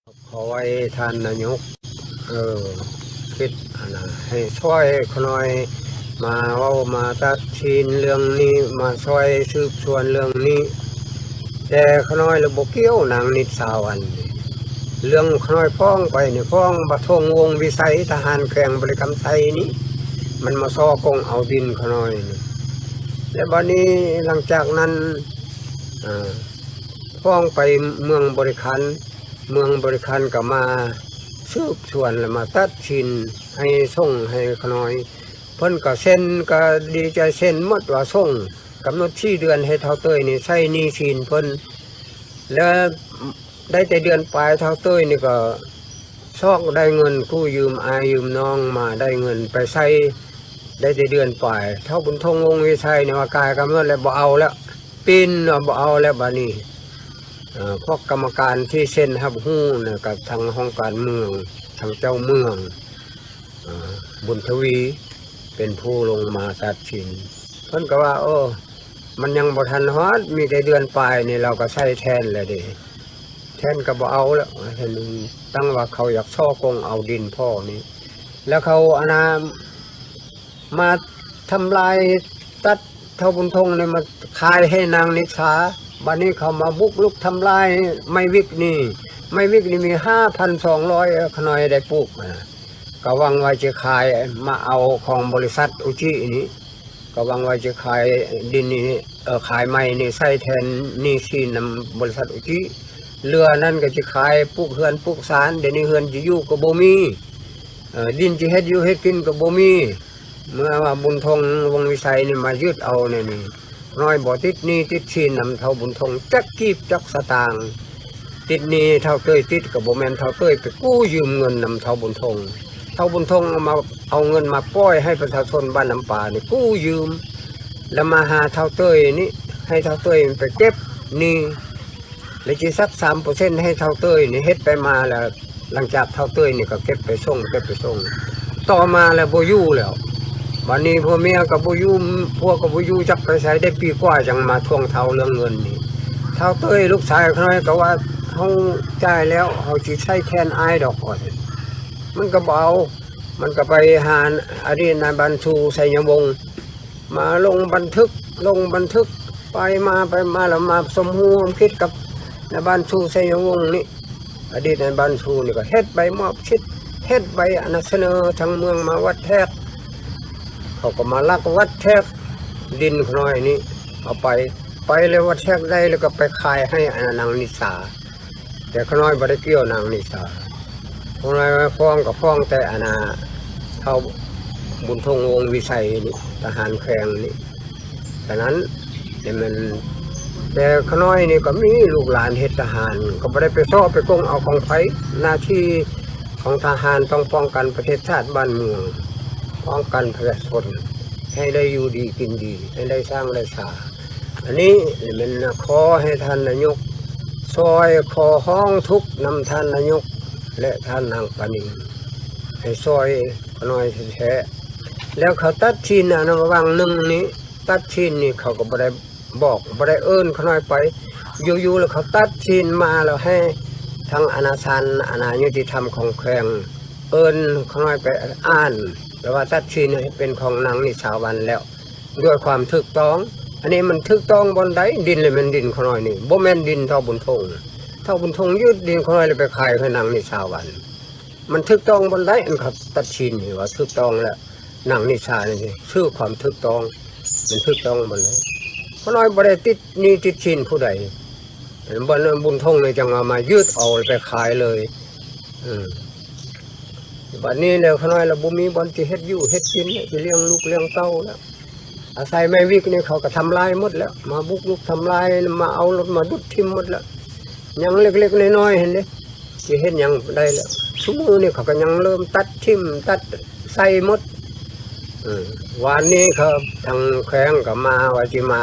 ຂໍໃຫ້ທ່ານນາຍົກ ເອີ ຄິດອັນນະ ໃຫ້ຊ່ອຍຂະນ້ອຍມາເວົ້າມາຕັດສິນເລື່ອງນີ້ ມາຊ່ອຍສືບສວນເລື່ອງນີ້. ແຕ່ຂະນ້ອຍລະບໍ່ກ່ຽວນາງນິດສາວັນ. ເລື່ອງຂະນ້ອຍຟ້ອງໄປນີ້ ຟ້ອງບັກທົ່ງວົງວິໄສ ທະຫານແຂວງບໍລິຄຳໄຊນີ້ ມັນມາສໍ້ກົງເອົາດິນຂະນ້ອຍນີ້. ແລະ ບັດນີ້ຫຼັງຈາກນັ້ນ ເອີ ຟ້ອງໄປເມືອງບໍລິຄັນ ເມືອງບໍລິຄັນກໍມາສືບສວນ ແລະ ມາຕັດສິນໃຫ້ສົ່ງໃຫ້ຂະນ້ອຍ. ເພິ່ນກໍເຊັນ ກໍດີໃຈເຊັນໝົດວ່າສົ່ງ ກຳນົດສີ່ເດືອນໃຫ້ທ້າວເຕີຍນີ້ໃຊ້ໜີ້ສິນເພິ່ນ. ແລ້ວໄດ້ແຕ່ເດືອນປາຍ ທ້າວເຕີຍນີ້ກໍຊອກໄດ້ເງິນກູ້ຢືມອ້າຍຢືມນ້ອງມາ ໄດ້ເງິນໄປໃຊ້ ໄດ້ແຕ່ເດືອນປາຍ. ທ້າວບຸນທົງ ວົງວິໄຊນີ້ວ່າກາຍກຳນົດແລ້ວ ບໍ່ເອົາແລ້ວ ປິ່ນວ່າບໍ່ເອົາແລ້ວ. ບາດນີ້ ເອີ ພວກກຳມະການທີ່ເຊັນຮັບຮູ້ນະ ກັບທາງຫ້ອງການເມືອງ ທາງເຈົ້າເມືອງ ເອີ ບຸນທະວີ ເປັນຜູ້ລົງມາຕັດສິນ. ເພິ່ນກໍວ່າ ໂອ້ ມັນຍັງບໍ່ທັນຮອດ ມີແຕ່ເດືອນປາຍນີ້ ລາວກໍໃຊ້ແທນແລ້ວເດ້. ແທນກໍບໍ່ເອົາແລ້ວ ເຫັນຕັ້ງວ່າເຂົາຢາກສໍ້ກົງເອົາດິນພໍ່ນີ້ ແລ້ວເຂົາອັນນາ ມາທຳລາຍຕັດທ້າວບຸນທົງນີ້ມາຂາຍໃຫ້ນາງນິດສາ. ບາດນີ້ເຂົາມາບຸກລຸກທຳລາຍໄມ້ວິກນີ້ ໄມ້ວິກນີ້ມີຫ້າພັນສອງຮ້ອຍ ຂະນ້ອຍໄດ້ປູກນະ ກໍຫວັງວ່າຈະຂາຍມາເອົາຂອງບໍລິສັດອຸຈິນີ້ ກໍຫວັງວ່າຈະຂາຍດິນນີ້ ເອີ ຂາຍໄມ້ນີ້ໃຊ້ແທນໜີ້ສິນນຳບໍລິສັດອຸຈິ. ເຫຼືອນັ້ນກໍຈະຂາຍປູກເຮືອນປູກຊານ ດຽວນີ້ເຮືອນຈະຢູ່ກໍບໍ່ມີ ເອີ ດິນຈະເຮັດຢູ່ເຮັດກິນກໍບໍ່ມີ. ເມື່ອວ່າບຸນທົງ ວົງວິໄຊນີ້ມາຍຶດເອົາແນວນີ້ ນ້ອຍບໍ່ຕິດໜີ້ຕິດສິນນຳທ້າວບຸນທົງຈັກກີບຈັກສະຕາງ. ຕິດໜີ້ທ້າວເຕີຍຕິດ ກໍບໍ່ແມ່ນທ້າວເຕີຍໄປກູ້ຢືມເງິນນຳທ້າວບຸນທົງ. ທ້າວບຸນທົງເອົາມາ ເອົາເງິນມາປ່ອຍໃຫ້ປະຊາຊົນບ້ານນ້ຳປານີ້ກູ້ຢືມ ແລ້ວມາຫາທ້າວເຕີຍນີ້ ໃຫ້ທ້າວເຕີຍໄປເກັບໜີ້ ແລ້ວຊິສັກສາມເປີເຊັນໃຫ້ທ້າວເຕີຍນີ້. ເຮັດໄປມາແລ້ວ ຫຼັງຈາກທ້າວເຕີຍນີ້ກໍເກັບໄປສົ່ງ ເກັບໄປສົ່ງ ຕໍ່ມາແລ້ວບໍ່ຢູ່ແລ້ວ. ບາດນີ້ຜົວເມຍກໍບໍ່ຢູ່ ຜົວກໍບໍ່ຢູ່ ຈັກໄປໃສ ໄດ້ປີກວ່າຈັ່ງມາທວງທ້າວເລື່ອງເງິນນີ້. ທ້າວເຕີຍລູກຊາຍຂ້ອຍກໍວ່າ ເຮົາຈ່າຍແລ້ວ ເຮົາຊິໃຊ້ແທນອ້າຍດອກ ວ່າຊັ້ນ. ມັນກໍບໍ່ເອົາ ມັນກໍໄປຫາອະດີດນາຍບ້ານຊູໄຊຍະວົງ ມາລົງບັນທຶກ ລົງບັນທຶກ ໄປມາ ໄປມາ ແລ້ວມາສົມຮູ້ຮ່ວມຄິດກັບນາຍບ້ານຊູໄຊຍະວົງນີ້. ອະດີດນາຍບ້ານຊູນີ້ກໍເຮັດໃບມອບສິດ ເຮັດໃບອັນນະສະເໜີທາງເມືອງມາວັດແທກ ເຂົາກໍມາລັກວັດແທກດິນຂະນ້ອຍນີ້ເອົາໄປ ໄປແລ້ວວັດແທກໄດ້ ແລ້ວກໍໄປຂາຍໃຫ້ອັນນາງນິດສາ. ແຕ່ຂະນ້ອຍບໍ່ໄດ້ກ່ຽວນາງນິດສາ. ຂະນ້ອຍຟ້ອງກໍຟ້ອງແຕ່ອັນນາ ທ້າວບຸນທົງ ວົງວິໄຊນີ້ ທະຫານແຂວງນີ້. ສະນັ້ນ ແຕ່ແມ່ນ ແຕ່ຂະນ້ອຍນີ້ກໍມີລູກຫຼານເຮັດທະຫານ ກໍບໍ່ໄດ້ໄປຊອກໄປກົງເອົາຂອງໃຜ. ໜ້າທີ່ຂອງທະຫານຕ້ອງປ້ອງກັນປະເທດຊາດບ້ານເມືອງ ປ້ອງກັນປະຊາຊົນ ໃຫ້ໄດ້ຢູ່ດີກິນດີ ໃຫ້ໄດ້ສ້າງໄດ້ສາ. ອັນນີ້ແມ່ນຂໍໃຫ້ທ່ານນາຍົກຊ່ອຍ ຂໍຮ້ອງທຸກນຳທ່ານນາຍົກ ແລະ ທ່ານນາງປານີ ໃຫ້ຊ່ອຍຂະນ້ອຍແທ້ໆ. ແລ້ວເຂົາຕັດສິນອັນນະ ຫວ່າງໜຶ່ງນີ້ ຕັດສິນນີ້ ເຂົາກໍບໍ່ໄດ້ບອກ ບໍ່ໄດ້ເອີ້ນຂະນ້ອຍໄປ ຢູ່ໆ ແລ້ວເຂົາຕັດສິນມາ ແລ້ວໃຫ້ທາງອານາສານ ອານາຍຸຕິທຳຂອງແຂວງ ເອີ້ນຂະນ້ອຍໄປອ່ານ ແປວ່າຕັດສິນໃຫ້ເປັນຂອງນາງນິດສາວັນແລ້ວ ດ້ວຍຄວາມຖືກຕ້ອງ. ອັນນີ້ມັນຖືກຕ້ອງບ່ອນໃດ? ດິນລະແມ່ນດິນຂະນ້ອຍນີ້ ບໍ່ແມ່ນດິນທ້າວບຸນທົງ. ທ້າວບຸນທົງຍຶດດິນຂະນ້ອຍ ແລ້ວໄປຂາຍໃຫ້ນາງນິດສາວັນ. ມັນຖືກຕ້ອງບ່ອນໃດ? ອັນເຂົາຕັດສິນນີ້ວ່າຖືກຕ້ອງແລ້ວ ນາງນິດສານີ້ ຊື່ຄວາມຖືກຕ້ອງ ມັນຖືກຕ້ອງບ່ອນໃດ? ຂະນ້ອຍບໍ່ໄດ້ຕິດໜີ້ຕິດສິນຜູ້ໃດ. ບ່ອນບຸນທົງນີ້ຈັ່ງວ່າມາຍຶດເອົາໄປຂາຍເລີຍ. ເອີ ບັດນີ້ແລ້ວຂະນ້ອຍລະບໍ່ມີບ່ອນຊິເຮັດຢູ່ເຮັດກິນ ຊິລ້ຽງລູກລ້ຽງເຕົ້າແລ້ວ. ອາໄສໄມ້ວິກນີ້ເຂົາກໍທຳລາຍໝົດແລ້ວ ມາບຸກລຸກທຳລາຍ ມາເອົາລົດມາດຸດຖິ້ມໝົດແລ້ວ. ຍັງເລັກໆນ້ອຍໆຫັ້ນເດ້ ຊິເຮັດຫຍັງໄດ້ແລ້ວ. ຊຸມື້ນີ້ເຂົາກໍຍັງເລີ່ມຕັດຖິ້ມຕັດໃສ່ໝົດ. ເອີ ວານນີ້ເຂົາທາງແຂວງກໍມາວ່າຊິມາ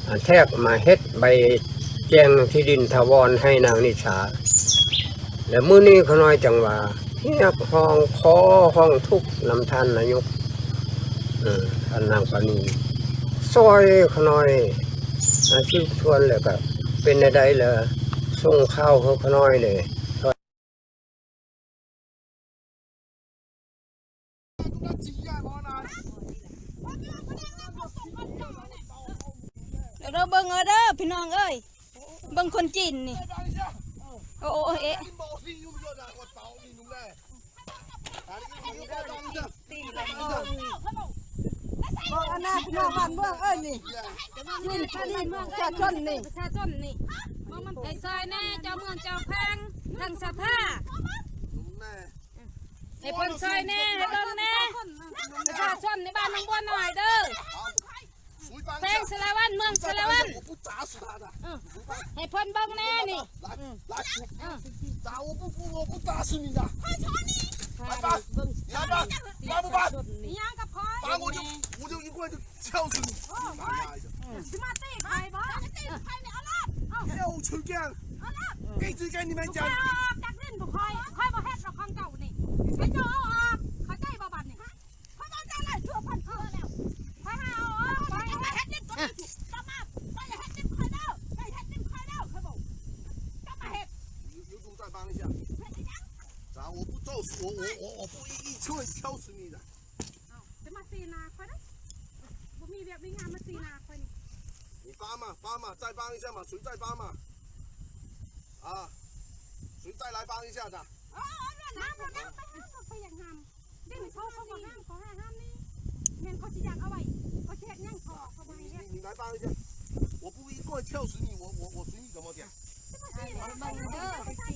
ອາ ແທກມາເຮັດໃບແຈ້ງທີ່ດິນຖາວອນໃຫ້ນາງນິດສາ. ແລະ ມື້ນີ້ຂະນ້ອຍຈັ່ງວ່າຮຽກຮ້ອງຂໍຮ້ອງທຸກນຳທ່ານນາຍົກ ເອີ ທ່ານນາງປານີ ຊ່ອຍຂະນ້ອຍ ອາ ສືບສວນ ແລ້ວກະເປັນແນວໃດລະສົ່ງຂ່າວໃຫ້ຂະນ້ອຍແດ່. ເບິ່ງເອົາເດີພີ່ນ້ອງເອີຍ ເບິ່ງຄົນຈີນນີ້ ໂອ້ ໂອ້ ເອະ ເບິ່ງອັນນັ້ນພີ່ນ້ອງບ້ານເມືອງເອີຍນີ້ ນີ້ ນີ້ປະຊາຊົນນີ້ ປະຊາຊົນນີ້ ໃຫ້ຊ່ອຍແດ່ເຈົ້າເມືອງເຈົ້າແຂວງ ທາງສະພາ ໃຫ້ເພິ່ນຊ່ອຍແດ່ ໃຫ້ເບິ່ງແດ່ ປະຊາຊົນໃນບ້ານໜອງບົວນ້ອຍເດີ ແຂວງສາລະວັນ ເມືອງສາລະວັນ ເອີ ໃຫ້ເພິ່ນເບິ່ງແດ່ນີ້ ອີຫຍັງກັບຂ້ອຍ ອອກຈາກດິນພວກຂ້ອຍ ຂ້ອຍບໍ່ເຮັດດອກຂອງເຈົ້ານີ້ ໃຫ້ເຈົ້າເອົາອອກ ເຂົ້າໃຈບໍ່ບັດນີ້ ຂ້ອຍເວົ້າເຈົ້າຫຼາຍເທື່ອພັນເທື່ອແລ້ວ ຂ້ອຍໃຫ້ເອົາອອກ ຂ້ອຍເຮັດດິນຕົວນີ້ ເຈົ້າມາ ເຈົ້າຢ່າເຮັດດິນຂ້ອຍເດີ ເຈົ້າເຮັດດິນຂ້ອຍເດີ ຂ້ອຍບອກ ເຈົ້າມາເຮັດ 你，你都在帮一下。 ເຮັດອີຫຍັງ 啥？我不做，我，我，我，我不一一敲，敲死你的。 ເອົ້າ ຈະມາຊີ້ໜ້າຂ້ອຍເດີ ບໍ່ມີວຽກມີງານມາຊີ້ໜ້າຂ້ອຍນີ້ 你帮嘛，帮嘛，再帮一下嘛，谁再帮嘛？啊，谁再来帮一下的？ ເອົາ ເອົາ ເອົາ ມາ ມາ ມາ ໄປຫາ ໄປຢາກຫ້າມ ເດ້ ເຂົາ ເຂົາບໍ່ຫ້າມ ເຂົາຫ້າມນີ້ ແມ່ນເຂົາຊິຢາກເອົາໄວ້ ເຂົາຊິເຮັດຫຍັງເຂົາ ເຂົາບໍ່ໃຫ້ເຮັດ 你，你来帮一下。 我不一棍敲死你，我，我，我随你怎么讲。 ໃຫ້ເບິ່ງເດີ ໃຫ້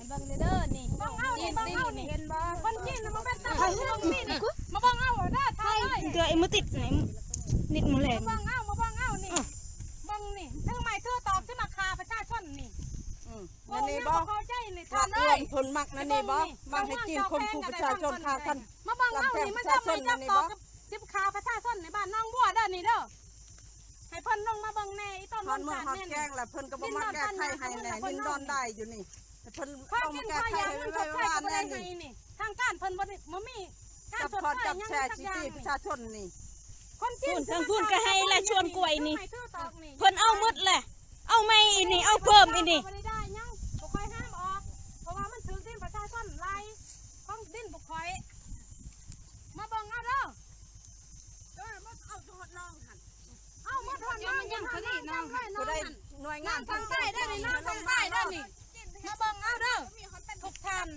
ເບິ່ງເດີນີ້ ເບິ່ງເອົານີ້ ເບິ່ງເອົານີ້ ເຫັນບໍ່ ຄົນຈີນນະບໍ່ແມ່ນຕາມາເບິ່ງນີ້ ມາເບິ່ງເອົາເດີ ເທື່ອໄອ້ມືຕິດນີ້ ນິດມືແລງ ມາເບິ່ງເອົາ ມາເບິ່ງເອົານີ້ ເບິ່ງນີ້ ຖືໄມ້ຖືຕອກຊິມາຂ້າປະຊາຊົນນີ້ ອືມ ອັນນີ້ບໍ່ ເຂົ້າໃຈນີ້ ທ່ານອ້ວນເພິ່ນມັກນັ້ນນີ້ບໍ່ ມັກໃຫ້ຈີນຂົ່ມຂູ່ປະຊາຊົນ ຂ້າກັນ ມາເບິ່ງເອົານີ້ ມັນທຳໄມຈັບຕອກ ຊິຂ້າປະຊາຊົນໃນບ້ານໜອງບົວເດີນີ້ເດີ ໃຫ້ເພິ່ນລົງມາເບິ່ງແດ່ ອີຕົ້ນ ຮອດມື້ຮອດແກງແລ້ວ ເພິ່ນກໍບໍ່ມາແກ້ໄຂໃຫ້ແດ່ ດິນດອນໄດ້ຢູ່ນີ້ ໃຫ້ເພິ່ນລົງມາແກ້ໄຂໃຫ້ໄວໆວ່າແນ່ນີ້ ທາງການເພິ່ນບໍ່ໄດ້ ບໍ່ມີການຊົດເຊີຍຫຍັງຈັກຢ່າງ ປະຊາຊົນນີ້ ຄົນຈີນ ທາງພຸ້ນກໍໃຫ້ລະ ສວນກ້ວຍນີ້ ເພິ່ນເອົາໝົດແຫຼະ ເອົາໃໝ່ອີກນີ້ ເອົາເພີ່ມອີກນີ້ ບໍ່ໄດ້ໄດ້ຫຍັງ ບໍ່ຄ່ອຍຫ້າມອອກ ເພາະວ່າມັນຖືກດິນປະຊາຊົນຫຼາຍ ຂອງດິນພວກຂ້ອຍ ມາເບິ່ງເອົາເດີ ເອີ ມາເອົາຮອດໜອງຫັ້ນ ເອົາໝົດຮອດໜອງ ຍັງເຂົານີ້ໜອງ ຜູ້ໃດໜ່ວຍງານ ນ້ຳທາງໃຕ້ເດີນີ້ ນ້ຳທາງໃຕ້ເດີນີ້ ມາເບິ່ງເອົາເດີ ທຸກທ່ານ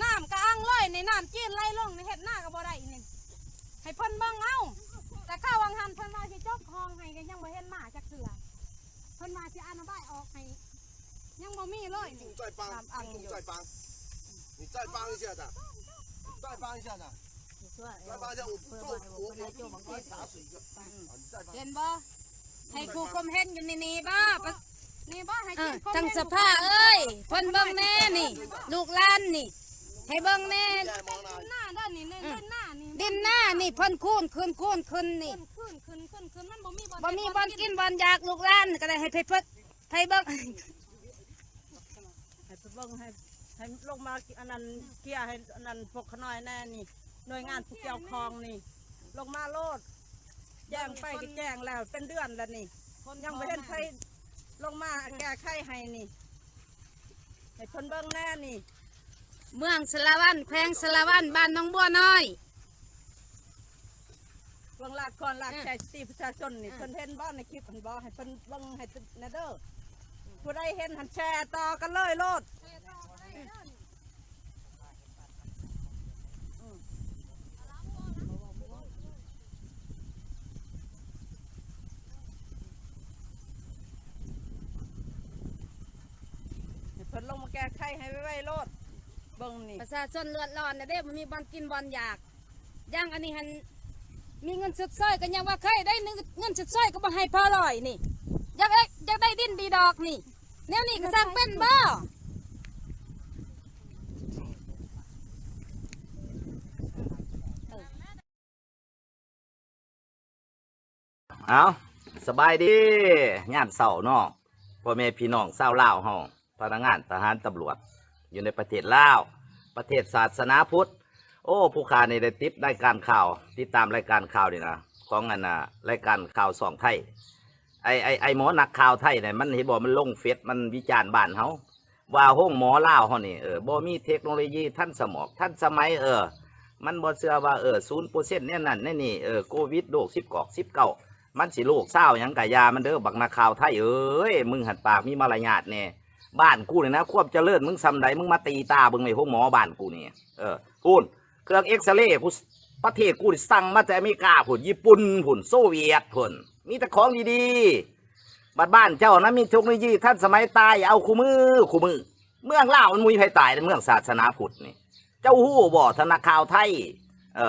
ນ້ຳກໍອັ່ງເລີຍນີ້ ນ້ຳຈີນໄຫຼລົງນີ້ ເຮັດນາກໍບໍ່ໄດ້ນີ້ ໃຫ້ເພິ່ນເບິ່ງເອົາ ແຕ່ຄາວຫວ່າງຫັ້ນເພິ່ນວ່າຊິຈົກຮ່ອງໃຫ້ ກໍຍັງບໍ່ເຫັນມາຈັກເທື່ອ ເພິ່ນວ່າຊິອະນະບາຍອອກໃຫ້ ຍັງບໍ່ມີເລີຍນີ້ 再帮，你再帮，你再帮一下子，你再帮一下子，再帮一下，我不做，我，我不打死一个。 ເຫັນບໍ່ ໃຫ້ຜູ້ຄົມເຫັນຢູ່ນີ້ ນີ້ບໍ່ ນີ້ບໍ່ ໃຫ້ ເອີ ຈັ່ງສະພາເອີຍ ເພິ່ນເບິ່ງແນ່ນີ້ ລູກຫຼານນີ້ ໃຫ້ເບິ່ງແນ່ ດິນນາເດີນີ້ ດິນນານີ້ ດິນນານີ້ ເພິ່ນຄູນຂຶ້ນ ຄູນຂຶ້ນນີ້ ຂຶ້ນ ຂຶ້ນ ຂຶ້ນ ຂຶ້ນ ມັນບໍ່ມີບ່ອນ ບໍ່ມີບ່ອນກິນບ່ອນຢາກ ລູກຫຼານກໍໄດ້ ໃຫ້ເພິ່ນ ໃຫ້ເບິ່ງ ໃຫ້ໄປເບິ່ງ ໃຫ້ ໃຫ້ລົງມາອັນນັ້ນ ເກຍໃຫ້ອັນນັ້ນ ພວກຂະນ້ອຍແນ່ນີ້ ໜ່ວຍງານຜູ້ກ່ຽວຂ້ອງນີ້ ລົງມາໂລດ ແຈ້ງໄປກໍແຈ້ງແລ້ວ ເປັນເດືອນແລ້ວນີ້ ຍັງບໍ່ເຫັນໃຜລົງມາແກ້ໄຂໃຫ້ນີ້ ໃຫ້ເພິ່ນເບິ່ງແນ່ນີ້ ເມືອງສາລະວັນ ແຂວງສາລະວັນ ບ້ານໜອງບົວນ້ອຍ ເບິ່ງລາດຄອນລາດແຊ ອືມ ສະຕິປະຊາຊົນນີ້ ເອີ ເພິ່ນເຫັນບໍ່ໃນຄລິບຫັ້ນບໍ່ ໃຫ້ເພິ່ນເບິ່ງໃຫ້ແນ່ເດີ ຜູ້ໃດເຫັນຫັ້ນແຊຕໍ່ກັນເລີຍໂລດ ອືມ ໃຫ້ເພິ່ນລົງມາແກ້ໄຂໃຫ້ໄວໆໂລດ ເບິ່ງນີ້ ປະຊາຊົນເດືອດຮ້ອນນະເດ້ ບໍ່ມີບ່ອນກິນບ່ອນຢາກ ຢ່າງອັນນີ້ຫັ້ນ ມີເງິນຊົດເຊີຍກໍຍັງວ່າເຄີຍໄດ້ເງິນຊົດເຊີຍກໍບໍ່ໃຫ້ພໍຮ້ອຍນີ້ ຢາກໄດ້ ຢາກໄດ້ດິນດີດອກນີ້ ແນວນີ້ກໍຊ່າງເປັນບໍ່? ເອົ້າ ສະບາຍດີຍາມເຊົ້າເນາະ ພໍ່ແມ່ພີ່ນ້ອງຊາວລາວເຮົາ ພະນັກງານທະຫານຕຳຫຼວດ ຢູ່ໃນປະເທດລາວ ປະເທດສາສະໜາພຸດ. ໂອ້ ຜູ້ຂ້ານີ້ໄດ້ຕິດລາຍການຂ່າວ ຕິດຕາມລາຍການຂ່າວນີ້ນະ ຂອງອັນນະ ລາຍການຂ່າວຊ່ອງໄທ ໄອ້ ໄອ້ ໄອ້ໝໍນັກຂ່າວໄທນີ້ ມັນເຫັນບໍ່ ມັນລົງເຟສ ມັນວິຈານບ້ານເຮົາ ວ່າໂຮງໝໍລາວເຮົານີ້ ເອີ ບໍ່ມີເທັກໂນໂລຢີທັນສະໝອກ ທັນສະໄໝ ເອີ ມັນບໍ່ເຊື່ອວ່າ ເອີ ສູນເປີເຊັນແນວນັ້ນແນວນີ້ ເອີ ໂຄວິດ ໂລກສິບກອກສິບເກົ້າ ມັນຊິໂລກຊາວຫຍັງກະຢ່າມັນເດີ ບັກນັກຂ່າວໄທເອີຍ ມຶງຫັ້ນປາກມີມາລະຍາດແດ່. ບ້ານກູນີ້ນະ ຄວາມຈະເລີນມຶງສ່ຳໃດ ມຶງມາຕີຕາເບິ່ງແມ່ນໂຮງໝໍບ້ານກູນີ້ ເອີ ພຸ້ນ ເຄື່ອງເອັກສະເຣພຸ້ນ ປະເທດກູນີ້ສັ່ງມາແຕ່ອາເມລິກາພຸ້ນ ຍີ່ປຸ່ນພຸ້ນ ໂຊວຽດພຸ້ນ ມີແຕ່ຂອງດີໆ. ບັດບ້ານເຈົ້ານະ ມີເທັກໂນໂລຢີທັນສະໄໝ ຕາຍເອົາຄູ່ມື້ ຄູ່ມື້. ເມືອງລາວມັນບໍ່ມີໃຜຕາຍໃນເມືອງສາສະໜາພຸດນີ້. ເຈົ້າຮູ້ບໍ່ ທະນາຄາວໄທ ເອີ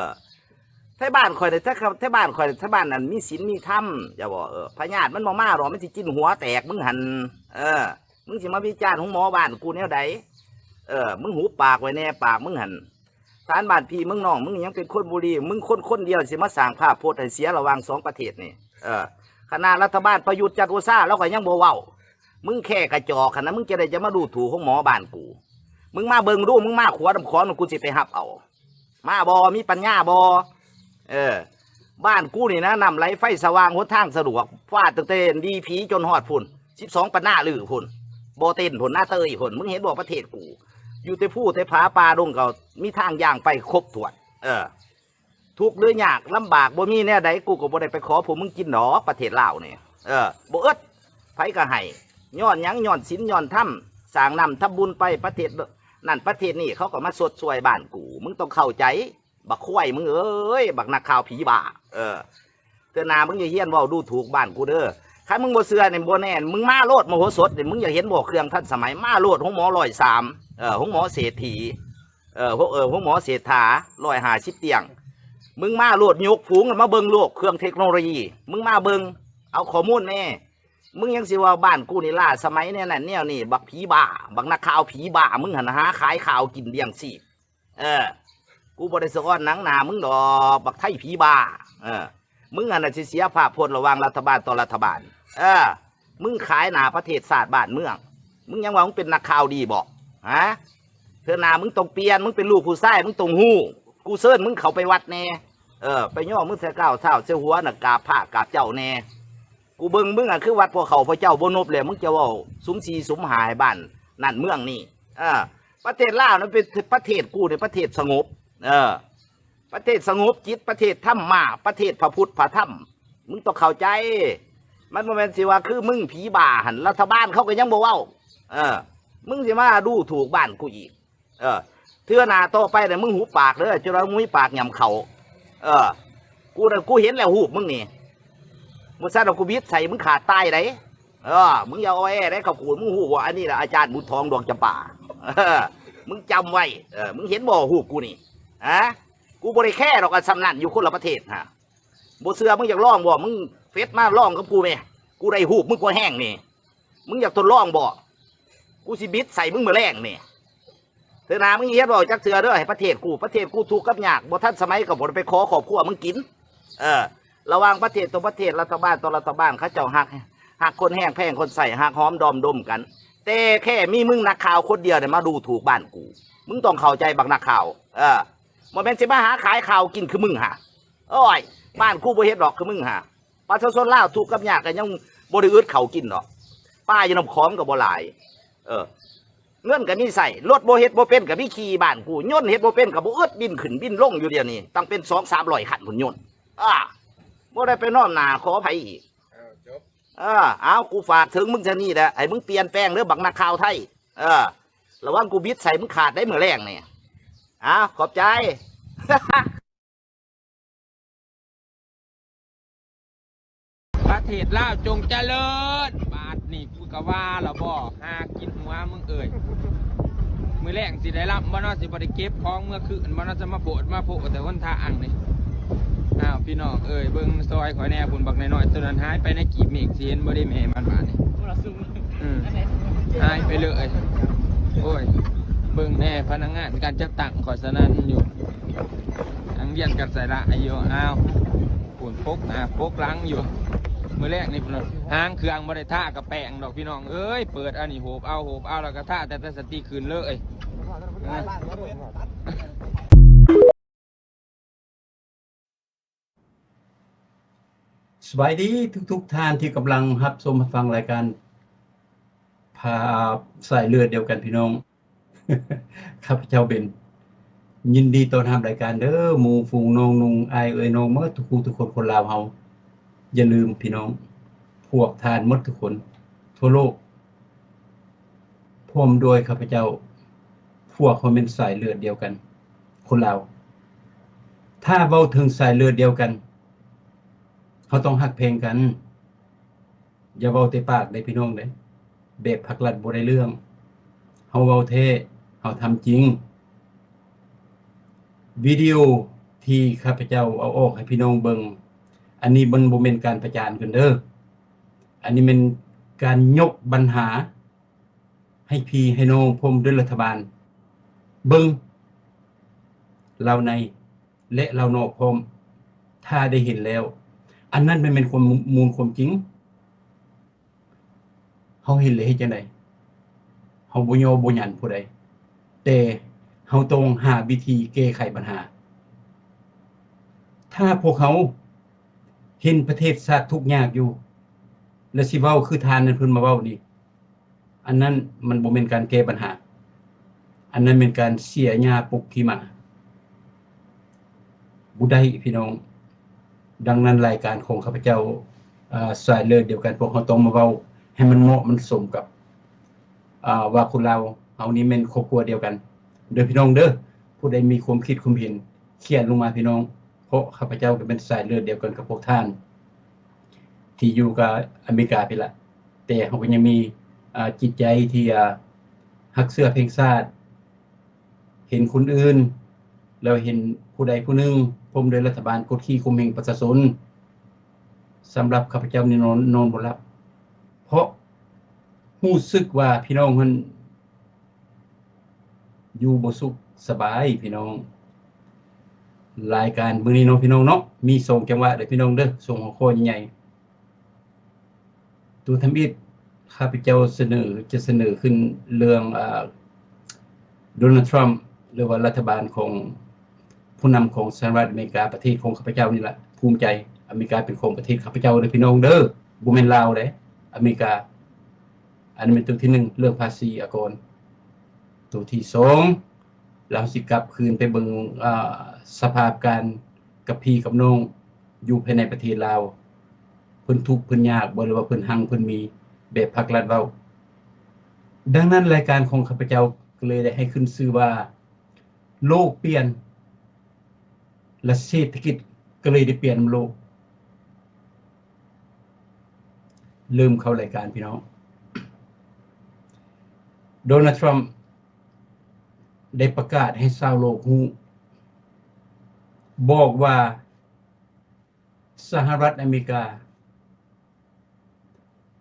ໄທບ້ານຂ້ອຍນີ້ ໄທ ໄທບ້ານຂ້ອຍນີ້ ໄທບ້ານນັ້ນມີສິນມີທຳ ເຈົ້າບໍ່ ເອີ ພະຍາດມັນບໍ່ມາດອກ ມັນຊິກິນຫົວແຕກມຶງຫັ້ນ. ເອີ ມຶງຊິມາວິຈານໂຮງໝໍບ້ານກູແນວໃດ? ເອີ ມຶງຫຸບປາກໄວ້ແດ່ ປາກມຶງຫັ້ນ. ຖານບ້ານພີ່ເມືອງນ້ອງ ມຶງຍັງເປັນຄົນບໍ່ດີ ມຶງຄົນຄົນດຽວຊິມາສ້າງພາບພົດໃຫ້ເສຍລະຫວ່າງສອງປະເທດນີ້. ເອີ ຂະໜາດລັດຖະບານປະຍຸດ ຈັນໂອຊາ ລາວກໍຍັງບໍ່ເວົ້າ. ມຶງແຄ່ກະຈອກຫັ້ນນະ ມຶງຈະໄດ້ຈະມາດູຖູກໂຮງໝໍບ້ານກູ. ມຶງມາເບິ່ງດູ ມຶງມາຂົວນ້ຳຂອງ ກູຊິໄປຮັບເອົາ. ມາບໍ່? ມີປັນຍາບໍ່? ເອີ ບ້ານກູນີ້ນະ ນ້ຳໄຫຼໄຟສະຫວ່າງ ຫົນທາງສະດວກ ຟາດຕັ້ງແຕ່ດີພີຈົນຮອດພຸ້ນ ສິບສອງປັນນາລືພຸ້ນ ບໍ່ເຕັນພຸ້ນ ນາເຕີຍພຸ້ນ. ມຶງເຫັນບໍ່ປະເທດກູ? ຢູ່ແຕ່ພູແຕ່ຜາ ປ່າດົງກໍມີທາງຍ່າງໄປຄົບຖ້ວນ. ເອີ ທຸກຫຼືຍາກລຳບາກ ບໍ່ມີແນວໃດ ກູກໍບໍ່ໄດ້ໄປຂໍພວກມຶງກິນດອກ ປະເທດລາວນີ້. ເອີ ບໍ່ອຶດ ໃຜກໍໃຫ້. ຍ້ອນຫຍັງ? ຍ້ອນສິນຍ້ອນທຳ ສ້າງນ້ຳທຳບຸນໄປ ປະເທດນັ້ນປະເທດນີ້ ເຂົາກໍມາຊົດຊ່ວຍບ້ານກູ. ມຶງຕ້ອງເຂົ້າໃຈ ບັກຄວາຍມຶງເອີຍ ບັກນັກຂ່າວຜີບ້າ. ເອີ ເທື່ອໜ້າມຶງຢ່າຮຽນເວົ້າດູຖູກບ້ານກູເດີ. ຄັນມຶງບໍ່ເຊື່ອນີ້ ບໍ່ແນ່ ມຶງມາໂລດ ມະໂຫສົດນີ້ ມຶງຢາກເຫັນບໍ່ເຄື່ອງທັນສະໄໝ? ມາໂລດ ໂຮງໝໍຮ້ອຍສາມ ເອີ ໂຮງໝໍເສດຖີ ເອີ ໂຮ ເອີ ໂຮງໝໍເສດຖາ ຮ້ອຍຫ້າສິບຕຽງ. ມຶງມາໂລດ ຍົກຝູງມາເບິ່ງໂລດ ເຄື່ອງເທັກໂນໂລຢີ ມຶງມາເບິ່ງ ເອົາຂໍ້ມູນແດ່. ມຶງຍັງຊິວ່າບ້ານກູນີ້ລ້າສະໄໝແນວນັ້ນແນວນີ້. ບັກຜີບ້າ ບັກນັກຂ່າວຜີບ້າ ມຶງຫັ້ນຫາຂາຍຂ່າວກິນລ້ຽງຊີບ. ເອີ ກູບໍ່ໄດ້ສະອອນໜັງໜ້າມຶງດອກ ບັກໄທຜີບ້າ. ເອີ ມຶງຫັ້ນນະຊິເສຍພາບພົດລະຫວ່າງລັດຖະບານຕໍ່ລັດຖະບານ. ເອີ ມຶງຂາຍໜ້າປະເທດຊາດບ້ານເມືອງ. ມຶງຍັງວ່າມຶງເປັນນັກຂ່າວດີບໍ? ຮະ? ເທື່ອໜ້າມຶງຕ້ອງປ່ຽນ ມຶງເປັນລູກຜູ້ຊາຍ ມຶງຕ້ອງຮູ້. ກູເຊີນມຶງເຂົ້າໄປວັດແດ່. ເອີ ໄປຍໍມືໃສ່ກ້າວເທ້າໃສ່ຫົວນະ ກາບພະກາບເຈົ້າແດ່. ກູເບິ່ງມຶງອະ ຄືວັດພໍ່ເຖົ້າພໍ່ເຈົ້າບໍ່ນົບແລ້ວ ມຶງຈະເວົ້າສຸມສີ່ສຸມຫ້າໃຫ້ບ້ານນັ້ນເມືອງນີ້. ເອີ ປະເທດລາວນັ້ນເປັນປະເທດກູນີ້ ປະເທດສະຫງົບ. ເອີ ປະເທດສະຫງົບຈິດ ປະເທດທຳມາ ປະເທດພະພຸດພະທຳ. ມຶງຕ້ອງເຂົ້າໃຈ ມັນບໍ່ແມ່ນຊິວ່າຄືມຶງຜີບ້າຫັ້ນ ລັດຖະບານເຂົາກໍຍັງບໍ່ເວົ້າ. ເອີ ມຶງຊິມາດູຖູກບ້ານກູອີກ. ເອີ ເທື່ອໜ້າຕໍ່ໄປນະ ມຶງຫຸບປາກເດີ ຈົນວ່າມຶງມີປາກຫຍ້ຳເຂົ້າ. ເອີ ກູນະ ກູເຫັນແລ້ວຮູບມຶງນີ້ ບໍ່ຊັ້ນລະກູບິດໃສ່ມຶງຂາດຕາຍໄດ໋. ເອີ ມຶງຢ່າອໍແອໄດ໋ ເຂົາກູ ມຶງຮູ້ບໍ່? ອັນນີ້ລະອາຈານບຸນທອງ ດວງຈຳປາ. ເອີ ມຶງຈຳໄວ້. ເອີ ມຶງເຫັນບໍ່ຮູບກູນີ້? ຮະ? ກູບໍ່ໄດ້ແຄດອກ ອັນສ່ຳນັ້ນຢູ່ຄົນລະປະເທດຫັ້ນ. ບໍ່ເຊື່ອ ມຶງຢາກລອງບໍ່? ມຶງເຟດມາລອງກັບກູແມ້. ກູໄດ້ຮູບມຶງກວ່າແຮງນີ້. ມຶງຢາກທົດລອງບໍ່? ກູຊິບິດໃສ່ມຶງມື້ແລງນີ້. ເທື່ອໜ້າມຶງຢ່າເຮັດເວົ້າຈັກເທື່ອເດີ ໃຫ້ປະເທດກູ. ປະເທດກູທຸກກັບຍາກ ບໍ່ທັນສະໄໝກໍບໍ່ໄດ້ໄປຂໍຄອບຄົວມຶງກິນ. ເອີ ລະຫວ່າງປະເທດຕໍ່ປະເທດ ລັດຖະບານຕໍ່ລັດຖະບານ ເຂົາເຈົ້າຮັກ ຮັກຄົນແຮງແພງຄົນໃຊ້ ຮັກຫອມດອມດົມກັນ. ແຕ່ແຄ່ມີມຶງນັກຂ່າວຄົນດຽວນີ້ມາດູຖູກບ້ານກູ. ມຶງຕ້ອງເຂົ້າໃຈບັກນັກຂ່າວ. ເອີ ບໍ່ແມ່ນຊິມາຫາຂາຍຂ່າວກິນຄືມຶງຫາ. ໂອ້ຍ ບ້ານກູບໍ່ເຮັດດອກຄືມຶງຫາ. ປະຊາຊົນລາວທຸກກັບຍາກກໍຍັງບໍ່ໄດ້ອຶດເຂົ້າກິນດອກ. ປາຢູ່ນ້ຳຂອງກໍບໍ່ຫຼາຍ. ເອີ ເງິນກໍມີໃຊ້ ລົດບໍ່ເຮັດບໍ່ເປັນກໍມີຂີ່. ບ້ານກູຍົນເຮັດບໍ່ເປັນກໍບໍ່ອຶດ ບິນຂຶ້ນບິນລົງຢູ່ດຽວນີ້ ຕັ້ງເປັນສອງສາມຮ້ອຍຄັນພຸ້ນຍົນ. ອາ ບໍ່ໄດ້ໄປນ້ອມໜ້າຂໍໃຜອີກ. ເອີ ຈົບ. ເອີ ເອົາ ກູຝາກເຖິງມຶງຊະນີ້ແຫຼະ ໃຫ້ມຶງປ່ຽນແປງເດີບັກນັກຂ່າວໄທ. ເອີ ລະວັງກູບິດໃສ່ມຶງຂາດໄດ໋ມື້ແລງນີ້. ເອົາ ຂອບໃຈ. ປະເທດລາວຈົ່ງຈະເລີນ. ບາດນີ້ກູກະວ່າລະບໍ ຫາກິນຫົວມຶງເອີຍ. ມື້ແລງຊິໄດ້ລຳບໍ່ເນາະ? ຊິບໍ່ໄດ້ເກັບຂອງເມືອຄືນບໍ່ເນາະ? ຈະມາໂພດມາໂພແຕ່ຫົນທາງນີ້. ອ້າວ ພີ່ນ້ອງເອີຍ ເບິ່ງຊອຍຂ້ອຍແດ່ພຸ້ນ ບັກນ້ອຍໆໂຕນັ້ນຫາຍໄປໃນກີບເມກ ຊິເຫັນບໍ່ເດແມ່ມັນບາດນີ້? ອືມ ຫາຍໄປເລີຍ. ໂອ້ຍ ເບິ່ງແດ່ ພະນັກງານການຈັດຕັ້ງຂ້ອຍສະໜັ່ນຢູ່. ທາງວຽນກັນໃສ່ລະອາຍຸ ອ້າວ ພຸ້ນປົກໜ້າປົກຫຼັງຢູ່. ມື້ແລກນີ້ຫາງເຄື່ອງບໍ່ໄດ້ທາກະແປ້ງດອກ ພີ່ນ້ອງເອີຍ. ເປີດອັນນີ້ໂຫບເອົາ ໂຫບເອົາ ແລ້ວກະທາແຕ່ ແຕ່ສະຕິກຂຶ້ນເລີຍ. ສະບາຍດີທຸກໆທ່ານທີ່ກຳລັງຮັບຊົມຮັບຟັງລາຍການພາສາຍເລືອດດຽວກັນ ພີ່ນ້ອງ. ຂ້າພະເຈົ້າເບັນ ຍິນດີຕ້ອນຮັບລາຍການເດີ ໝູ່ຝູງນ້ອງນຸ່ງ ອ້າຍເອີຍນ້ອງໝົດທຸກຜູ້ທຸກຄົນ ຄົນລາວເຮົາ. ຢ່າລືມພີ່ນ້ອງ, ພວກທ່ານໝົດທຸກຄົນທົ່ວໂລກ ພ້ອມດ້ວຍຂ້າພະເຈົ້າ, ພວກເຮົາແມ່ນສາຍເລືອດດຽວກັນ, ຄົນລາວ. ຖ້າເວົ້າເຖິງສາຍເລືອດດຽວກັນ, ເຮົາຕ້ອງຮັກແພງກັນ. ຢ່າເວົ້າແຕ່ປາກເດ້ພີ່ນ້ອງເດ້, ແບບພັກລັດບໍ່ໄດ້ເລື່ອງ. ເຮົາເວົ້າແທ້, ເຮົາທຳຈິງ. ວິດີໂອທີ່ຂ້າພະເຈົ້າເອົາອອກໃຫ້ພີ່ນ້ອງເບິ່ງ, ອັນນີ້ມັນບໍ່ແມ່ນການປະຈານກັນເດີ້. ອັນນີ້ແມ່ນການຍົກບັນຫາໃຫ້ພີ່ໃຫ້ນ້ອງພ້ອມດ້ວຍລັດຖະບານເບິ່ງ, ລາວໃນ ແລະ ລາວນອກພ້ອມ. ຖ້າໄດ້ເຫັນແລ້ວ, ອັນນັ້ນແມ່ນ ແມ່ນຄວາມມູນຄວາມຈິງ. ເຮົາເຫັນແລ້ວເຮັດຈັ່ງໃດ? ເຮົາບໍ່ຍໍ້ບໍ່ຫຍັນຜູ້ໃດ, ແຕ່ເຮົາຕ້ອງຫາວິທີແກ້ໄຂບັນຫາ. ຖ້າພວກເຮົາເຫັນປະເທດຊາດທຸກຍາກຢູ່ ແລະ ຊິເວົ້າຄືທ່ານນັ້ນເພິ່ນມາເວົ້ານີ້, ອັນນັ້ນມັນບໍ່ແມ່ນການແກ້ບັນຫາ, ອັນນັ້ນແມ່ນການເສຍຫຍ້າປົກຂີ້ໝາ. ບໍ່ໄດ້ພີ່ນ້ອງ. ດັ່ງນັ້ນລາຍການຂອງຂ້າພະເຈົ້າ, ເອີ່, ສາຍເລືອດດຽວກັນ, ພວກເຮົາຕ້ອງມາເວົ້າໃຫ້ມັນເໝາະມັນສົມກັບ, ເອີ່, ວ່າຄົນລາວເຮົານີ້ແມ່ນຄອບຄົວດຽວກັນເດີ້ພີ່ນ້ອງເດີ້. ຜູ້ໃດມີຄວາມຄິດຄວາມເຫັນ ຂຽນລົງມາພີ່ນ້ອງ, ເພາະຂ້າພະເຈົ້າກໍເປັນສາຍເລືອດດຽວກັນກັບພວກທ່ານ ທີ່ຢູ່ກັບອາເມລິກາພີ້ລະ, ແຕ່ເຮົາກໍຍັງມີ, ເອີ່, ຈິດໃຈທີ່, ເອີ່, ຮັກເຊື້ອແພງຊາດ. ເຫັນຄົນອື່ນ ແລ້ວເຫັນຜູ້ໃດຜູ້ໜຶ່ງພົ້ມໂດຍລັດຖະບານກົດຂີ່ຂົ່ມເຫງປະຊາຊົນ, ສຳລັບຂ້າພະເຈົ້ານີ້ນອນ, ນອນບໍ່ຫຼັບ, ເພາະຮູ້ສຶກວ່າພີ່ນ້ອງຫັ້ນ ຢູ່ບໍ່ສຸກສະບາຍພີ່ນ້ອງ. ລາຍການມື້ນີ້ເນາະພີ່ນ້ອງເນາະ, ມີສອງຈັງຫວະເດີ້ພີ່ນ້ອງເດີ້, ສອງຫົວຂໍ້ໃຫຍ່. ໂຕທຳອິດ ຂ້າພະເຈົ້າສະເໜີ, ຈະສະເໜີຂຶ້ນເລື່ອງ, ອາ, ໂດນັລ ທຣຳ ຫຼືວ່າລັດຖະບານຂອງຜູ້ນຳຂອງສະຫະລັດອາເມລິກາ, ປະເທດຂອງຂ້າພະເຈົ້ານີ້ລະ, ພູມໃຈ. ອາເມລິກາເປັນຂອງປະເທດຂ້າພະເຈົ້າເດີ້ພີ່ນ້ອງເດີ້, ບໍ່ແມ່ນລາວເດ້, ອາເມລິກາ. ອັນນີ້ແມ່ນໂຕທີໜຶ່ງ ເລື່ອງພາສີອາກອນ. ໂຕທີສອງ ລາວຊິກັບຄືນໄປເບິ່ງ, ອາ, ສະພາບການກັບພີ່ກັບນ້ອງຢູ່ພາຍໃນປະເທດລາວ, ເພິ່ນທຸກເພິ່ນຍາກບໍ່ ຫຼືວ່າເພິ່ນຮັ່ງເພິ່ນມີ ແບບພັກລັດເວົ້າ. ດັ່ງນັ້ນລາຍການຂອງຂ້າພະເຈົ້າກໍເລີຍໄດ້ໃຫ້ຂຶ້ນຊື່ວ່າ ໂລກປ່ຽນ ແລະ ເສດຖະກິດກໍເລີຍໄດ້ປ່ຽນນຳໂລກ. ເລີ່ມເຂົ້າລາຍການພີ່ນ້ອງ. ໂດນັລ ທຣຳ ໄດ້ປະກາດໃຫ້ຊາວໂລກຮູ້, ບອກວ່າສະຫະລັດອາເມລິກາ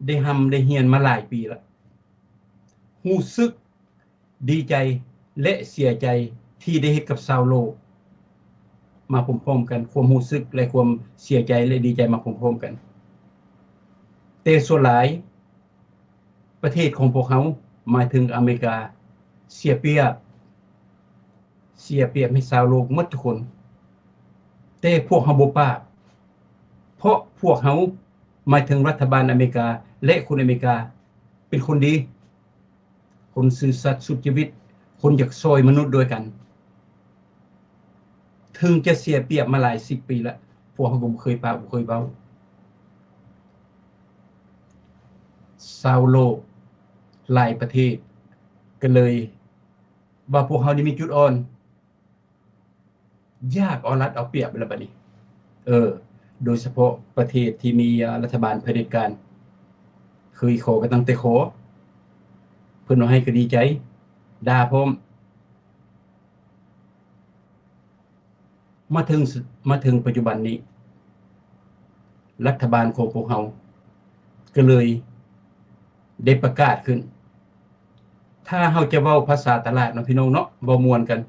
ໄດ້ຮ່ຳໄດ້ຮຽນມາຫຼາຍປີລະ, ຮູ້ສຶກດີໃຈ ແລະ ເສຍໃຈທີ່ໄດ້ເຮັດກັບຊາວໂລກມາພ້ອມໆກັນ, ຄວາມຮູ້ສຶກ ແລະ ຄວາມເສຍໃຈ ແລະ ດີໃຈມາພ້ອມໆກັນ. ແຕ່ສ່ວນຫຼາຍ ປະເທດຂອງພວກເຮົາ, ໝາຍເຖິງອາເມລິກາ, ເສຍປຽບ, ເສຍປຽບໃຫ້ຊາວໂລກໝົດທຸກຄົນ. ແຕ່ພວກເຮົາບໍ່ປາກ, ເພາະພວກເຮົາ, ໝາຍເຖິງລັດຖະບານອາເມລິກາ ແລະ ຄົນອາເມລິກາ ເປັນຄົນດີ, ຄົນຊື່ສັດສຸດຊີວິດ, ຄົນຢາກຊ່ອຍມະນຸດດ້ວຍກັນ. ເຖິງຈະເສຍປຽບມາຫຼາຍສິບປີລະ, ພວກເຮົາກໍບໍ່ເຄີຍປາກ, ບໍ່ເຄີຍເວົ້າ. ຊາວໂລກຫຼາຍປະເທດກໍເລີຍວ່າພວກເຮົານີ້ມີຈຸດອ່ອນ, ຢາກເອົາລັດເອົາປຽບແລ້ວບັດນີ້. ເອີ, ໂດຍສະເພາະປະເທດທີ່ມີ, ອາ, ລັດຖະບານຜະເດັດການ, ເຄີຍຂໍກໍຕັ້ງແຕ່ຂໍ, ເພິ່ນວ່າໃຫ້ກໍດີໃຈ, ດ່າພ້ອມ. ມາເຖິງ, ມາເຖິງປັດຈຸບັນນີ້, ລັດຖະບານຂອງພວກເຮົາກໍເລີຍໄດ້ປະກາດຂຶ້ນ. ຖ້າເຮົາຈະເວົ້າພາສາຕະຫຼາດເນາະ ພີ່ນ້ອງເນາະ, ເວົ້າມ່ວນກັນ,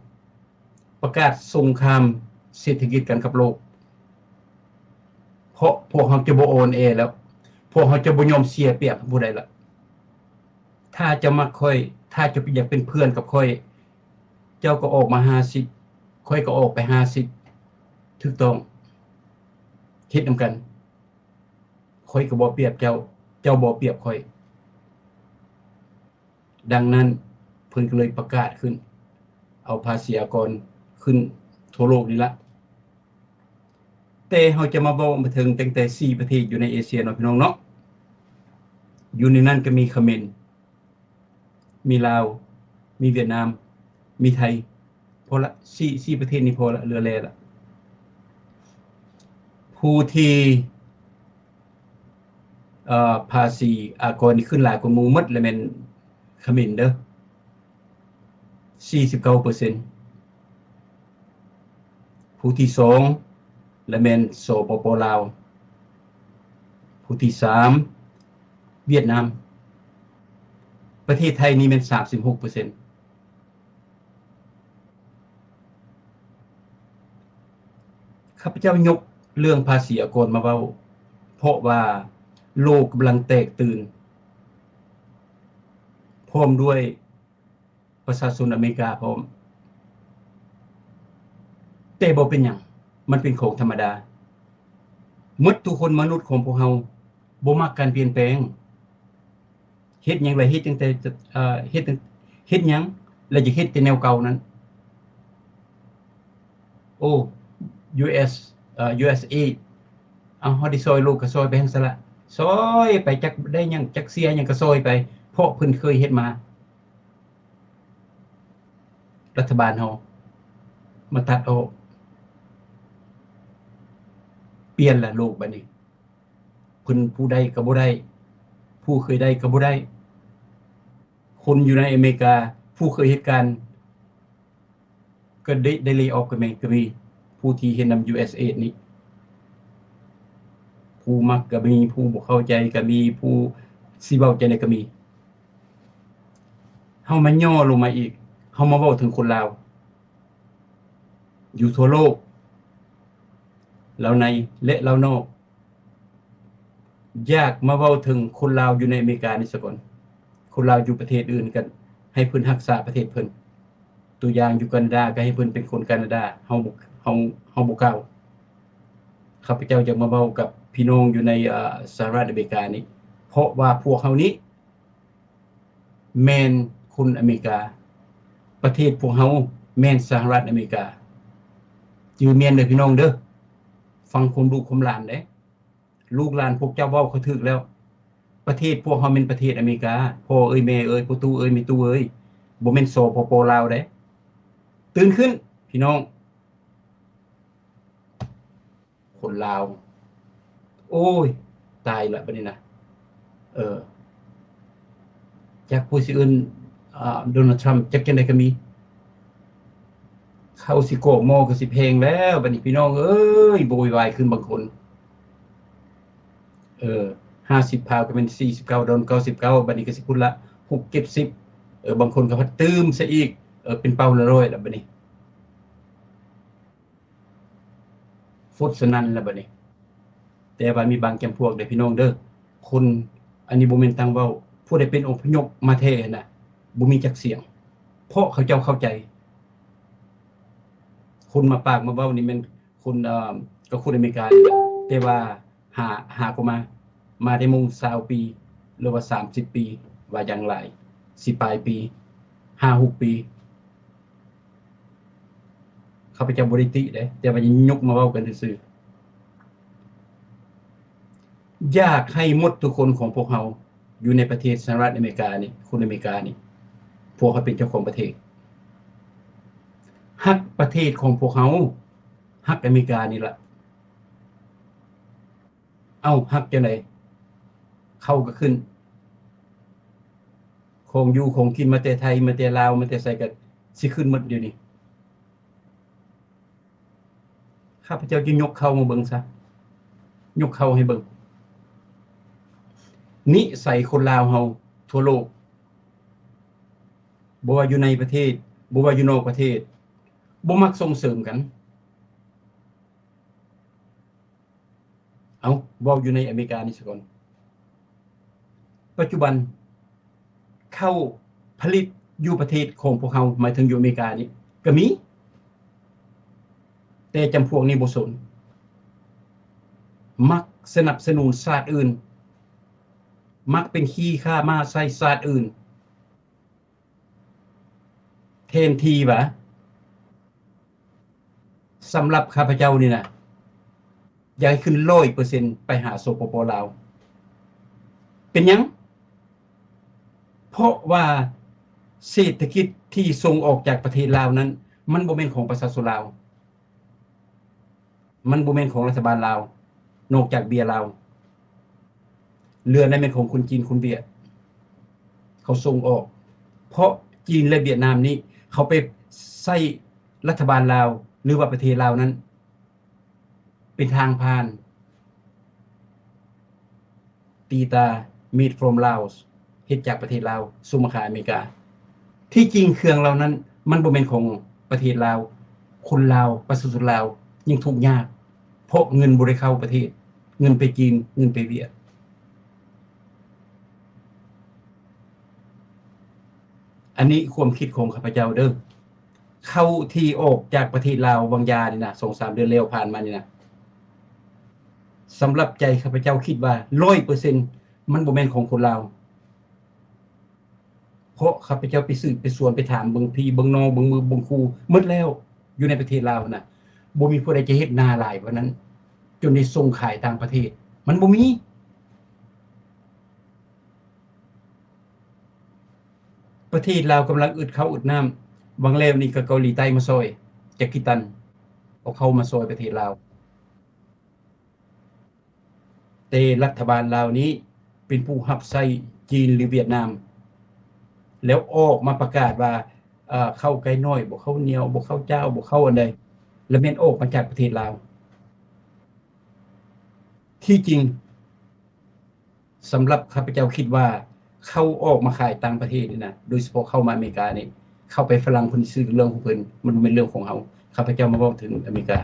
ປະກາດສົງຄາມເສດຖະກິດກັນກັບໂລກ, ເພາະພວກເຮົາຈະບໍ່ອ່ອນແອແລ້ວ, ພວກເຮົາຈະບໍ່ຍອມເສຍປຽບໃຫ້ຜູ້ໃດລະ. ຖ້າເຈົ້າມັກຂ້ອຍ, ຖ້າເຈົ້າຢາກເປັນເພື່ອນກັບຂ້ອຍ, ເຈົ້າກໍອອກມາຫ້າສິບ, ຂ້ອຍກໍອອກໄປຫ້າສິບ, ຖືກຕ້ອງ, ເຮັດນຳກັນ. ຂ້ອຍກໍບໍ່ປຽບເຈົ້າ, ເຈົ້າບໍ່ປຽບຂ້ອຍ. ດັ່ງນັ້ນເພິ່ນກໍເລີຍປະກາດຂຶ້ນ, ເອົາພາສີອາກອນຂຶ້ນທົ່ວໂລກນີ້ລະ. ແຕ່ເຮົາຈະມາເວົ້າມາເຖິງຕັ້ງແຕ່ສີ່ປະເທດຢູ່ໃນເອເຊຍເນາະ ພີ່ນ້ອງເນາະ. ຢູ່ໃນນັ້ນກໍມີຂະເໝນ, ມີລາວ, ມີຫວຽດນາມ, ມີໄທ. ພໍລະ, ສີ່, ສີ່ປະເທດນີ້ພໍລະ, ເຫຼືອແລ້ລະ. ຜູ້ທີ່ ເອີ ພາສີອາກອນນີ້ຂຶ້ນຫຼາຍກວ່າໝູ່ໝົດລະແມ່ນຂະເໝນເດີ້ ສີ່ສິບເກົ້າເປີເຊັນ. ຜູ້ທີສອງລະແມ່ນ ສປປ ລາວ, ຜູ້ທີສາມຫວຽດນາມ, ປະເທດໄທນີ້ແມ່ນສາມສິບຫົກເປີເຊັນ. ຂ້າພະເຈົ້າຍົກເລື່ອງພາສີອາກອນມາເວົ້າ ເພາະວ່າໂລກກຳລັງແຕກຕື່ນ ພ້ອມດ້ວຍປະຊາຊົນອາເມລິກາພ້ອມ. ແຕ່ບໍ່ເປັນຫຍັງ, ມັນເປັນຂອງທຳມະດາ. ໝົດທຸກຄົນມະນຸດຂອງພວກເຮົາບໍ່ມັກການປ່ຽນແປງ. ເຮັດຫຍັງລະເຮັດຕັ້ງແຕ່ ເອີ ເຮັດ ເຮັດຫຍັງລະຈະເຮັດແຕ່ແນວເກົ່ານັ້ນ. ໂອ້ ຢູເອສ ເອີ ຢູເອສເອດ ເອົາ ເຮົາໄດ້ຊ່ອຍໂລກກໍຊ່ອຍໄປຫັ້ນຊະລະ, ຊ່ອຍໄປ ຈັກໄດ້ຫຍັງ ຈັກເສຍຫຍັງກໍຊ່ອຍໄປ ເພາະເພິ່ນເຄີຍເຮັດມາ. ລັດຖະບານເຮົາມາຕັດອອກ, ປ່ຽນລະໂລກບາດນີ້. ເພິ່ນຜູ້ໃດກໍບໍ່ໄດ້, ຜູ້ເຄີຍໄດ້ກໍບໍ່ໄດ້. ຄົນຢູ່ໃນອາເມລິກາ ຜູ້ເຄີຍເຮັດການກໍໄດ້ ໄດ້ເລອອກກໍມີ, ກໍມີ. ຜູ້ທີ່ເຮັດນຳ ຢູເອສເອດ ນີ້ ຜູ້ມັກກໍມີ, ຜູ້ບໍ່ເຂົ້າໃຈກໍມີ, ຜູ້ຊິເວົ້າຈັ່ງໃດກໍມີ. ເຮົາມາຫຍໍ້ລົງມາອີກ, ເຮົາມາເວົ້າເຖິງຄົນລາວຢູ່ທົ່ວໂລກ, ລາວໃນ ແລະ ລາວນອກ. ຢາກມາເວົ້າເຖິງຄົນລາວຢູ່ໃນອາເມລິການີ້ສາກ່ອນ. ຄົນລາວຢູ່ປະເທດອື່ນກໍໃຫ້ເພິ່ນຮັກສາປະເທດເພິ່ນ. ຕົວຢ່າງຢູ່ການາດາກໍໃຫ້ເພິ່ນເປັນຄົນການາດາ. ເຮົາບໍ່ ເຮົາ ເຮົາບໍ່ກ່າວ. ຂ້າພະເຈົ້າຢາກມາເວົ້າກັບພີ່ນ້ອງຢູ່ໃນ ເອີ ສະຫະລັດອາເມລິການີ້, ເພາະວ່າພວກເຮົານີ້ ແມ່ນຄົນອາເມລິກາ, ປະເທດພວກເຮົາແມ່ນສະຫະລັດອາເມລິກາ. ຈື່ແມ່ນເດີພີ່ນ້ອງເດີ, ຟັງຄວາມລູກຄວາມຫຼານເດ້. ລູກຫຼານພວກເຈົ້າເວົ້າເຂົາຖືກແລ້ວ. ປະເທດພວກເຮົາແມ່ນປະເທດອາເມລິກາ. ພໍ່ເອີຍແມ່ເອີຍ ພໍ່ຕູ້ເອີຍແມ່ຕູ້ເອີຍ, ບໍ່ແມ່ນ ສປປ ລາວເດ້. ຕື່ນຂຶ້ນພີ່ນ້ອງ. ຄົນລາວ ໂອ້ຍ ຕາຍລະບາດນີ້ນະ. ເອີ ຈັກຜູ້ຊິເອີ້ນ ອາ ໂດນັລ ທຣຳ ຈັກຈັ່ງໃດກໍມີ. ເຂົ້າຊິກອກໝໍ້ກໍຊິແພງແລ້ວບາດນີ້ ພີ່ນ້ອງເອີຍ, ໂວຍວາຍຂຶ້ນບາງຄົນ. ເອີ ຫ້າສິບພາວກໍແມ່ນສີ່ສິບເກົ້າດອນ ເກົ້າສິບເກົ້າ, ບາດນີ້ກໍຊິພຸ້ນລະ ຫົກເຈັດສິບ. ເອີ ບາງຄົນກໍພັດຕື່ມຊະອີກ, ເອີ ເປັນເປົາລະຮ້ອຍລະບາດນີ້. ຟົດສະນັ້ນລະບາດນີ້. ແຕ່ວ່າມີບາງຈຳພວກເດີພີ່ນ້ອງເດີ, ຄົນ ອັນນີ້ບໍ່ແມ່ນຕ່າງເວົ້າ, ຜູ້ໃດເປັນອົບພະຍົບມາແທ້ຫັ້ນນະ ບໍ່ມີຈັກສຽງ, ເພາະເຂົາເຈົ້າເຂົ້າໃຈ. ຄົນມາປາກມາເວົ້ານີ້ແມ່ນຄົນ ເອີ ກໍຄົນອາເມລິການີ້ແຫຼະ, ແຕ່ວ່າ ຫາ ຫາກໍມາ ມາໄດ້ໝູ່ຊາວປີ ຫຼືວ່າສາມສິບປີ ວ່າຢ່າງຫຼາຍ ສິປາຍປີ ຫ້າຫົກປີ. ຂ້າພະເຈົ້າບໍ່ໄດ້ຕິເດ້, ແຕ່ວ່າຍົກມາເວົ້າກັນຊື່ໆ. ຢາກໃຫ້ໝົດທຸກຄົນຂອງພວກເຮົາຢູ່ໃນປະເທດສະຫະລັດອາເມລິການີ້, ຄົນອາເມລິການີ້, ພວກເຮົາເປັນເຈົ້າຂອງປະເທດ, ຮັກປະເທດຂອງພວກເຮົາ, ຮັກອາເມລິການີ້ລະ. ເອົ້າ ຮັກຈັ່ງໃດ? ເຂົ້າກໍຂຶ້ນ, ຂອງຢູ່ຂອງກິນມາແຕ່ໄທ ມາແຕ່ລາວ ມາແຕ່ໃສກໍຊິຂຶ້ນໝົດດຽວນີ້. ຂ້າພະເຈົ້າຈະຍົກເຄົ້າມາເບິ່ງຊະ, ຍົກເຄົ້າໃຫ້ເບິ່ງ. ນິໄສຄົນລາວເຮົາທົ່ວໂລກ, ບໍ່ວ່າຢູ່ໃນປະເທດ, ບໍ່ວ່າຢູ່ນອກປະເທດ, ບໍ່ມັກສົ່ງເສີມກັນ. ເອົາ ເວົ້າຢູ່ໃນອາເມລິການີ້ສາກ່ອນ. ປັດຈຸບັນ ເຂົ້າຜະລິດຢູ່ປະເທດຂອງພວກເຮົາ, ໝາຍເຖິງຢູ່ອາເມລິການີ້ກໍມີ, ແຕ່ຈຳພວກນີ້ບໍ່ສົນ, ມັກສະໜັບສະໜູນຊາດອື່ນ, ມັກເປັນຂີ້ຂ້າມ້າໃສ່ຊາດອື່ນ. ແທນທີ່ວ່າ ສຳລັບຂ້າພະເຈົ້ານີ້ນະ, ຢາກໃຫ້ຂຶ້ນຮ້ອຍເປີເຊັນໄປຫາ ສປປ ລາວ. ເປັນຫຍັງ? ເພາະວ່າເສດຖະກິດທີ່ສົ່ງອອກຈາກປະເທດລາວນັ້ນ ມັນບໍ່ແມ່ນຂອງປະຊາຊົນລາວ. ມັນບໍ່ແມ່ນຂອງລັດຖະບານລາວ ນອກຈາກເບ້ຍລາວ. ເຫຼືອນັ້ນແມ່ນຂອງຄົນຈີນ, ຄົນຫວຽດ ເຂົາສົ່ງອອກ. ເພາະຈີນ ແລະ ຫວຽດນາມນີ້ ເຂົາໄປໃຊ້ລັດຖະບານລາວ ຫຼືວ່າປະເທດລາວນັ້ນ ເປັນທາງຜ່ານ ຕີຕາ made from Laos ເຮັດຈາກປະເທດລາວ ສົ່ງມາຂາຍອາເມລິກາ. ທີ່ຈິງເຄື່ອງເຫຼົ່ານັ້ນມັນບໍ່ແມ່ນຂອງປະເທດລາວ. ຄົນລາວ ປະຊາຊົນລາວຍັງທຸກຍາກ ເພາະເງິນບໍ່ໄດ້ເຂົ້າປະເທດ, ເງິນໄປຈີນ, ເງິນໄປຫວຽດ. ອັນນີ້ຄວາມຄິດຂອງຂ້າພະເຈົ້າເດີ້. ເຂົ້າທີ່ອອກຈາກປະເທດລາວຫວ່າງຢານີ້ນະ ສອງສາມເດືອນແລ້ວຜ່ານມານີ້ນະ ສຳລັບໃຈຂ້າພະເຈົ້າຄິດວ່າຮ້ອຍເປີເຊັນມັນບໍ່ແມ່ນຂອງຄົນລາວ. ເພາະຂ້າພະເຈົ້າໄປສືບໄປສວນໄປຖາມເບິ່ງພີ່ເບິ່ງນ້ອງເບິ່ງໝູ່ເບິ່ງຄູ່ໝົດແລ້ວ ຢູ່ໃນປະເທດລາວນະ ບໍ່ມີຜູ້ໃດຈະເຮັດນາຫຼາຍປານນັ້ນ ຈົນໄດ້ສົ່ງຂາຍຕ່າງປະເທດ ມັນບໍ່ມີ. ປະເທດລາວກຳລັງອຶດເຂົ້າອຶດນ້ຳ ຫວ່າງແລ້ວນີ້ກໍເກົາຫຼີໃຕ້ມາຊ່ອຍຈັກກິຕັນ ເອົາເຂົ້າມາຊ່ອຍປະເທດລາວ. ແຕ່ລັດຖະບານລາວນີ້ເປັນຜູ້ຮັບໃຊ້ຈີນ ຫຼື ຫວຽດນາມ ແລ້ວອອກມາປະກາດວ່າ ເອີ ເຂົ້າໄກ່ນ້ອຍ ບໍ່ເຂົ້າໜຽວ ບໍ່ເຂົ້າຈ້າວ ບໍ່ເຂົ້າອັນໃດ ແລະ ແມ່ນອອກມາຈາກປະເທດລາວ. ທີ່ຈິງ ສຳລັບຂ້າພະເຈົ້າຄິດວ່າ ເຂົ້າອອກມາຂາຍຕ່າງປະເທດນີ້ນະ ໂດຍສະເພາະເຂົ້າມາອາເມລິການີ້ ເຂົ້າໄປຝຣັ່ງເພິ່ນຊື້ເລື່ອງຂອງເພິ່ນ ມັນບໍ່ແມ່ນເລື່ອງຂອງເຮົາ. ຂ້າພະເຈົ້າມາເວົ້າເຖິງອາເມລິກາ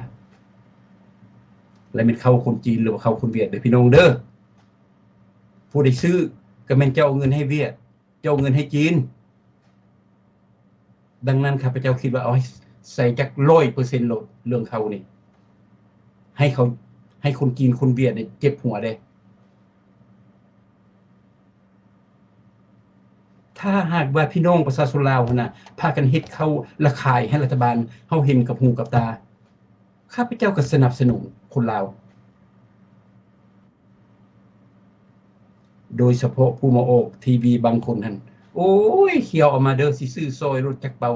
ແລະ ແມ່ນເຂົ້າຄົນຈີນ ຫຼືວ່າເຂົ້າຄົນຫວຽດເດີ້ພີ່ນ້ອງເດີ້. ຜູ້ໃດຊື້ກໍແມ່ນເຈົ້າເອົາເງິນໃຫ້ຫວຽດ ເຈົ້າເອົາເງິນໃຫ້ຈີນ. ດັ່ງນັ້ນ ຂ້າພະເຈົ້າຄິດວ່າເອົາໃຫ້ໃສ່ຈັກຮ້ອຍເປີເຊັນໂລດ ເລື່ອງເຂົ້ານີ້ ໃຫ້ເຂົາ ໃຫ້ຄົນຈີນຄົນຫວຽດນີ້ເຈັບຫົວເດ້. ຖ້າຫາກວ່າພີ່ນ້ອງປະຊາຊົນລາວຫັ້ນນະ ພາກັນເຮັດເຂົ້າລະຂາຍໃຫ້ລັດຖະບານ ເຮົາເຫັນກັບຫູກັບຕາ ຂ້າພະເຈົ້າກໍສະໜັບສະໜູນຄົນລາວ ໂດຍສະເພາະຜູ້ມາອອກທີວີບາງຄົນຫັ້ນ ໂອ້ຍ ຂຽວເອົາມາເດີ້ ຊິຊື້ຊ່ອຍລົດຈັກເປົາ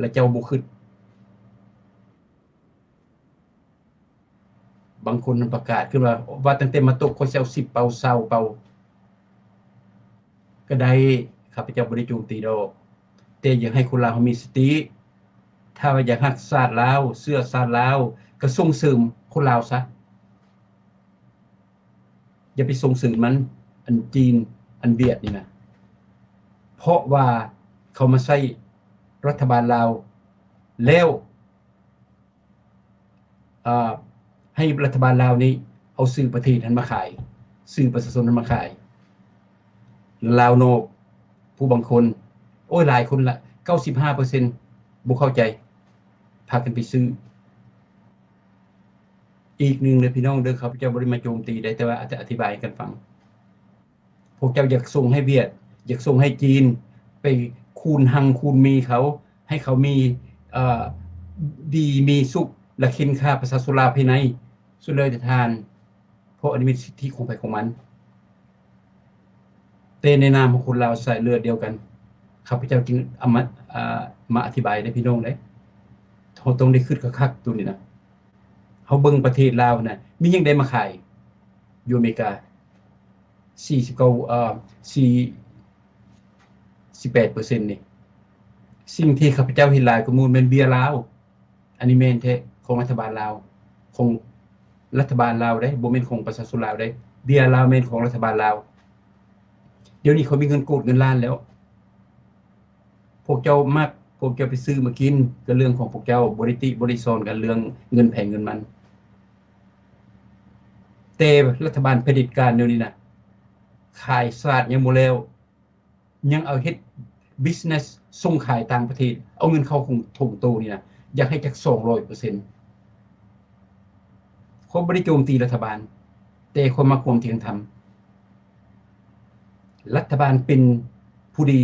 ລະເຈົ້າບໍ່ຄິດ. ບາງຄົນນັ້ນປະກາດຂຶ້ນວ່າ ວ່າຕັ້ງແຕ່ມາຕົກ ຂ້ອຍຊິເອົາສິບເປົາ ຊາວເປົາກໍໄດ້. ຂ້າພະເຈົ້າບໍ່ໄດ້ໂຈມຕີດອກ ແຕ່ຢາກໃຫ້ຄົນລາວເຮົາມີສະຕິ. ຖ້າວ່າຢາກຮັກຊາດລາວ ເຊື້ອຊາດລາວ ກໍສົ່ງເສີມຄົນລາວຊະ. ຢ່າໄປສົ່ງເສີມມັນ ອັນຈີນ ອັນຫວຽດນີ້ນະ ເພາະວ່າເຂົາມາໃຊ້ລັດຖະບານລາວແລ້ວ ເອີ ໃຫ້ລັດຖະບານລາວນີ້ເອົາຊື່ປະເທດຫັ້ນມາຂາຍ ຊື່ປະຊາຊົນຫັ້ນມາຂາຍ. ລາວນອກຜູ້ບາງຄົນ ໂອ້ຍ ຫຼາຍຄົນລະ ເກົ້າສິບຫ້າເປີເຊັນ ບໍ່ເຂົ້າໃຈ ພາກັນໄປຊື້. ອີກໜຶ່ງເດີພີ່ນ້ອງເດີ ຂ້າພະເຈົ້າບໍ່ໄດ້ມາໂຈມຕີໃດ ແຕ່ວ່າອາດຈະອະທິບາຍໃຫ້ກັນຟັງ. ພວກເຈົ້າຢາກສົ່ງໃຫ້ຫວຽດ ຢາກສົ່ງໃຫ້ຈີນ ໄປຄູນຮັ່ງຄູນມີເຂົາ ໃຫ້ເຂົາມີ ເອີ ດີມີສຸກ ແລະ ເຂັນຂ້າປະຊາຊົນລາວພາຍໃນ ສຸດແລ້ວແຕ່ທ່ານ. ເພາະອັນນີ້ແມ່ນສິດທິຂອງໃຜຂອງມັນ. ແຕ່ໃນນາມຂອງຄົນລາວສາຍເລືອດດຽວກັນ ຂ້າພະເຈົ້າຈຶ່ງເອົາມາ ເອີ ມາອະທິບາຍໃຫ້ພີ່ນ້ອງໄດ້. ເຮົາຕ້ອງໄດ້ຄິດຄັກໆ ໂຕນີ້ນະ. ເຮົາເບິ່ງປະເທດລາວນະ ມີຫຍັງໃດມາຂາຍຢູ່ອາເມລິກາ ສີ່ສິບເກົ້າ ເອີ ສີ່ສິບແປດເປີເຊັນນີ້. ສິ່ງທີ່ຂ້າພະເຈົ້າເຫັນຫຼາຍກວ່າໝູ່ແມ່ນເບ້ຍລາວ. ອັນນີ້ແມ່ນແທ້ ຂອງລັດຖະບານລາວ ຂອງລັດຖະບານລາວເດ້ ບໍ່ແມ່ນຂອງປະຊາຊົນລາວເດ້. ເບ້ຍລາວແມ່ນຂອງລັດຖະບານລາວ. ດຽວນີ້ເຂົາມີເງິນໂກດເງິນລ້ານແລ້ວ. ພວກເຈົ້າມັກ ພວກເຈົ້າໄປຊື້ມາກິນ ກໍເລື່ອງຂອງພວກເຈົ້າ ບໍ່ໄດ້ຕິບໍ່ໄດ້ສອນກັນເລື່ອງເງິນໃຜເງິນມັນ. ແຕ່ລັດຖະບານຜະເດັດການດຽວນີ້ນະ ຂາຍຊາດຍັງບໍ່ແລ້ວ ຍັງເອົາເຮັດ business ສົ່ງຂາຍຕ່າງປະເທດ ເອົາເງິນເຂົ້າຂອງຖົງໂຕນີ້ນະ ຢາກໃຫ້ຈັກສອງຮ້ອຍເປີເຊັນ. ຂ້ອຍບໍ່ໄດ້ໂຈມຕີລັດຖະບານ ແຕ່ຂ້ອຍມັກຄວາມທ່ຽງທຳ. ລັດຖະບານເປັນຜູ້ດີ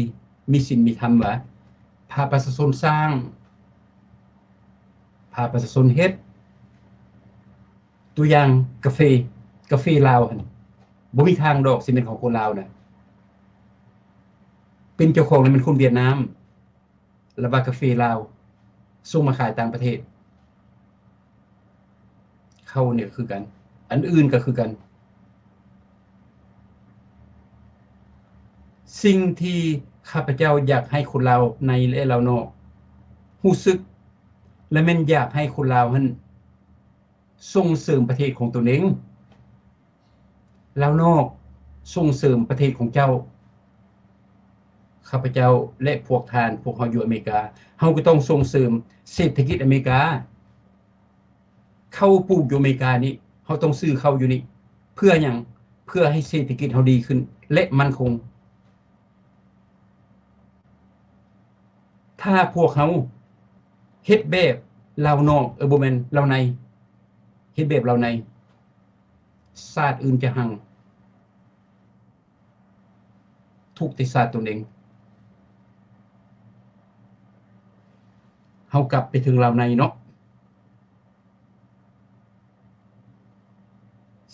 ມີສິນມີທຳຫວາ? ພາປະຊາຊົນສ້າງ ພາປະຊາຊົນເຮັດ. ຕົວຢ່າງກາເຟ, ກາເຟລາວຫັ້ນ ບໍ່ມີທາງດອກຊິແມ່ນຂອງຄົນລາວນະ, ເປັນເຈົ້າຂອງແມ່ນຄົນຫວຽດນາມ. ລະວ່າກາເຟລາວສົ່ງມາຂາຍຕ່າງປະເທດ. ເຂົ້ານີ້ກໍຄືກັນ, ອັນອື່ນກໍຄືກັນ. ສິ່ງທີ່ຂ້າພະເຈົ້າຢາກໃຫ້ຄົນລາວໃນ ແລະ ລາວນອກຮູ້ສຶກ ລະແມ່ນຢາກໃຫ້ຄົນລາວຫັ້ນ ສົ່ງເສີມປະເທດຂອງຕົນເອງ, ລາວນອກສົ່ງເສີມປະເທດຂອງເຈົ້າ. ຂ້າພະເຈົ້າ ແລະ ພວກທ່ານ, ພວກເຮົາຢູ່ອາເມລິກາ, ເຮົາກໍຕ້ອງສົ່ງເສີມເສດຖະກິດອາເມລິກາ. ເຂົ້າປູກຢູ່ອາເມລິການີ້, ເຮົາຕ້ອງຊື້ເຂົ້າຢູ່ນີ້. ເພື່ອຫຍັງ? ເພື່ອໃຫ້ເສດຖະກິດເຮົາດີຂຶ້ນ ແລະ ໝັ້ນຄົງ. ຖ້າພວກເຮົາເຮັດແບບລາວນອກ, ເອີ ບໍ່ແມ່ນ ລາວໃນ, ເຮັດແບບລາວໃນ, ຊາດອື່ນຈະຮັ່ງ, ທຸກແຕ່ຊາດຕົນເອງ. ເຮົາກັບໄປເຖິງລາວໃນເນາະ.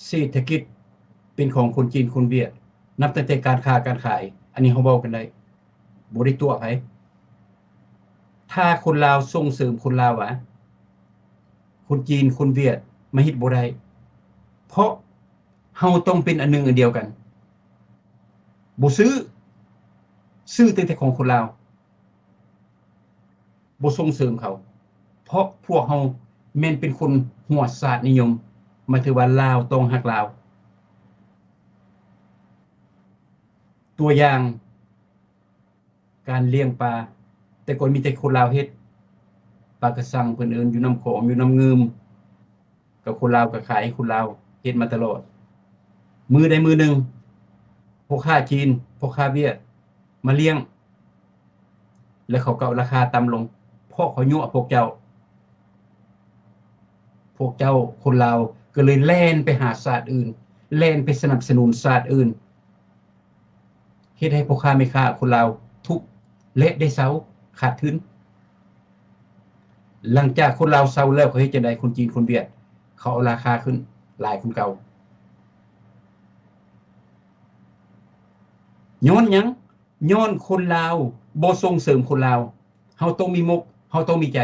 ເສດຖະກິດເປັນຂອງຄົນຈີນຄົນຫວຽດ, ນັບຕັ້ງແຕ່ການຄ້າການຂາຍ, ອັນນີ້ເຮົາເວົ້າກັນໄດ້, ບໍ່ໄດ້ຕົວະໃຜ. ຖ້າຄົນລາວສົ່ງເສີມຄົນລາວຫວາ, ຄົນຈີນຄົນຫວຽດມາເຮັດບໍ່ໄດ້, ເພາະເຮົາຕ້ອງເປັນອັນໜຶ່ງອັນດຽວກັນ. ບໍ່ຊື້, ຊື້ຕັ້ງແຕ່ຂອງຄົນລາວ. ບໍ່ສົ່ງເສີມເຂົາ, ເພາະພວກເຮົາແມ່ນເປັນຄົນຫົວຊາດນິຍົມ, ໝາຍເຖິງວ່າລາວຕ້ອງຮັກລາວ. ຕົວຢ່າງ ການລ້ຽງປາ, ແຕ່ກ່ອນມີແຕ່ຄົນລາວເຮັດ, ປາກະຊັງເພິ່ນເອີ້ນ, ຢູ່ນ້ຳຂອງ, ຢູ່ນ້ຳງື່ມ. ກໍຄົນລາວກໍຂາຍໃຫ້ຄົນລາວເຮັດມາຕະຫຼອດ. ມື້ໃດມື້ໜຶ່ງ ພໍ່ຄ້າຈີນ, ພໍ່ຄ້າຫວຽດມາລ້ຽງ ແລ້ວເຂົາກໍເອົາລາຄາຕ່ຳລົງ ເພາະເຂົາຍົວະພວກເຈົ້າ. ພວກເຈົ້າຄົນລາວກໍເລີຍແລ່ນໄປຫາຊາດອື່ນ, ແລ່ນໄປສະໜັບສະໜູນຊາດອື່ນ. ເຮັດໃຫ້ພໍ່ຄ້າແມ່ຄ້າຄົນລາວທຸກ ແລະ ໄດ້ເຊົາຂາດທຶນ. ຫຼັງຈາກຄົນລາວເຊົາແລ້ວ ເຂົາເຮັດຈັ່ງໃດ? ຄົນຈີນຄົນຫວຽດ ເຂົາເອົາລາຄາຂຶ້ນຫຼາຍກວ່າເກົ່າ. ຍ້ອນຫຍັງ? ຍ້ອນຄົນລາວບໍ່ສົ່ງເສີມຄົນລາວ. ເຮົາຕ້ອງມີມົກ, ເຮົາຕ້ອງມີໃຈ.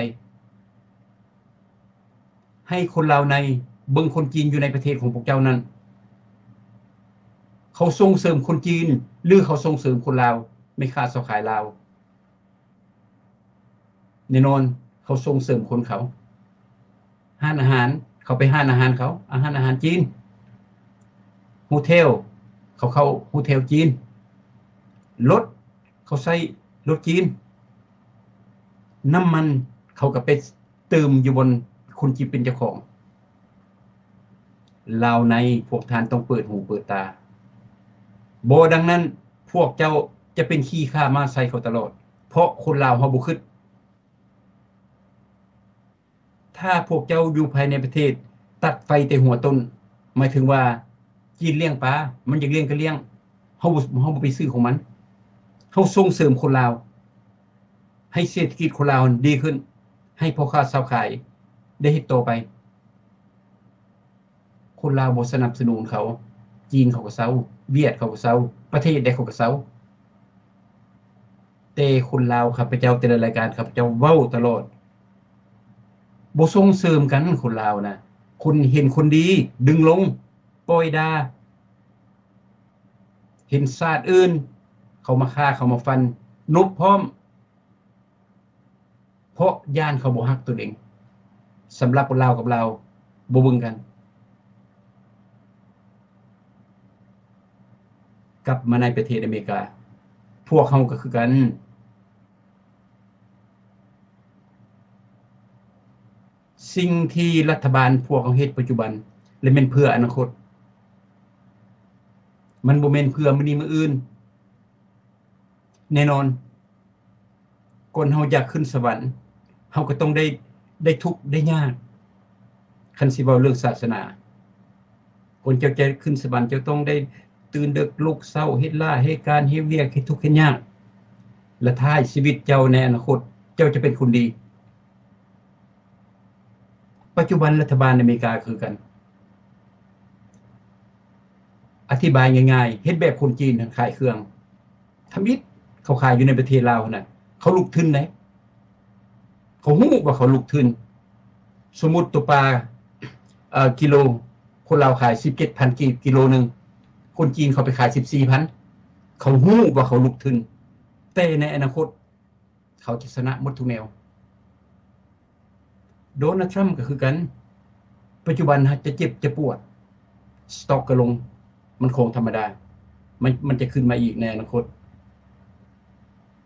ໃຫ້ຄົນລາວໃນເບິ່ງຄົນຈີນຢູ່ໃນປະເທດຂອງພວກເຈົ້ານັ້ນ, ເຂົາສົ່ງເສີມຄົນຈີນ ຫຼື ເຂົາສົ່ງເສີມຄົນລາວ ແມ່ຄ້າຊາວຂາຍລາວ? ແນ່ນອນ ເຂົາສົ່ງເສີມຄົນເຂົາ. ຮ້ານອາຫານ, ເຂົາໄປຮ້ານອາຫານເຂົາ, ອາຫານ, ອາຫານຈີນ. ໂຮເທວ, ເຂົາເຂົ້າໂຮເທວຈີນ. ລົດ, ເຂົາໃຊ້ລົດຈີນ. ນ້ຳມັນ, ເຂົາກໍໄປ ຕື່ມຢູ່ບ່ອນຄົນຈີນເປັນເຈົ້າຂອງ. ລາວໃນ, ພວກທ່ານຕ້ອງເປີດຫູເປີດຕາ. ບໍ່ດັ່ງນັ້ນ, ພວກເຈົ້າຈະເປັນຂີ້ຂ້າມ້າໃສ່ເຂົາຕະຫຼອດ, ເພາະຄົນລາວເຮົາບໍ່ຄິດ. ຖ້າພວກເຈົ້າຢູ່ພາຍໃນປະເທດ ຕັດໄຟແຕ່ຫົວຕົ້ນ, ໝາຍເຖິງວ່າ ຈີນລ້ຽງປາ, ມັນຢາກລ້ຽງກໍລ້ຽງ, ເຮົາບໍ່, ເຮົາບໍ່ໄປຊື້ຂອງມັນ. ເຮົາສົ່ງເສີມຄົນລາວ, ໃຫ້ເສດຖະກິດຄົນລາວດີຂຶ້ນ, ໃຫ້ພໍ່ຄ້າຊາວຂາຍໄດ້ເຮັດຕໍ່ໄປ. ຄົນລາວບໍ່ສະໜັບສະໜູນເຂົາ, ຈີນເຂົາກໍເຊົາ, ຫວຽດເຂົາກໍເຊົາ, ປະເທດໃດເຂົາກໍເຊົາ. ແຕ່ຄົນລາວ ຂ້າພະເຈົ້າແຕ່ລະລາຍການ ຂ້າພະເຈົ້າເວົ້າຕະຫຼອດ, ບໍ່ສົ່ງເສີມກັນ. ຄົນລາວນະ, ຄົນເຫັນຄົນດີດຶງລົງ, ປ່ອຍດ່າ. ເຫັນຊາດອື່ນເຂົາມາຂ້າ, ເຂົາມາຟັນ, ນົບພ້ອມ, ເພາະຢ້ານເຂົາບໍ່ຮັກຕົນເອງ. ສຳລັບລາວກັບລາວ ບໍ່ເບິ່ງກັນ. ກັບມາໃນປະເທດອາເມລິກາ, ພວກເຮົາກໍຄືກັນ. ສິ່ງທີ່ລັດຖະບານພວກເຮົາເຮັດປັດຈຸບັນ ແລະ ແມ່ນເພື່ອອະນາຄົດ, ມັນບໍ່ແມ່ນເພື່ອມື້ນີ້ມື້ອື່ນ. ແນ່ນອນ, ຄົນເຮົາຢາກຂຶ້ນສະຫວັນ, ເຮົາກໍຕ້ອງໄດ້, ໄດ້ທຸກໄດ້ຍາກ. ຄັນຊິເວົ້າເລື່ອງສາສະໜາ, ກ່ອນເຈົ້າຈະຂຶ້ນສະຫວັນ, ເຈົ້າຕ້ອງໄດ້ຕື່ນເດິກ, ລຸກເຊົ້າ, ເຮັດລ້າເຮັດການ, ເຮັດວຽກ, ເຮັດທຸກເຮັດຍາກ, ແລະ ທ້າຍຊີວິດເຈົ້າໃນອະນາຄົດ, ເຈົ້າຈະເປັນຄົນດີ. ປັດຈຸບັນລັດຖະບານອາເມລິກາຄືກັນ, ອະທິບາຍງ່າຍໆ ເຮັດແບບຄົນຈີນຫັ້ນຂາຍເຄື່ອງ. ທຳອິດເຂົາຂາຍຢູ່ໃນປະເທດລາວຫັ້ນນະ ເຂົາລຸກທຶນເດ້. ເຂົາຮູ້ວ່າເຂົາລຸກທຶນ. ສົມມຸດໂຕປາ ເອີ ກິໂລ ຄົນລາວຂາຍສິບເຈັດພັນກີບກິໂລໜຶ່ງ, ຄົນຈີນເຂົາໄປຂາຍສິບສີ່ພັນ. ເຂົາຮູ້ວ່າເຂົາລຸກທຶນ, ແຕ່ໃນອະນາຄົດເຂົາຈະຊະນະໝົດທຸກແນວ. ໂດນັລ ທຣຳກໍຄືກັນ, ປັດຈຸບັນຫາກຈະເຈັບຈະປວດ, ສະຕັອກກໍລົງ, ມັນຂອງທຳມະດາ, ມັນ ມັນຈະຂຶ້ນມາອີກໃນອະນາຄົດ.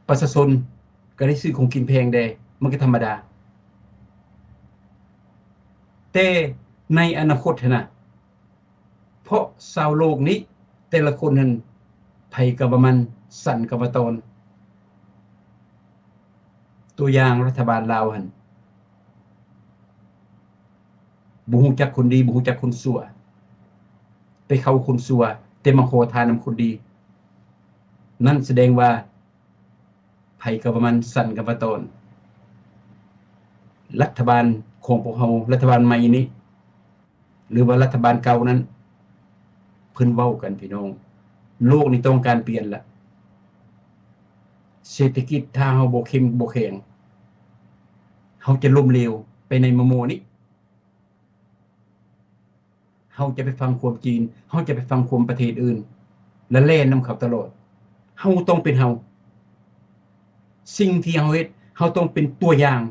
ປະຊາຊົນກໍໄດ້ຊື້ຂອງກິນແພງແດ່, ມັນກໍທຳມະດາ. ແຕ່ໃນອະນາຄົດຫັ້ນນະ, ເພາະຊາວໂລກນີ້ແຕ່ລະຄົນຫັ້ນ ໃຜກໍວ່າມັນ ສັນກໍວ່າຕອນ. ຕົວຢ່າງລັດຖະບານລາວຫັ້ນ ບໍ່ຮູ້ຈັກຄົນດີ ບໍ່ຮູ້ຈັກຄົນຊົ່ວ, ໄປເຂົ້າຄົນຊົ່ວ ແຕ່ມາຂໍທານນຳຄົນດີ. ນັ້ນສະແດງວ່າ ໃຜກໍວ່າມັນ ສັນກໍວ່າຕອນ. ລັດຖະບານຂອງພວກເຮົາ ລັດຖະບານໃໝ່ນີ້ ຫຼືວ່າລັດຖະບານເກົ່ານັ້ນ ເພິ່ນເວົ້າກັນພີ່ນ້ອງ, ໂລກນີ້ຕ້ອງການປ່ຽນລະ. ເສດຖະກິດຖ້າເຮົາບໍ່ເຂັ້ມບໍ່ແຂງ ເຮົາຈະລົ້ມເຫຼວໄປໃນມະໂມນີ້. ເຮົາຈະໄປຟັງຄວາມຈີນ, ເຮົາຈະໄປຟັງຄວາມປະເທດອື່ນ ແລະ ແລ່ນນຳເຂົາຕະຫຼອດ. ເຮົາຕ້ອງເປັນເຮົາ. ສິ່ງທີ່ເຮົາເຮັດ, ເຮົາຕ້ອງເປັນຕົວຢ່າງ.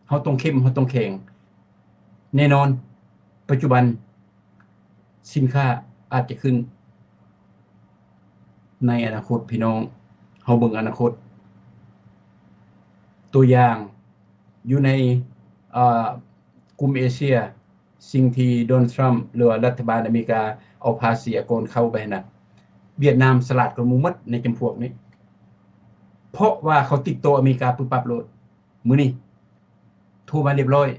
ເຮົາຕ້ອງເຂັ້ມ, ເຮົາຕ້ອງແຂງ. ແນ່ນອນ, ປັດຈຸບັນ ສິນຄ້າອາດຈະຂຶ້ນໃນອະນາຄົດພີ່ນ້ອງ, ເຮົາເບິ່ງອະນາຄົດ. ຕົວຢ່າງ ຢູ່ໃນ ເອີ ກຸ່ມເອເຊຍ, ສິ່ງທີ່ໂດນັລ ທຣຳ ຫຼືວ່າລັດຖະບານອາເມລິກາເອົາພາສີອາກອນເຂົ້າໄປຫັ້ນນະ, ຫວຽດນາມສະຫຼາດກວ່າໝູ່ໝົດໃນຈຳພວກນີ້, ເພາະວ່າເຂົາຕິດຕໍ່ອາເມລິກາປຶບປັບໂລດ. ມື້ນີ້ໂທມາຮຽບຮ້ອຍ.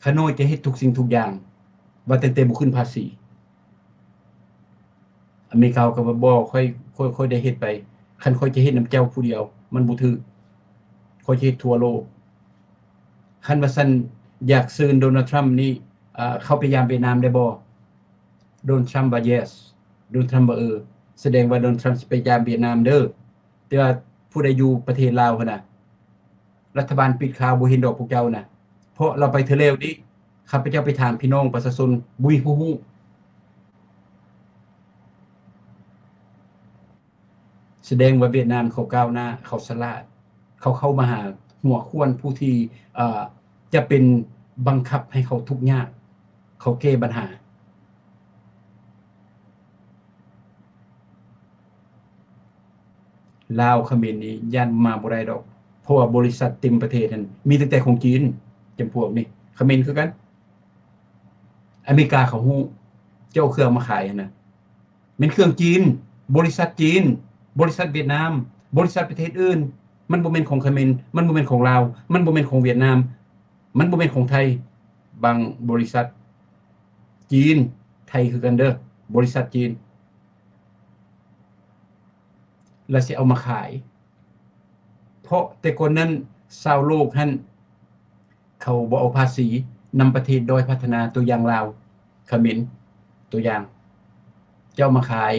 ຂ້ານ້ອຍຈະເຮັດທຸກສິ່ງທຸກຢ່າງ, ວ່າຕັ້ງແຕ່ບໍ່ຂຶ້ນພາສີ. ອາເມລິກາກໍວ່າ ບໍ່, ຂ້ອຍ, ຂ້ອຍ, ຂ້ອຍໄດ້ເຮັດໄປ. ຄັນຂ້ອຍຈະເຮັດນຳເຈົ້າຜູ້ດຽວ, ມັນບໍ່ຖືກ. ຂ້ອຍຈະເຮັດທົ່ວໂລກ. ຄັນວ່າຊັ້ນ, ຢາກເຊີນໂດນັລ ທຣຳນີ້, ເອີ, ເຂົ້າໄປຢາມຫວຽດນາມໄດ້ບໍ່? ໂດນັລ ທຣຳວ່າ yes. ໂດນັລ ທຣຳວ່າ ເອີ. ສະແດງວ່າໂດນັລ ທຣຳຊິໄປຢາມຫວຽດນາມເດີ້. ແຕ່ວ່າຜູ້ໃດຢູ່ປະເທດລາວຫັ້ນນະ, ລັດຖະບານປິດຂ່າວ ບໍ່ເຫັນດອກພວກເຈົ້ານະ, ເພາະລາວໄປເທື່ອແລ້ວນີ້, ຂ້າພະເຈົ້າໄປຖາມພີ່ນ້ອງປະຊາຊົນ ບໍ່ມີຜູ້ຮູ້. ສະແດງວ່າຫວຽດນາມເຂົາກ້າວໜ້າ, ເຂົາສະຫຼາດ, ເຂົາເຂົ້າມາຫາຫົວຂວນຜູ້ທີ່, ເອີ, ຈະເປັນບັງຄັບໃຫ້ເຂົາທຸກຍາກ, ເຂົາແກ້ບັນຫາ. ລາວຂະເໝນນີ້ຢ້ານມາບໍ່ໄດ້ດອກ, ເພາະວ່າບໍລິສັດເຕັມປະເທດຫັ້ນ ມີຕັ້ງແຕ່ຂອງຈີນ, ຈຳພວກນີ້ ຂະເໝນຄືກັນ. ອາເມລິກາເຂົາຮູ້, ເຈົ້າເອົາເຄື່ອງມາຂາຍຫັ້ນນະ ແມ່ນເຄື່ອງຈີນ, ບໍລິສັດຈີນ, ບໍລິສັດຫວຽດນາມ, ບໍລິສັດປະເທດອື່ນ. ມັນບໍ່ແມ່ນຂອງຂະເໝນ, ມັນບໍ່ແມ່ນຂອງລາວ, ມັນບໍ່ແມ່ນຂອງຫວຽດນາມ, ມັນບໍ່ແມ່ນຂອງໄທ. ບາງບໍລິສັດຈີນ, ໄທຄືກັນເດີ້, ບໍລິສັດຈີນ. ແລ້ວຊິເອົາມາຂາຍ, ເພາະແຕ່ກ່ອນນັ້ນຊາວໂລກຫັ້ນ ເຂົາບໍ່ເອົາພາສີນຳປະເທດດ້ອຍພັດທະນາ, ຕົວຢ່າງລາວ, ຂະເໝນ, ຕົວຢ່າງ. ເຈົ້າມາຂາຍ,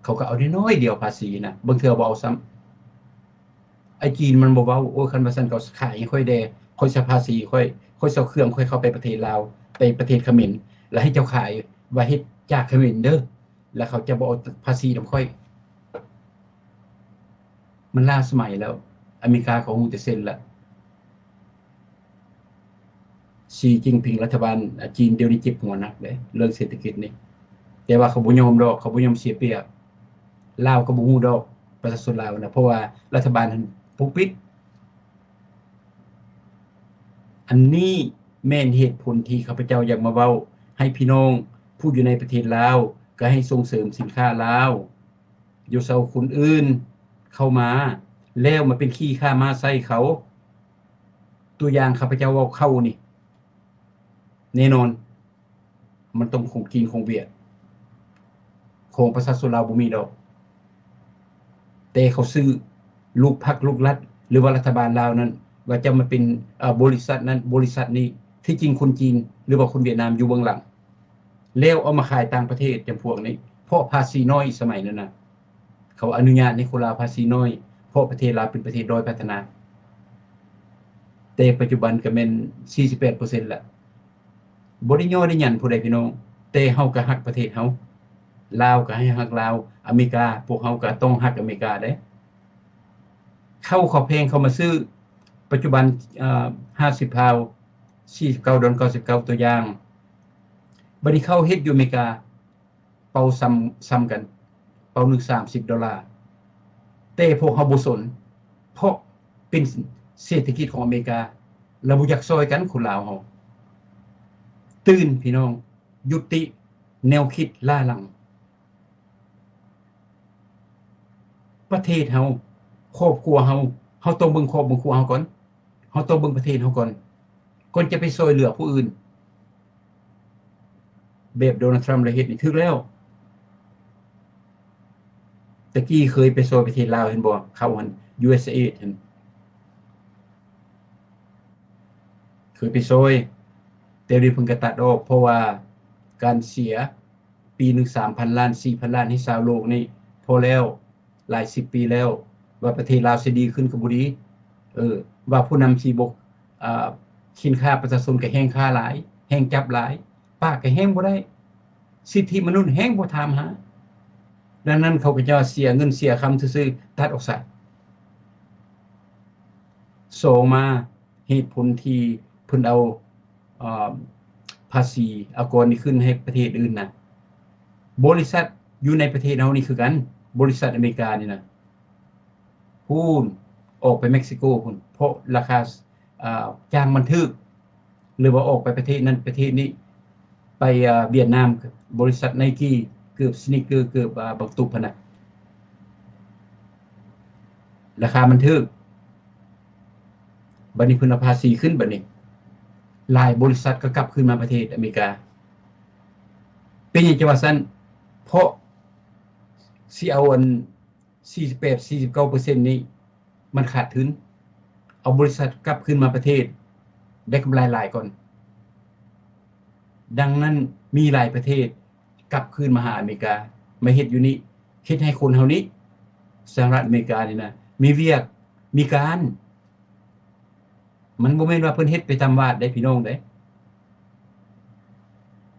ເຂົາກໍເອົານ້ອຍໆດຽວພາສີນະ, ບາງເທື່ອບໍ່ເອົາຊ້ຳ. ໄອ້ຈີນມັນບໍ່ເວົ້າ, ໂອ້ຍ ຄັນວ່າຊັ້ນກໍຂາຍໃຫ້ຂ້ອຍແດ່, ຂ້ອຍເສຍພາສີຂ້ອຍ, ຂ້ອຍເອົາເຄື່ອງຂ້ອຍເຂົ້າໄປປະເທດລາວ, ໄປປະເທດຂະເໝນ, ແລ້ວໃຫ້ເຈົ້າຂາຍວ່າເຮັດຈາກຂະເໝນເດີ້. ແລ້ວເຂົາຈະບໍ່ເອົາພາສີນຳຂ້ອຍ. ມັນລ້າສະໄໝແລ້ວ. ອາເມລິກາເຂົາຮູ້ແຕ່ເຊັນລະ. ຊີຈິ້ນຜິງ ລັດຖະບານ ອາ ຈີນດຽວນີ້ເຈັບຫົວໜັກເດ້ ເລື່ອງເສດຖະກິດນີ້. ແຕ່ວ່າເຂົາບໍ່ຍອມດອກ, ເຂົາບໍ່ຍອມເສຍປຽບ. ລາວກໍບໍ່ຮູ້ດອກ, ປະຊາຊົນລາວນະ, ເພາະວ່າລັດຖະບານຫັ້ນປົກປິດ. ອັນນີ້ແມ່ນເຫດຜົນທີ່ຂ້າພະເຈົ້າຢາກມາເວົ້າໃຫ້ພີ່ນ້ອງຜູ້ຢູ່ໃນປະເທດລາວ, ກໍໃຫ້ສົ່ງເສີມສິນຄ້າລາວ, ຢ່າເຊົາຄົນອື່ນເຂົ້າມາ ແລ້ວມາເປັນຂີ້ຂ້າມ້າໃສ່ເຂົາ. ຕົວຢ່າງຂ້າພະເຈົ້າເວົ້າເຂົ້ານີ້ ແນ່ນອນ ມັນຕ້ອງຂອງຈີນຂອງຫວຽດ, ຂອງປະຊາຊົນລາວບໍ່ມີດອກ. ແຕ່ເຂົາຊື້ລູກພັກລູກລັດ ຫຼືວ່າລັດຖະບານລາວນັ້ນ ວ່າຈະມາເປັນ ເອີ ບໍລິສັດນັ້ນບໍລິສັດນີ້, ທີ່ຈິງຄົນຈີນ ຫຼືວ່າຄົນຫວຽດນາມຢູ່ເບື້ອງຫຼັງ. ແລ້ວເອົາມາຂາຍຕ່າງປະເທດ ຈຳພວກນີ້ ເພາະພາສີນ້ອຍ ສະໄໝນັ້ນນະ ເຂົາອະນຸຍາດໃຫ້ຄົນລາວພາສີນ້ອຍ ເພາະປະເທດລາວເປັນປະເທດດ້ອຍພັດທະນາ. ແຕ່ປັດຈຸບັນກໍແມ່ນສີ່ສິບແປດເປີເຊັນລະ. ບໍ່ໄດ້ຍໍ້ໄດ້ຫຍັນຜູ້ໃດພີ່ນ້ອງ, ແຕ່ເຮົາກໍຮັກປະເທດເຮົາ, ລາວກໍໃຫ້ຮັກລາວ, ອາເມລິກາ, ພວກເຮົາກໍຕ້ອງຮັກອາເມລິກາເດ້. ເຂົ້າ ເຂົ້າແພງເຂົ້າມາຊື້ ປັດຈຸບັນ ເອີ ຫ້າສິບພາວ ສີ່ສິບເກົ້າດອນ ເກົ້າສິບເກົ້າ ຕົວຢ່າງ. ບັດນີ້ເຂົ້າເຮັດຢູ່ອາເມລິກາ ເປົາສ່ຳ ສ່ຳກັນ, ເປົາໜຶ່ງສາມສິບໂດລາ, ແຕ່ພວກເຮົາບໍ່ສົນ ເພາະເປັນເສດຖະກິດຂອງອາເມລິກາ ລະບໍ່ຢາກຊ່ອຍກັນຄົນລາວເຮົາ. ຕື່ນພີ່ນ້ອງ, ຍຸຕິແນວຄິດລ້າຫຼັງ. ປະເທດເຮົາ, ຄອບຄົວເຮົາ, ເຮົາຕ້ອງເບິ່ງຄອບເບິ່ງຄົວເຮົາກ່ອນ. ເຮົາຕ້ອງເບິ່ງປະເທດເຮົາກ່ອນ, ກ່ອນຈະໄປຊ່ອຍເຫຼືອຜູ້ອື່ນ ແບບໂດນັລທຣຳລະເຮັດນີ້ຖືກແລ້ວ. ຕະກີ້ເຄີຍໄປຊ່ອຍປະເທດລາວເຫັນບໍ່? ເຂົ້າຫັ້ນ ຢູເອສເອເອດຫັ້ນ ເຄີຍໄປຊ່ອຍ, ແຕ່ດຽວນີ້ເພິ່ນກໍຕັດອອກ ເພາະວ່າການເສຍ ປີໜຶ່ງສາມພັນລ້ານ ສີ່ພັນລ້ານໃຫ້ຊາວໂລກນີ້ ພໍແລ້ວ, ຫຼາຍສິບປີແລ້ວ, ວ່າປະເທດລາວຊິດີຂຶ້ນກໍບໍ່ດີ. ເອີ ວ່າຜູ້ນຳຊິບໍ່ ອາ ຂີ້ນຂ້າປະຊາຊົນ ກໍແຮງຂ້າຫຼາຍ, ແຮງຈັບຫຼາຍ, ປາກກໍແຮງບໍ່ໄດ້, ສິດທິມະນຸດແຮງບໍ່ຖາມຫາ. ດັ່ງນັ້ນ ເຂົາກໍຈະເສຍເງິນເສຍຄຳຊື່ໆ ຕັດອອກຊະ. ສອງມາ ເຫດຜົນທີ່ເພິ່ນເອົາ ເອີ ພາສີອາກອນນີ້ຂຶ້ນໃຫ້ປະເທດອື່ນນະ, ບໍລິສັດຢູ່ໃນປະເທດເຮົານີ້ຄືກັນ, ບໍລິສັດອາເມລິການີ້ນະ ພຸ້ນ ອອກໄປເມັກຊິໂກພຸ້ນ ເພາະລາຄາ ເອີ ຈ້າງມັນຖືກ ຫຼືວ່າອອກໄປປະເທດນັ້ນປະເທດນີ້. ໄປ ອາ ຫວຽດນາມ ບໍລິສັດໄນກີ ເກີບ ສະນິກເກີ ເກີບ ອາ ບັກຕຸບຫັ້ນນະ ລາຄາມັນຖືກ. ບັດນີ້ເພິ່ນເອົາພາສີຂຶ້ນ ບັດນີ້ຫຼາຍບໍລິສັດກໍກັບຄືນມາປະເທດອາເມລິກາ. ເປັນຫຍັງຈັ່ງວ່າຊັ້ນ? ເພາະຊິເອົາອັນ ສີ່ສິບແປດ ສີ່ສິບເກົ້າເປີເຊັນນີ້ ມັນຂາດທຶນ, ເອົາບໍລິສັດກັບຄືນມາປະເທດ ໄດ້ກຳໄລຫຼາຍກ່ອນ. ດັ່ງນັ້ນ ມີຫຼາຍປະເທດກັບຄືນມາຫາອາເມລິກາ ມາເຮັດຢູ່ນີ້, ເຮັດໃຫ້ຄົນເຮົານີ້ ສະຫະລັດອາເມລິການີ້ນະ ມີວຽກ ມີການ. ມັນບໍ່ແມ່ນວ່າເພິ່ນເຮັດໄປຕາມວາດເດ້ ພີ່ນ້ອງເດ້.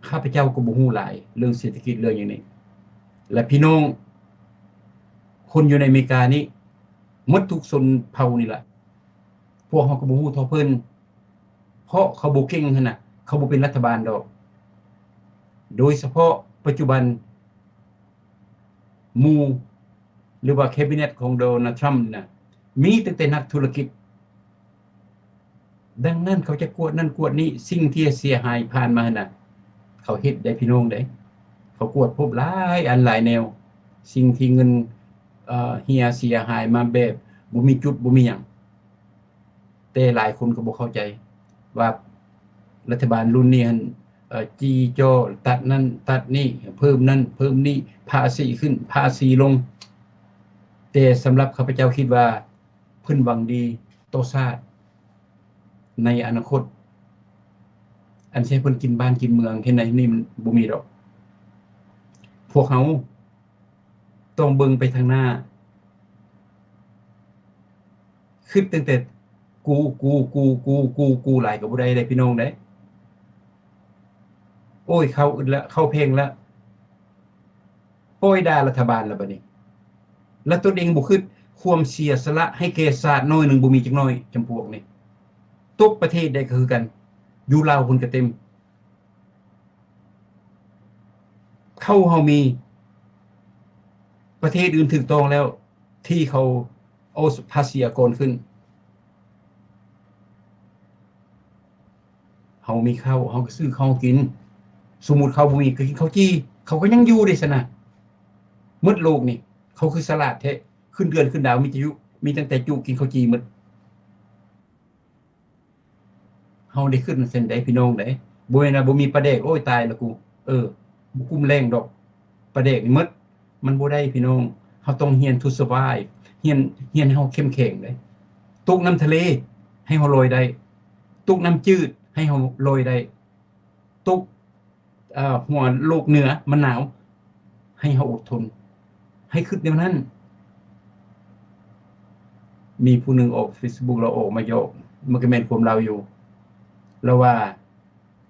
ຂ້າພະເຈົ້າກໍບໍ່ຮູ້ຫຼາຍເລື່ອງເສດຖະກິດ ເລື່ອງຫຍັງນີ້ ແລະ ພີ່ນ້ອງຄົນຢູ່ໃນອາເມລິການີ້ ໝົດທຸກຊົນເຜົ່ານີ້ລະ, ພວກເຮົາກໍບໍ່ຮູ້ເທົ່າເພິ່ນ ເພາະເຂົາບໍ່ເກັ່ງຫັ້ນນະ, ເຂົາບໍ່ເປັນລັດຖະບານດອກ. ໂດຍສະເພາະປັດຈຸບັນ ໝູ່ ຫຼືວ່າ cabinet ຂອງໂດນັລທຣຳນີ້ນະ ມີຕັ້ງແຕ່ນັກທຸລະກິດ. ດັ່ງນັ້ນ ເຂົາຈະກວດນັ້ນກວດນີ້, ສິ່ງທີ່ເສຍຫາຍຜ່ານມາຫັ້ນນະ ເຂົາເຮັດໄດ້ພີ່ນ້ອງເດ້. ເຂົາກວດພົບຫຼາຍອັນຫຼາຍແນວ, ສິ່ງທີ່ເງິນ ເອີ ເຫຍເສຍຫາຍມາແບບບໍ່ມີຈຸດ ບໍ່ມີຫຍັງ. ແຕ່ຫຼາຍຄົນກໍບໍ່ເຂົ້າໃຈວ່າລັດຖະບານລຸ້ນນີ້ຫັ້ນ ເອີ ຈີ່ຈໍ້ ຕັດນັ້ນຕັດນີ້ ເພີ່ມນັ້ນເພີ່ມນີ້ ພາສີຂຶ້ນພາສີລົງ. ແຕ່ສຳລັບຂ້າພະເຈົ້າຄິດວ່າເພິ່ນຫວັງດີຕໍ່ຊາດໃນອະນາຄົດ. ອັນຊິໃຫ້ເພິ່ນກິນບ້ານກິນເມືອງເຮັດໃນນີ້ມັນບໍ່ມີດອກ. ພວກເຮົາຕ້ອງເບິ່ງໄປທາງໜ້າ. ຄິດຕັ້ງແຕ່ກູ ກູ ກູ ກູ ກູ ກູຫຼາຍກໍບໍ່ໄດ້ເດ້ພີ່ນ້ອງເດ້. ໂອ້ຍ ເຂົ້າອຶດລະ ເຂົ້າແພງລະ ປ່ອຍດ່າລັດຖະບານລະບັດນີ້ ລະຕົນເອງບໍ່ຄິດຄວາມເສຍສະຫຼະໃຫ້ແກ່ຊາດໜ້ອຍໜຶ່ງ ບໍ່ມີຈັກໜ້ອຍ. ຈຳພວກນີ້ ຕົກປະເທດໃດກໍຄືກັນ, ຢູ່ລາວພຸ້ນກໍເຕັມ. ເຂົ້າເຮົາມີ, ປະເທດອື່ນຖືກຕ້ອງແລ້ວ ທີ່ເຂົາເອົາພາສີອາກອນຂຶ້ນ. ເຮົາມີເຂົ້າ ເຮົາກໍຊື້ເຂົ້າກິນ, ສົມມຸດເຂົ້າບໍ່ມີກໍກິນເຂົ້າຈີ່, ເຂົາກໍຍັງຢູ່ເດ້ຊັ້ນນະ. ໝົດໂລກນີ້ ເຂົາຄືສະຫຼາດແທ້, ຂຶ້ນເດືອນຂຶ້ນດາວມີແຕ່ຈຸ ມີຕັ້ງແຕ່ຈຸກິນເຂົ້າຈີ່ໝົດ. ເຮົາໄດ້ຂຶ້ນຊັ້ນໃດພີ່ນ້ອງເດ້. ບໍ່ແມ່ນວ່າບໍ່ມີປາແດກ ໂອ້ຍ ຕາຍລະກູ. ເອີ ບໍ່ກຸ້ມແລ້ງດອກ, ປາແດກນີ້ໝົດ. ມັນບໍ່ໄດ້ພີ່ນ້ອງ, ເຮົາຕ້ອງຮຽນ to survive, ຮຽນ ຮຽນໃຫ້ເຮົາເຂັ້ມແຂງເດ້. ຕົກນ້ຳທະເລໃຫ້ເຮົາລອຍໄດ້, ຕົກນ້ຳຈືດໃຫ້ເຮົາລອຍໄດ້, ຕົກ ເອີ ຮົ້ວໂລກເໜືອມັນໜາວ. ໃຫ້ເຮົາອົດທົນ ໃຫ້ຄິດແນວນັ້ນ. ມີຜູ້ໜຶ່ງອອກເຟສບຸກ ລາວອອກມາຢອກ ມັນກໍແມ່ນຄວາມລາວຢູ່. ລາວວ່າ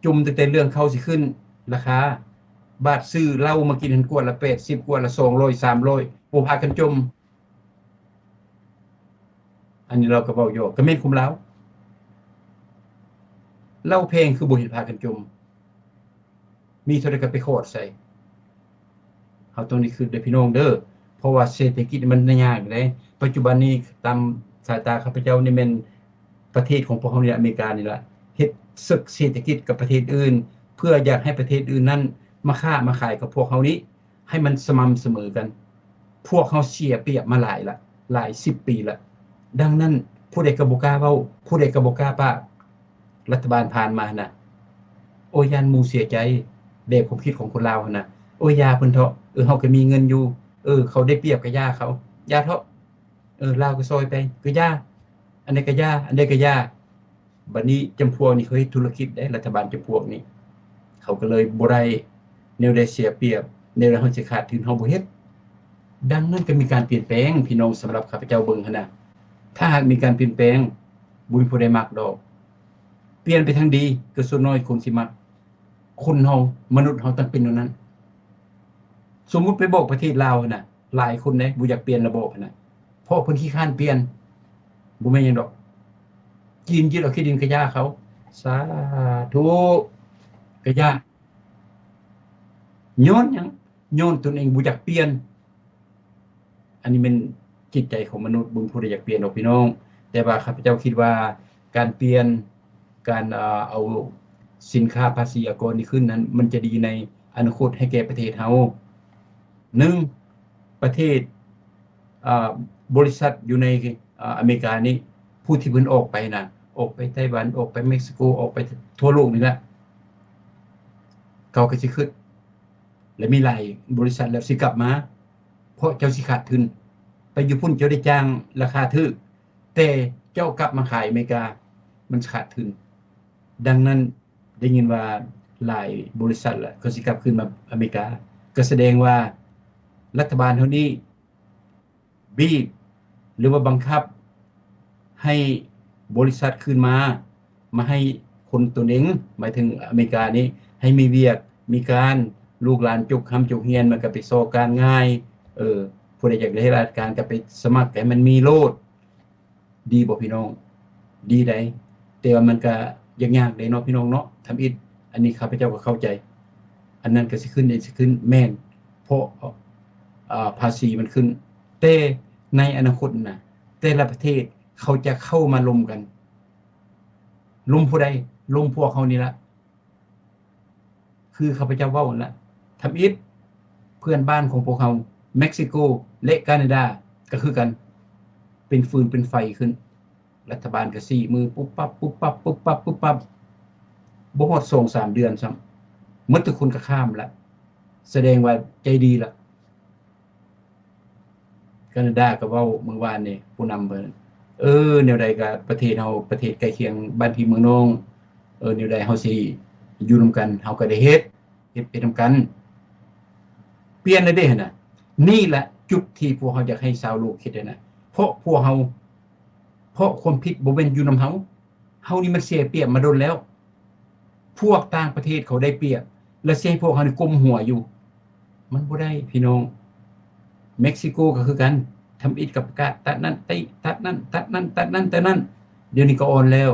ຈົ່ມຕັ້ງແຕ່ເລື່ອງເຂົ້າຊິຂຶ້ນລາຄາ, ບາດຊື້ເຫຼົ້າມາກິນຫັ້ນ ກວດລະແປດສິບ ກວດລະສອງຮ້ອຍ ສາມຮ້ອຍ ບໍ່ພາກັນຈົ່ມ. ອັນນີ້ລາວກໍເວົ້າຢອກ ກໍແມ່ນຄວາມລາວ. ເຫຼົ້າແພງຄືບໍ່ເຫັນພາກັນຈົ່ມ? ມີເທົ່າໃດກໍໄປຂອດໃສ່. ເຮົາຕ້ອງໄດ້ຄິດເດີພີ່ນ້ອງເດີ ເພາະວ່າເສດຖະກິດມັນຍາກເດ້. ປັດຈຸບັນນີ້ຕາມສາຍຕາຂ້າພະເຈົ້ານີ້ແມ່ນປະເທດຂອງພວກເຮົານີ້ ອາເມລິການີ້ລະ ເຮັດເສິກເສດຖະກິດກັບປະເທດອື່ນ ເພື່ອຢາກໃຫ້ປະເທດອື່ນນັ້ນມາຄ້າມາຂາຍກັບພວກເຮົານີ້ ໃຫ້ມັນສະໝ່ຳສະເໝີກັນ. ພວກເຮົາເສຍປຽບມາຫຼາຍລະ ຫຼາຍສິບປີລະ. ດັ່ງນັ້ນ ຜູ້ໃດກໍບໍ່ກ້າເວົ້າ ຜູ້ໃດກໍບໍ່ກ້າປາກ. ລັດຖະບານຜ່ານມາຫັ້ນນະ ໂອ້ຍ ຢ້ານໝູ່ເສຍໃຈ ແບບຄວາມຄິດຂອງຄົນລາວຫັ້ນນະ. ໂອ້ຍ ຢ່າເພິ່ນເທາະ ເອີ ເຮົາກໍມີເງິນຢູ່ ເອີ ເຂົາໄດ້ປຽບກໍຢ່າເຂົາ ຢ່າເທາະ ເອີ ລາວກໍຊ່ອຍໄປ ກໍຢ່າ ອັນໃດກໍຢ່າ ອັນໃດກໍຢ່າ. ບັດນີ້ຈຳພວກນີ້ເຂົາເຮັດທຸລະກິດເດ້ ລັດຖະບານຈຳພວກນີ້ ເຂົາກໍເລີຍບໍ່ໄດ້ ແນວໃດເສຍປຽບ ແນວໃດເຮົາຊິຂາດທຶນ ເຮົາບໍ່ເຮັດ. ດັ່ງນັ້ນກໍມີການປ່ຽນແປງ ພີ່ນ້ອງ ສຳລັບຂ້າພະເຈົ້າເບິ່ງຫັ້ນນະ ຖ້າຫາກມີການປ່ຽນແປງ ບໍ່ມີຜູ້ໃດມັກດອກ. ປ່ຽນໄປທາງດີກໍສ່ວນໜ້ອຍຄົນຊິມັກ. ຄົນເຮົາ ມະນຸດເຮົາຕ້ອງເປັນແນວນັ້ນ. ສົມມຸດໄປບອກປະເທດລາວຫັ້ນນະ ຫຼາຍຄົນເດ້ບໍ່ຢາກປ່ຽນລະບອບຫັ້ນນະ ເພາະເພິ່ນຂີ້ຄ້ານປ່ຽນ. ບໍ່ແມ່ນຫຍັງດອກ ຈີນຍຶດເອົາທີ່ດິນກະຢ່າເຂົາ ສາທຸ ກະຢ່າ. ຍ້ອນຫຍັງ? ຍ້ອນຕົນເອງບໍ່ຢາກປ່ຽນ. ອັນນີ້ແມ່ນຈິດໃຈຂອງມະນຸດ ບໍ່ມີຜູ້ໃດຢາກປ່ຽນດອກພີ່ນ້ອງ. ແຕ່ວ່າຂ້າພະເຈົ້າຄິດວ່າການປ່ຽນ ການ ເອີ ເອົາສິນຄ້າພາສີອາກອນນີ້ຂຶ້ນນັ້ນ ມັນຈະດີໃນອະນາຄົດໃຫ້ແກ່ປະເທດເຮົາ. ໜຶ່ງ ປະເທດ ເອີ ບໍລິສັດຢູ່ໃນ ເອີ ອາເມລິການີ້ ຜູ້ທີ່ເພິ່ນອອກໄປນະ ອອກໄປໄຕ້ຫວັນ ອອກໄປເມັກຊິໂກ ອອກໄປທົ່ວໂລກນີ້ລະ ເຂົາກໍຊິຄຶດ ແລະ ມີຫຼາຍບໍລິສັດແລ້ວຊິກັບມາ ເພາະເຈົ້າຊິຂາດທຶນ. ໄປຢູ່ພຸ້ນເຈົ້າໄດ້ຈ້າງລາຄາຖືກ ແຕ່ເຈົ້າກັບມາຂາຍອາເມລິກາ ມັນຂາດທຶນ. ດັ່ງນັ້ນ ໄດ້ຍິນວ່າຫຼາຍບໍລິສັດລະ ເຂົາຊິກັບຄືນມາອາເມລິກາ ກໍສະແດງວ່າລັດຖະບານເຮົານີ້ ບີບ ຫຼືວ່າບັງຄັບໃຫ້ບໍລິສັດຄືນມາ ມາໃຫ້ຄົນຕົນເອງ ໝາຍເຖິງອາເມລິການີ້ ໃຫ້ມີວຽກມີການ ລູກຫຼານຈົບຮ່ຳຈົບຮຽນ ມັນກໍໄປຊອກການງ່າຍ. ເອີ ຜູ້ໃດຢາກໄດ້ລາຊະການກໍໄປສະໝັກໃຫ້ມັນມີໂລດ. ດີບໍ່ພີ່ນ້ອງ? ດີໃດ໋ ແຕ່ວ່າມັນກະຍາກໆເດ້ເນາະພີ່ນ້ອງເນາະ ທຳອິດ. ອັນນີ້ຂ້າພະເຈົ້າກໍເຂົ້າໃຈ ອັນນັ້ນກໍຊິຂຶ້ນ ອັນນີ້ຊິຂຶ້ນ ແມ່ນ ເພາະ ອາ ພາສີມັນຂຶ້ນ. ແຕ່ໃນອະນາຄົດນະ ແຕ່ລະປະເທດເຂົາຈະເຂົ້າມາລົມກັນ. ລົມຜູ້ໃດ? ລົມພວກເຮົານີ້ລະ. ຄືຂ້າພະເຈົ້າເວົ້າຫັ້ນລະ ທຳອິດ ເພື່ອນບ້ານຂອງພວກເຮົາ ເມັກຊິໂກ ແລະ ການາດາ ກໍຄືກັນ ເປັນຟືນເປັນໄຟຂຶ້ນ. ລັດຖະບານກໍຊີ້ມືປຸບປັບ ປຸບປັບ ປຸບປັບ ປຸບປັບ ບໍ່ຮອດສອງສາມເດືອນຊ້ຳ ໝົດທຸກຄົນກໍຂ້າມລະ ສະແດງວ່າໃຈດີລະ. ການາດາກໍເວົ້າມື້ວານນີ້ ຜູ້ນຳເພິ່ນ ເອີ ແນວໃດກໍປະເທດເຮົາ ປະເທດໃກ້ຄຽງບ້ານພີ່ເມືອງນ້ອງ ເອີ ແນວໃດເຮົາຊິຢູ່ນຳກັນ ເຮົາກໍໄດ້ເຮັດ ເຮັດໄປນຳກັນ. ປ່ຽນແລ້ວເດ້ຫັ້ນນະ. ນີ້ລະຈຸດທີ່ພວກເຮົາຢາກໃຫ້ຊາວໂລກຄິດຫັ້ນນະ ເພາະພວກເຮົາ ເພາະຄວາມຜິດບໍ່ແມ່ນຢູ່ນຳເຮົາ. ເຮົານີ້ມັນເສຍປຽບມາດົນແລ້ວ. ພວກຕ່າງປະເທດເຂົາໄດ້ປຽບ ແລະ ຊິໃຫ້ພວກເຮົານີ້ກົ້ມຫົວຢູ່ ມັນບໍ່ໄດ້ພີ່ນ້ອງ. ເມັກຊິໂກກໍຄືກັນ ທຳອິດກັບປະກາດຕັດນັ້ນ ຕິ ຕັດນັ້ນ ຕັດນັ້ນ ຕັດນັ້ນ ຕັດນັ້ນ. ດຽວນີ້ກໍອ່ອນແລ້ວ.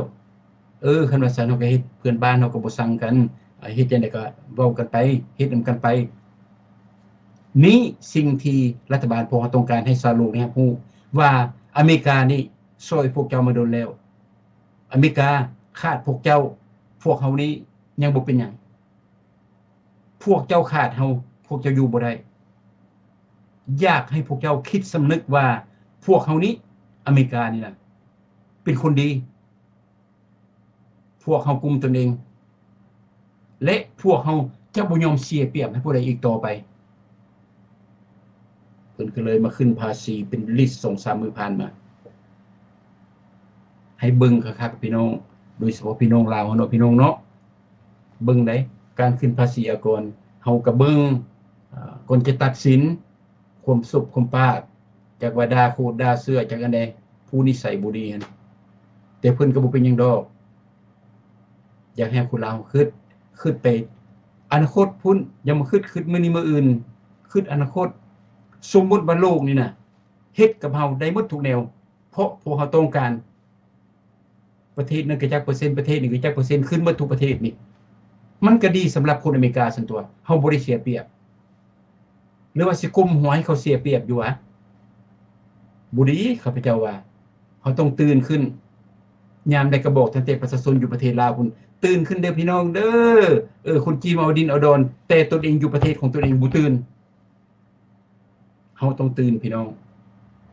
ເອີ ຄັນວ່າຊັ້ນເຮົາກໍເຮັດ ເພື່ອນບ້ານເຮົາກໍບໍ່ຊັງກັນ ເຮັດຈັ່ງໃດກໍເວົ້າກັນໄປ ເຮັດນຳກັນໄປ. ນີ້ສິ່ງທີ່ລັດຖະບານພວກເຮົາຕ້ອງການໃຫ້ຊາວໂລກນີ້ຮັບຮູ້ວ່າ ອາເມລິການີ້ຊ່ອຍພວກເຈົ້າມາດົນແລ້ວ. ອາເມລິກາຂາດພວກເຈົ້າ ພວກເຮົານີ້ຍັງບໍ່ເປັນຫຍັງ. ພວກເຈົ້າຂາດເຮົາ ພວກເຈົ້າຢູ່ບໍ່ໄດ້. ຢາກໃຫ້ພວກເຈົ້າຄິດສຳນຶກວ່າ ພວກເຮົານີ້ ອາເມລິການີ້ນະ ເປັນຄົນດີ. ພວກເຮົາກຸມຕົນເອງ ແລະ ພວກເຮົາຈະບໍ່ຍອມເສຍປຽບໃຫ້ຜູ້ໃດອີກຕໍ່ໄປ. ເພິ່ນກໍເລີຍມາຂຶ້ນພາສີເປັນລິດສອງສາມມື້ຜ່ານມາ. ໃຫ້ເບິ່ງຄັກໆ ພີ່ນ້ອງ ໂດຍສະເພາະພີ່ນ້ອງລາວເຮົາເນາະ ພີ່ນ້ອງເນາະ ເບິ່ງໃດ ການຂຶ້ນພາສີອາກອນ ເຮົາກໍເບິ່ງ ອາ ກ່ອນຈະຕັດສິນ ຄວາມສົບຄວາມປາກ ຈັກວ່າດ່າໂຄດດ່າເສືອ ຈັກອັນໃດ ຜູ້ນິໄສບໍ່ດີຫັ້ນ. ແຕ່ເພິ່ນກໍບໍ່ເປັນຫຍັງດອກ. ຢາກໃຫ້ຄົນລາວຄິດ ຄິດໄປອະນາຄົດພຸ້ນ ຢ່າມາຄິດ ຄິດມື້ນີ້ມື້ອື່ນ ຄິດອະນາຄົດ. ສົມມຸດວ່າໂລກນີ້ນະ ເຮັດກັບເຮົາໄດ້ໝົດທຸກແນວ ເພາະພວກເຮົາຕ້ອງການ ປະເທດນັ້ນກໍຈັກເປີເຊັນ ປະເທດນີ້ກໍຈັກເປີເຊັນ ຂຶ້ນໝົດທຸກປະເທດນີ້ ມັນກໍດີສຳລັບຄົນອາເມລິກາຊັ້ນຕົວະ ເຮົາບໍ່ໄດ້ເສຍປຽບ ຫຼືວ່າຊິກົ້ມຫົວໃຫ້ເຂົາເສຍປຽບຢູ່ຫວາ? ບໍ່ດີ ຂ້າພະເຈົ້າວ່າ ເຮົາຕ້ອງຕື່ນຂຶ້ນ. ຍາມໃດກໍບອກຕັ້ງແຕ່ປະຊາຊົນຢູ່ປະເທດລາວພຸ້ນ ຕື່ນຂຶ້ນເດີພີ່ນ້ອງເດີ ເອີ ຄົນຈີນມາເອົາດິນເອົາດອນ ແຕ່ຕົນເອງຢູ່ປະເທດຂອງຕົນເອງບໍ່ຕື່ນ. ເຮົາຕ້ອງຕື່ນພີ່ນ້ອງ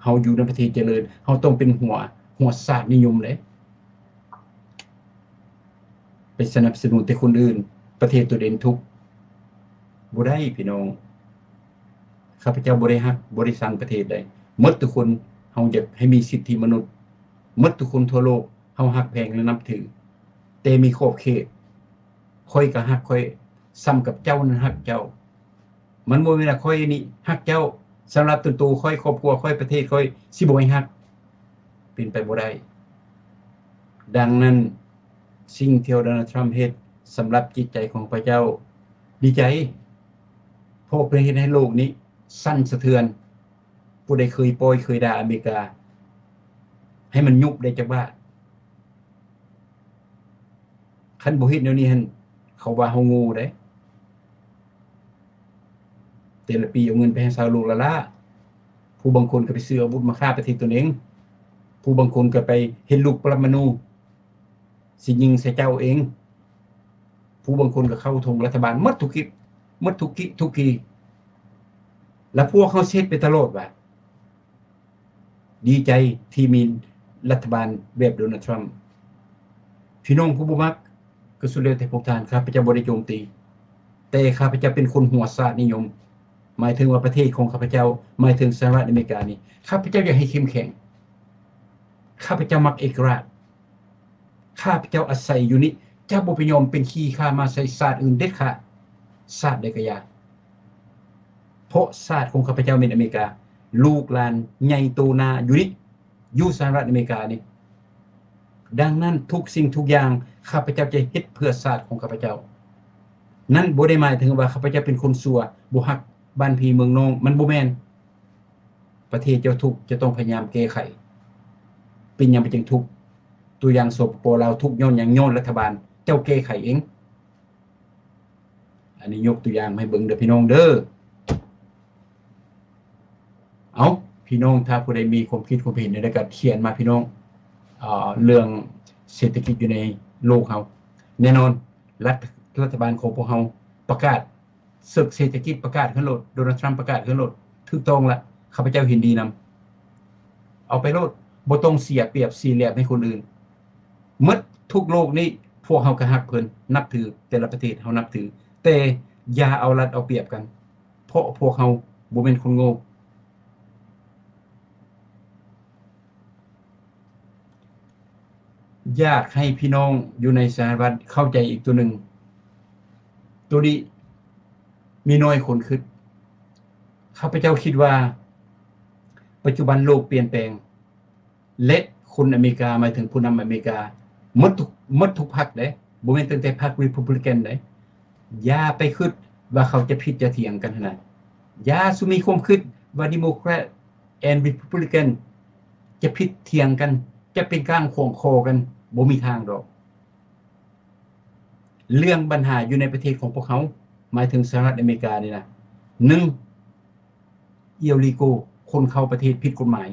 ເຮົາຢູ່ໃນປະເທດຈະເລີນ ເຮົາຕ້ອງເປັນຫົວ ຫົວຊາດນິຍົມເດ້ ໄປສະໜັບສະໜູນແຕ່ຄົນອື່ນ ປະເທດຕົນເອງທຸກ ບໍ່ໄດ້ພີ່ນ້ອງ. ຂ້າພະເຈົ້າບໍ່ໄດ້ຮັກ ບໍ່ໄດ້ຊັງປະເທດໃດ ໝົດທຸກຄົນ ເຮົາຢາກໃຫ້ມີສິດທິມະນຸດ ໝົດທຸກຄົນທົ່ວໂລກ ເຮົາຮັກແພງ ແລະ ນັບຖື ແຕ່ມີຂອບເຂດ. ຂ້ອຍກໍຮັກຂ້ອຍ ສ່ຳກັບເຈົ້ານັ້ນຮັກເຈົ້າ. ມັນບໍ່ແມ່ນວ່າຂ້ອຍນີ້ຮັກເຈົ້າ ສຳລັບຕົນໂຕຂ້ອຍ ຄອບຄົວຂ້ອຍ ປະເທດຂ້ອຍ ຊິບໍ່ໃຫ້ຮັກ ເປັນໄປບໍ່ໄດ້. ດັ່ງນັ້ນ ສິ່ງທີ່ໂດນັລ ທຣຳ ເຮັດ ສຳລັບຈິດໃຈຂອງຂ້າພະເຈົ້າ ດີໃຈ ເພາະເພິ່ນເຮັດໃຫ້ໂລກນີ້ສັ່ນສະເທືອນ. ຜູ້ໃດເຄີຍປ້ອຍເຄີຍດ່າອາເມລິກາ ໃຫ້ມັນຍຸບໄດ້ຈັກບາດ. ຄັນບໍ່ເຮັດແນວນີ້ຫັ້ນ ເຂົາວ່າເຮົາໂງ່ເດ້. ແຕ່ລະປີເອົາເງິນໄປໃຫ້ຊາວໂລກລ້າໆ. ຜູ້ບາງຄົນກໍໄປຊື້ອາວຸດມາຂ້າປະເທດຕົນເອງ. ຜູ້ບາງຄົນກໍໄປເຮັດລູກປະລະມະນູ ຊິຍິງໃສ່ເຈົ້າເອງ. ຜູ້ບາງຄົນກໍເຂົ້າຖົງລັດຖະບານໝົດທຸກກິ ໝົດທຸກກິທຸກກີ. ແລະ ພວກເຮົາເຮັດໄປຕະຫຼອດວ່າ ດີໃຈທີ່ມີລັດຖະບານແບບໂດນັລ ທຣຳ. ພີ່ນ້ອງຜູ້ບໍ່ມັກກໍສຸດແລ້ວແຕ່ພວກທ່ານ, ຂ້າພະເຈົ້າບໍ່ໄດ້ໂຈມຕີ, ແຕ່ຂ້າພະເຈົ້າເປັນຄົນຫົວຊາດນິຍົມ, ໝາຍເຖິງວ່າປະເທດຂອງຂ້າພະເຈົ້າ, ໝາຍເຖິງສະຫະລັດອາເມລິການີ້, ຂ້າພະເຈົ້າຢາກໃຫ້ເຂັ້ມແຂງ, ຂ້າພະເຈົ້າມັກເອກະລາດ. ຂ້າພະເຈົ້າອາໄສຢູ່ນີ້ ຈະບໍ່ໄປຍອມເປັນຂີ້ຂ້າມາໃສ່ຊາດອື່ນເດັດຂາດ, ຊາດໃດກໍຢ່າ, ເພາະຊາດຂອງຂ້າພະເຈົ້າແມ່ນອາເມລິກາ, ລູກຫຼານໃຫຍ່ໂຕໜ້າຢູ່ນີ້, ຢູ່ສະຫະລັດອາເມລິການີ້. ດັ່ງນັ້ນ ທຸກສິ່ງທຸກຢ່າງ ຂ້າພະເຈົ້າຈະເຮັດເພື່ອຊາດຂອງຂ້າພະເຈົ້າ. ນັ້ນບໍ່ໄດ້ໝາຍເຖິງວ່າຂ້າພະເຈົ້າເປັນຄົນຊົ່ວ, ບໍ່ຮັກບ້ານພີ່ເມືອງນ້ອງ, ມັນບໍ່ແມ່ນ. ປະເທດເຈົ້າທຸກ ເຈົ້າຕ້ອງພະຍາຍາມແກ້ໄຂ. ເປັນຫຍັງມັນຈຶ່ງທຸກ? ຕົວຢ່າງ ສປປ ລາວ ທຸກຍ້ອນຫຍັງ? ຍ້ອນລັດຖະບານເຈົ້າແກ້ໄຂເອງ. ອັນນີ້ຍົກຕົວຢ່າງໃຫ້ເບິ່ງເດີພີ່ນ້ອງເດີ. ເອົ້າ ພີ່ນ້ອງ ຖ້າຜູ້ໃດມີຄວາມຄິດຄວາມເຫັນແນວໃດກໍຂຽນມາພີ່ນ້ອງ. ເອີ ເລື່ອງເສດຖະກິດຢູ່ໃນໂລກເຮົາ ແນ່ນອນ ລັດ ລັດຖະບານຂອງພວກເຮົາປະກາດ ເສິກເສດຖະກິດປະກາດຂຶ້ນໂລດ, ໂດນັລ ທຣຳປະກາດຂຶ້ນໂລດ, ຖືກຕ້ອງລະ, ຂ້າພະເຈົ້າເຫັນດີນຳ. ເອົາໄປໂລດ, ບໍ່ຕ້ອງເສຍປຽບເສຍລຽບໃຫ້ຄົນອື່ນ. ໝົດທຸກໂລກນີ້ ພວກເຮົາກໍຮັກເພິ່ນ, ນັບຖື, ແຕ່ລະປະເທດເຮົານັບຖື, ແຕ່ຢ່າເອົາລັດເອົາປຽບກັນ, ເພາະພວກເຮົາບໍ່ແມ່ນຄົນໂງ່. ຢາກໃຫ້ພີ່ນ້ອງຢູ່ໃນສະຫະລັດເຂົ້າໃຈອີກຕົວໜຶ່ງ, ໂຕນີ້ມີໜ້ອຍຄົນຄິດ. ຂ້າພະເຈົ້າຄິດວ່າ ປັດຈຸບັນໂລກປ່ຽນແປງ ແລະ ຄົນອາເມລິກາ, ໝາຍເຖິງຜູ້ນຳອາເມລິກາ ໝົດທຸກ, ໝົດທຸກພັກເດ້, ບໍ່ແມ່ນຕັ້ງແຕ່ພັກ Republican ເດ້. ຢ່າໄປຄິດວ່າເຂົາຈະຜິດຈະຖຽງກັນຫັ້ນນະ. ຢ່າສູ່ມີຄວາມຄິດວ່າ Democrat and Republican ຈະຜິດຖຽງກັນ, ຈະເປັນກ້າງຂວາງຄໍກັນ, ບໍ່ມີທາງດອກ. ເລື່ອງບັນຫາຢູ່ໃນປະເທດຂອງພວກເຮົາ, ໝາຍເຖິງສະຫະລັດອາເມລິການີ້ນະ, ໜຶ່ງ illegal ຄົນເຂົ້າປະເທດຜິດກົດໝາຍ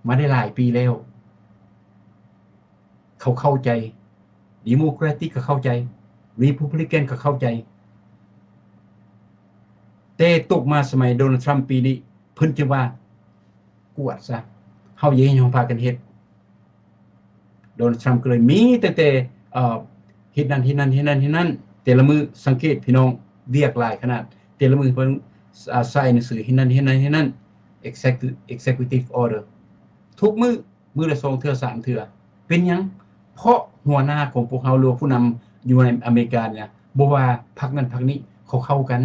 ມາໄດ້ຫຼາຍປີແລ້ວ. ເຂົາເຂົ້າໃຈ, Democratic ກໍເຂົ້າໃຈ, Republican ກໍເຂົ້າໃຈ, ແຕ່ຕົກມາສະໄໝໂດນັລ ທຣຳ ປີນີ້ ເພິ່ນຈຶ່ງວ່າ ກວດຊະ, ເຮົາຢ່າເຮັດ, ເຮົາພາກັນເຮັດ. ໂດນັລ ທຣຳ ກໍເລີຍມີຕັ້ງແຕ່ ເອີ ເຮັດນັ້ນ ເຮັດນັ້ນ ເຮັດນັ້ນ ເຮັດນັ້ນ, ແຕ່ລະມື້ ສັງເກດພີ່ນ້ອງ, ວຽກຫຼາຍຂະໜາດ, ແຕ່ລະມື້ເພິ່ນ ອາ ສາຍໜັງສື ເຮັດນັ້ນ ເຮັດນັ້ນ ເຮັດນັ້ນ, Execu-, Executive Order ທຸກມື້, ມື້ລະສອງເທື່ອ ສາມເທື່ອ. ເປັນຫຍັງ? ເພາະຫົວໜ້າຂອງພວກເຮົາ ຫຼືວ່າຜູ້ນຳຢູ່ໃນອາເມລິການີ້ນະ ບໍ່ວ່າພັກນັ້ນພັກນີ້ ເຂົາເຂົ້າກັນ.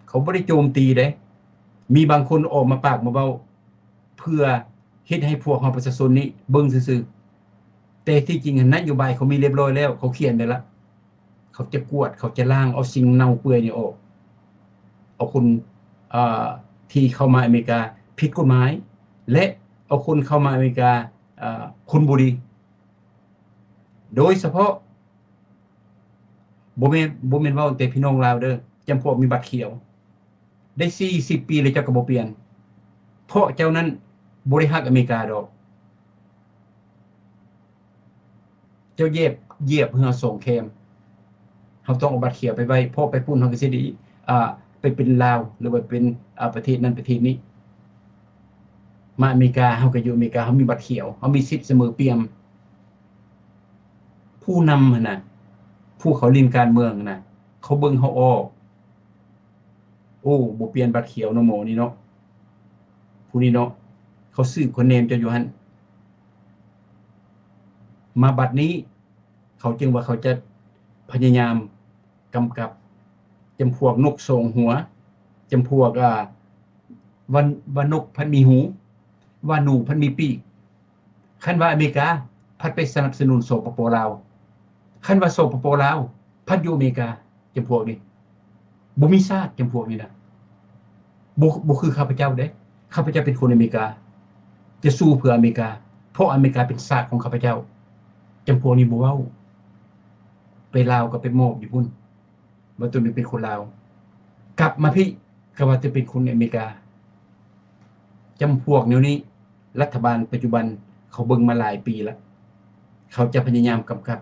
ເຂົາບໍ່ໄດ້ໂຈມຕີເດ້. ມີບາງຄົນອອກມາປາກມາເວົ້າ ເພື່ອເຮັດໃຫ້ພວກເຮົາປະຊາຊົນນີ້ເບິ່ງຊື່ໆ. ແຕ່ທີ່ຈິງຫັ້ນ ນະໂຍບາຍເຂົາມີລຽບຮ້ອຍແລ້ວ, ເຂົາຂຽນໄວ້ລະ. ເຂົາຈະກວດ, ເຂົາຈະລ້າງເອົາສິ່ງເນົ່າເປື່ອຍນີ້ອອກ. ເອົາຄົນ ເອີ ທີ່ເຂົ້າມາອາເມລິກາຜິດກົດໝາຍ ແລະ ເອົາຄົນເຂົ້າມາອາເມລິກາ ເອີ ຄົນບໍ່ດີ. ໂດຍສະເພາະ ບໍ່ແມ່ນ ບໍ່ແມ່ນເວົ້າແຕ່ພີ່ນ້ອງລາວເດີ້, ຈຳພວກມີບັດຂຽວ ໄດ້ສີ່ສິບປີແລ້ວ ເຈົ້າກໍບໍ່ປ່ຽນ, ເພາະເຈົ້ານັ້ນບໍ່ໄດ້ຮັກອາເມລິກາດອກ. ເຈົ້າຢຽບ ຢຽບເຮືອສອງແຄມ. ເຮົາຕ້ອງເອົາບັດຂຽວໄປໄວ້, ເພາະໄປພຸ້ນເຮົາກໍຊິໄດ້ ອ່າ ໄປເປັນລາວ ຫຼືວ່າເປັນ ອ່າ ປະເທດນັ້ນປະເທດນີ້. ມາອາເມລິກາ ເຮົາກໍຢູ່ອາເມລິກາ, ເຮົາມີບັດຂຽວ, ເຮົາມີສິດສະເໝີປ່ຽມ. ຜູ້ນຳຫັ້ນນະ, ຜູ້ເຂົາຫຼິ້ນການເມືອງຫັ້ນນະ, ເຂົາເບິ່ງເຮົາອອກ. ໂອ້ ບໍ່ປ່ຽນບັດຂຽວເນາະ ໝໍນີ້ເນາະ, ຜູ້ນີ້ເນາະ, ເຂົາສືບເຂົາແນມເຈົ້າຢູ່ຫັ້ນ. ມາບັດນີ້ ເຂົາຈຶ່ງວ່າເຂົາຈະພະຍາຍາມກຳກັບ ຈຳພວກນົກສອງຫົວ, ຈຳພວກ ອ່າ ວ່າ ວ່ານົກພັດມີຫູ, ວ່າໜູພັດມີປີກ. ຄັນວ່າອາເມລິກາ ພັດໄປສະໜັບສະໜູນ ສປປ ລາວ, ຄັນວ່າ ສປປ ລາວ ພັດຢູ່ອາເມລິກາ. ຈຳພວກນີ້ບໍ່ມີຊາດ, ຈຳພວກນີ້ນະ ບໍ່ ບໍ່ຄືຂ້າພະເຈົ້າເດ້. ຂ້າພະເຈົ້າເປັນຄົນອາເມລິກາ, ຈະສູ້ເພື່ອອາເມລິກາ, ເພາະອາເມລິກາເປັນຊາດຂອງຂ້າພະເຈົ້າ. ຈຳພວກນີ້ບໍ່ເວົ້າ, ໄປລາວກໍໄປມອບຢູ່ພຸ້ນ ວ່າຕົວເອງເປັນຄົນລາວ, ກັບມາພີ້ກໍວ່າຕົວເອງເປັນຄົນອາເມລິກາ. ຈຳພວກແນວນີ້ ລັດຖະບານປັດຈຸບັນເຂົາເບິ່ງມາຫຼາຍປີລະ, ເຂົາຈະພະຍາຍາມກຳກັບ.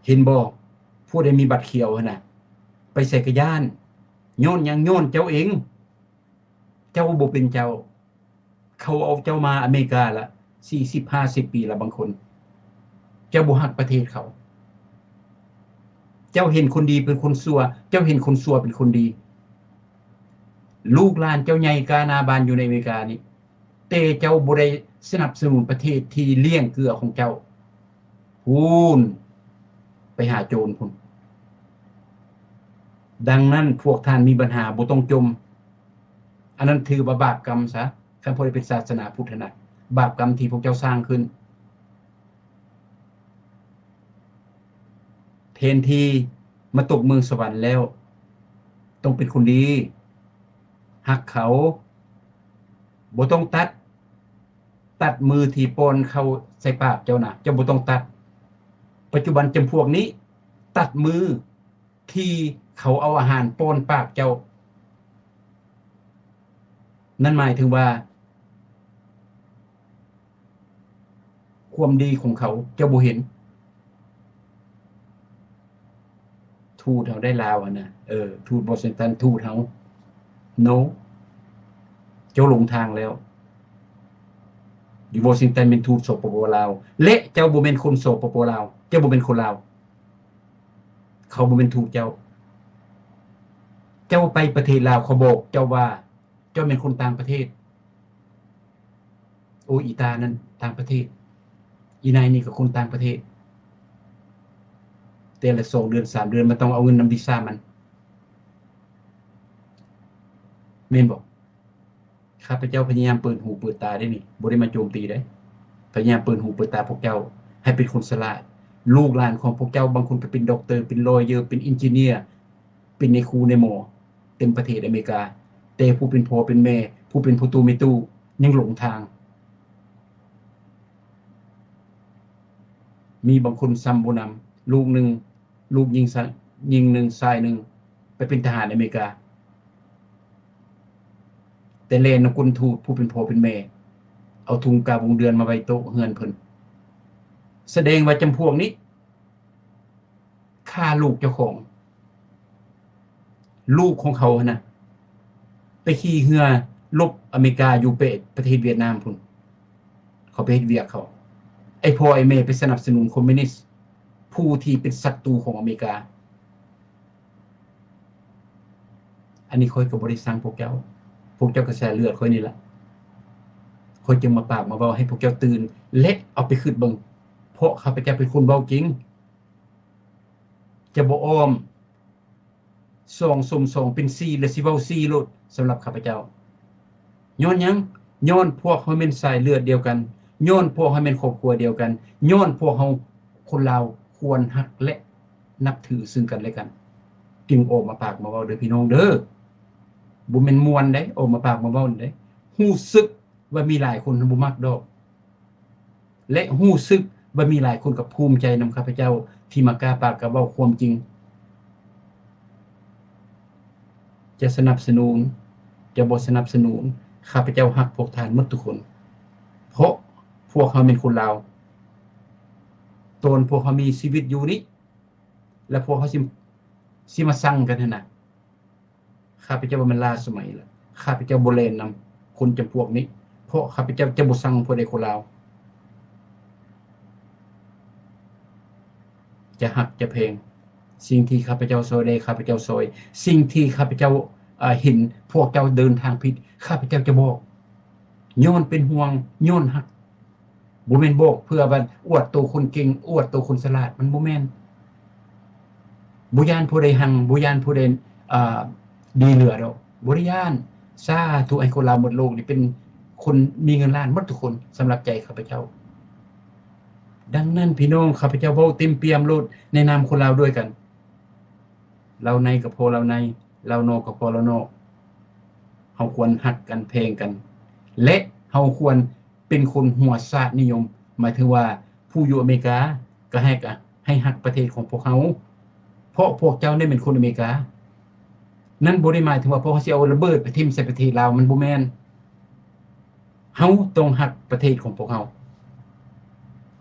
ເຫັນບໍ່? ຜູ້ໃດມີບັດຂຽວຫັ້ນນະ ໄປໃສກະຢ້ານ. ຍ້ອນຫຍັງ? ຍ້ອນເຈົ້າເອງ. ເຈົ້າບໍ່ເປັນເຈົ້າ. ເຂົາເອົາເຈົ້າມາອາເມລິກາລະສີ່ສິບຫ້າສິບປີລະບາງຄົນ. ເຈົ້າບໍ່ຮັກປະເທດເຂົາ. ເຈົ້າເຫັນຄົນດີເປັນຄົນຊົ່ວ, ເຈົ້າເຫັນຄົນຊົ່ວເປັນຄົນດີ. ລູກຫຼານເຈົ້າໃຫຍ່ກາໜ້າບ້ານຢູ່ໃນອາເມລິການີ້, ແຕ່ເຈົ້າບໍ່ໄດ້ສະໜັບສະໜູນປະເທດທີ່ລ້ຽງເກືອຂອງເຈົ້າ. ພຸ້ນ ໄປຫາໂຈນພຸ້ນ. ດັ່ງນັ້ນ ພວກທ່ານມີບັນຫາບໍ່ຕ້ອງຈົ່ມ. ອັນນັ້ນຖືວ່າບາບກຳຊະ, ຄັນພວກນີ້ເປັນສາສະໜາພຸດຫັ້ນນະ, ບາບກຳທີ່ພວກເຈົ້າສ້າງຂຶ້ນ. ແທນທີ່ມາຕົກເມືອງສະຫວັນແລ້ວ ຕ້ອງເປັນຄົນດີ, ຮັກເຂົາ, ບໍ່ຕ້ອງຕັດ, ຕັດມືທີ່ປ້ອນເຂົ້າໃສ່ປາກເຈົ້ານະ, ເຈົ້າບໍ່ຕ້ອງຕັດ. ປັດຈຸບັນຈຳພວກນີ້ຕັດມື ທີ່ເຂົາເອົາອາຫານປ້ອນປາກເຈົ້າ, ນັ້ນໝາຍເຖິງວ່າ ຄວາມດີຂອງເຂົາເຈົ້າບໍ່ເຫັນ. ທູດເຮົາໄດ້ລາວຫັ້ນນະ, ເອີ ທູດວໍຊິງຕັນ, ທູດເຮົາ, ໂນ ເຈົ້າຫຼົງທາງແລ້ວ. ຢູ່ວໍຊິງຕັນແມ່ນທູດ ສປປ ລາວ ແລະ ເຈົ້າບໍ່ແມ່ນຄົນ ສປປ ລາວ, ເຈົ້າບໍ່ແມ່ນຄົນລາວ. ເຂົາບໍ່ແມ່ນທູດເຈົ້າ. ເຈົ້າໄປປະເທດລາວ ເຂົາບອກເຈົ້າວ່າເຈົ້າແມ່ນຄົນຕ່າງປະເທດ. ໂອ ອີຕານັ້ນຕ່າງປະເທດ, ອີນາຍນີ້ກໍຄົນຕ່າງປະເທດ. ແຕ່ລະສອງເດືອນສາມເດືອນມັນຕ້ອງເອົາເງິນນຳວີຊາມັນ, ແມ່ນບໍ່? ຂ້າພະເຈົ້າພະຍາຍາມເປີດຫູເປີດຕາເດ້ນີ້, ບໍ່ໄດ້ມາໂຈມຕີເດ້. ພະຍາຍາມເປີດຫູເປີດຕາພວກເຈົ້າໃຫ້ເປັນຄົນສະຫຼາດ. ລູກຫຼານຂອງພວກເຈົ້າບາງຄົນກໍເປັນດັອກເຕີ, ເປັນລອເຢີ, ເປັນອິນຈິເນຍ, ເປັນນາຍຄູນາຍໝໍ ເຕັມປະເທດອາເມລິກາ, ແຕ່ຜູ້ເປັນພໍ່ເປັນແມ່, ຜູ້ເປັນພໍ່ຕູ້ແມ່ຕູ້ຍັງຫຼົງທາງ. ມີບາງຄົນຊ້ຳບໍ່ໜຳ, ລູກໜຶ່ງ ລູກຍິງຊະ ຍິງໜຶ່ງ ຊາຍໜຶ່ງ ໄປເປັນທະຫານອາເມລິກາ, ແຕ່ແລ່ນນຳກົ້ນທູດຜູ້ເປັນພໍ່ເປັນແມ່, ເອົາທຸງກາວົງເດືອນມາໄວ້ໂຕະເຮືອນເພິ່ນ. ສະແດງວ່າຈຳພວກນີ້ຂ້າລູກເຈົ້າຂອງ, ລູກຂອງເຂົາຫັ້ນນະ ໄປຂີ່ເຮືອລົບອາເມລິກາຢູ່ປະ ປະເທດຫວຽດນາມພຸ້ນ, ເຂົາໄປເຮັດວຽກເຂົາ. ໄອ້ພໍ່ໄອ້ແມ່ໄປສະໜັບສະໜູນຄອມມິວນິດ, ຜູ້ທີ່ເປັນສັດຕູຂອງອາເມລິກາ. ອັນນີ້ຂ້ອຍກໍບໍ່ໄດ້ຊັງພວກເຈົ້າ, ພວກເຈົ້າກໍສາຍເລືອດຂ້ອຍນີ້ລະ. ຂ້ອຍຈຶ່ງມາປາກມາເວົ້າໃຫ້ພວກເຈົ້າຕື່ນ ແລະ ເອົາໄປຄິດເບິ່ງ. ເພ ພາະຂ້າພະເຈົ້າເປັນຄົນເວົ້າຈິງ, ຈະບໍ່ອ້ອມ ສອງສົມສອງເປັນສີ່ ແລະ ຊິເວົ້າສີ່ໂລດສຳລັບຂ້າພະເຈົ້າ. ຍ້ອນຫຍັງ? ຍ້ອນພວກເຮົາແມ່ນສາຍເລືອດດຽວກັນ, ຍ້ອນພວກເຮົາແມ່ນຄອບຄົວດຽວກັນ, ຍ້ອນພວກເຮົາຄົນລາວຄວນຮັກ ແລະ ນັບຖືຊຶ່ງກັນ ແລະ ກັນ, ຈຶ່ງອອກມາປາກມາເວົ້າເດີພີ່ນ້ອງເດີ. ບໍ່ແມ່ນມ່ວນເດ້, ອອກມາປາກມາເວົ້າເດ້. ຮູ້ສຶກວ່າມີຫຼາຍຄົນບໍ່ມັກດອກ ແລະ ຮູ້ສຶກວ່າມີຫຼາຍຄົນກໍພູມໃຈນຳຂ້າພະເຈົ້າທີ່ມາກ້າປາກກັບເວົ້າຄວາມຈິງ. ຈະສະໜັບສະໜູນ ຈະບໍ່ສະໜັບສະໜູນ ຂ້າພະເຈົ້າຮັກພວກທ່ານໝົດທຸກຄົນ ເພາະພວກເຮົາແມ່ນຄົນລາວ. ຕອນພວກເຮົາມີຊີວິດຢູ່ນີ້ ແລະ ພວກເຮົາຊິ ຊິມາຊັງກັນຫັ້ນນະ. ຂ້າພະເຈົ້າວ່າມັນລ້າສະໄໝແລ້ວ. ຂ້າພະເຈົ້າບໍ່ແລ່ນນຳຄົນຈຳພວກນີ້, ເພາະຂ້າພະເຈົ້າຈະບໍ່ຊັງຜູ້ໃດຄົນລາວ. ຈະຮັກຈະແພງ. ສິ່ງທີ່ຂ້າພະເຈົ້າຊ່ອຍໄດ້, ຂ້າພະເຈົ້າຊ່ອຍ. ສິ່ງທີ່ຂ້າພະເຈົ້າ ເອີ ເຫັນພວກເຈົ້າເດີນທາງຜິດ, ຂ້າພະເຈົ້າຈະບອກ. ຍ້ອນເປັນຫ່ວງ, ຍ້ອນຮັກ. ບໍ່ແມ່ນບອກເພື່ອວ່າອວດໂຕຄົນເກັ່ງ, ອວດໂຕຄົນສະຫຼາດ, ມັນບໍ່ແມ່ນ. ບໍ່ຢ້ານຜູ້ໃດຮັ່ງ, ບໍ່ຢ້ານຜູ້ໃດ ເອີ ດີເຫຼືອດອກ, ບໍ່ໄດ້ຢ້ານ. ສາທຸ ໃຫ້ຄົນລາວໝົດໂລກນີ້ເປັນຄົນມີເງິນລ້ານໝົດທຸກຄົນ ສຳລັບໃຈຂ້າພະເຈົ້າ. ດັ່ງນັ້ນ ພີ່ນ້ອງ, ຂ້າພະເຈົ້າເວົ້າເຕັມປ່ຽມໂລດ ໃນນາມຄົນລາວດ້ວຍກັນ. ລາວໃນກໍພໍລາວໃນ, ລາວນອກກໍພໍລາວນອກ. ເຮົາຄວນຮັກກັນ, ແພງກັນ ແລະ ເຮົາຄວນ ເປັນຄົນຫົວຊາດນິຍົມ, ໝາຍເຖິງວ່າຜູ້ຢູ່ອາເມລິກາກໍໃຫ້ ກໍໃຫ້ຮັກປະເທດຂອງພວກເຮົາ, ເພາະພວກເຈົ້ານີ້ແມ່ນຄົນອາເມລິກາ. ນັ້ນບໍ່ໄດ້ໝາຍເຖິງວ່າພວກເຮົາຊິເອົາລະເບີດໄປຖິ້ມໃສ່ປະເທດລາວ, ມັນບໍ່ແມ່ນ. ເຮົາຕ້ອງຮັກປະເທດຂອງພວກເຮົາ.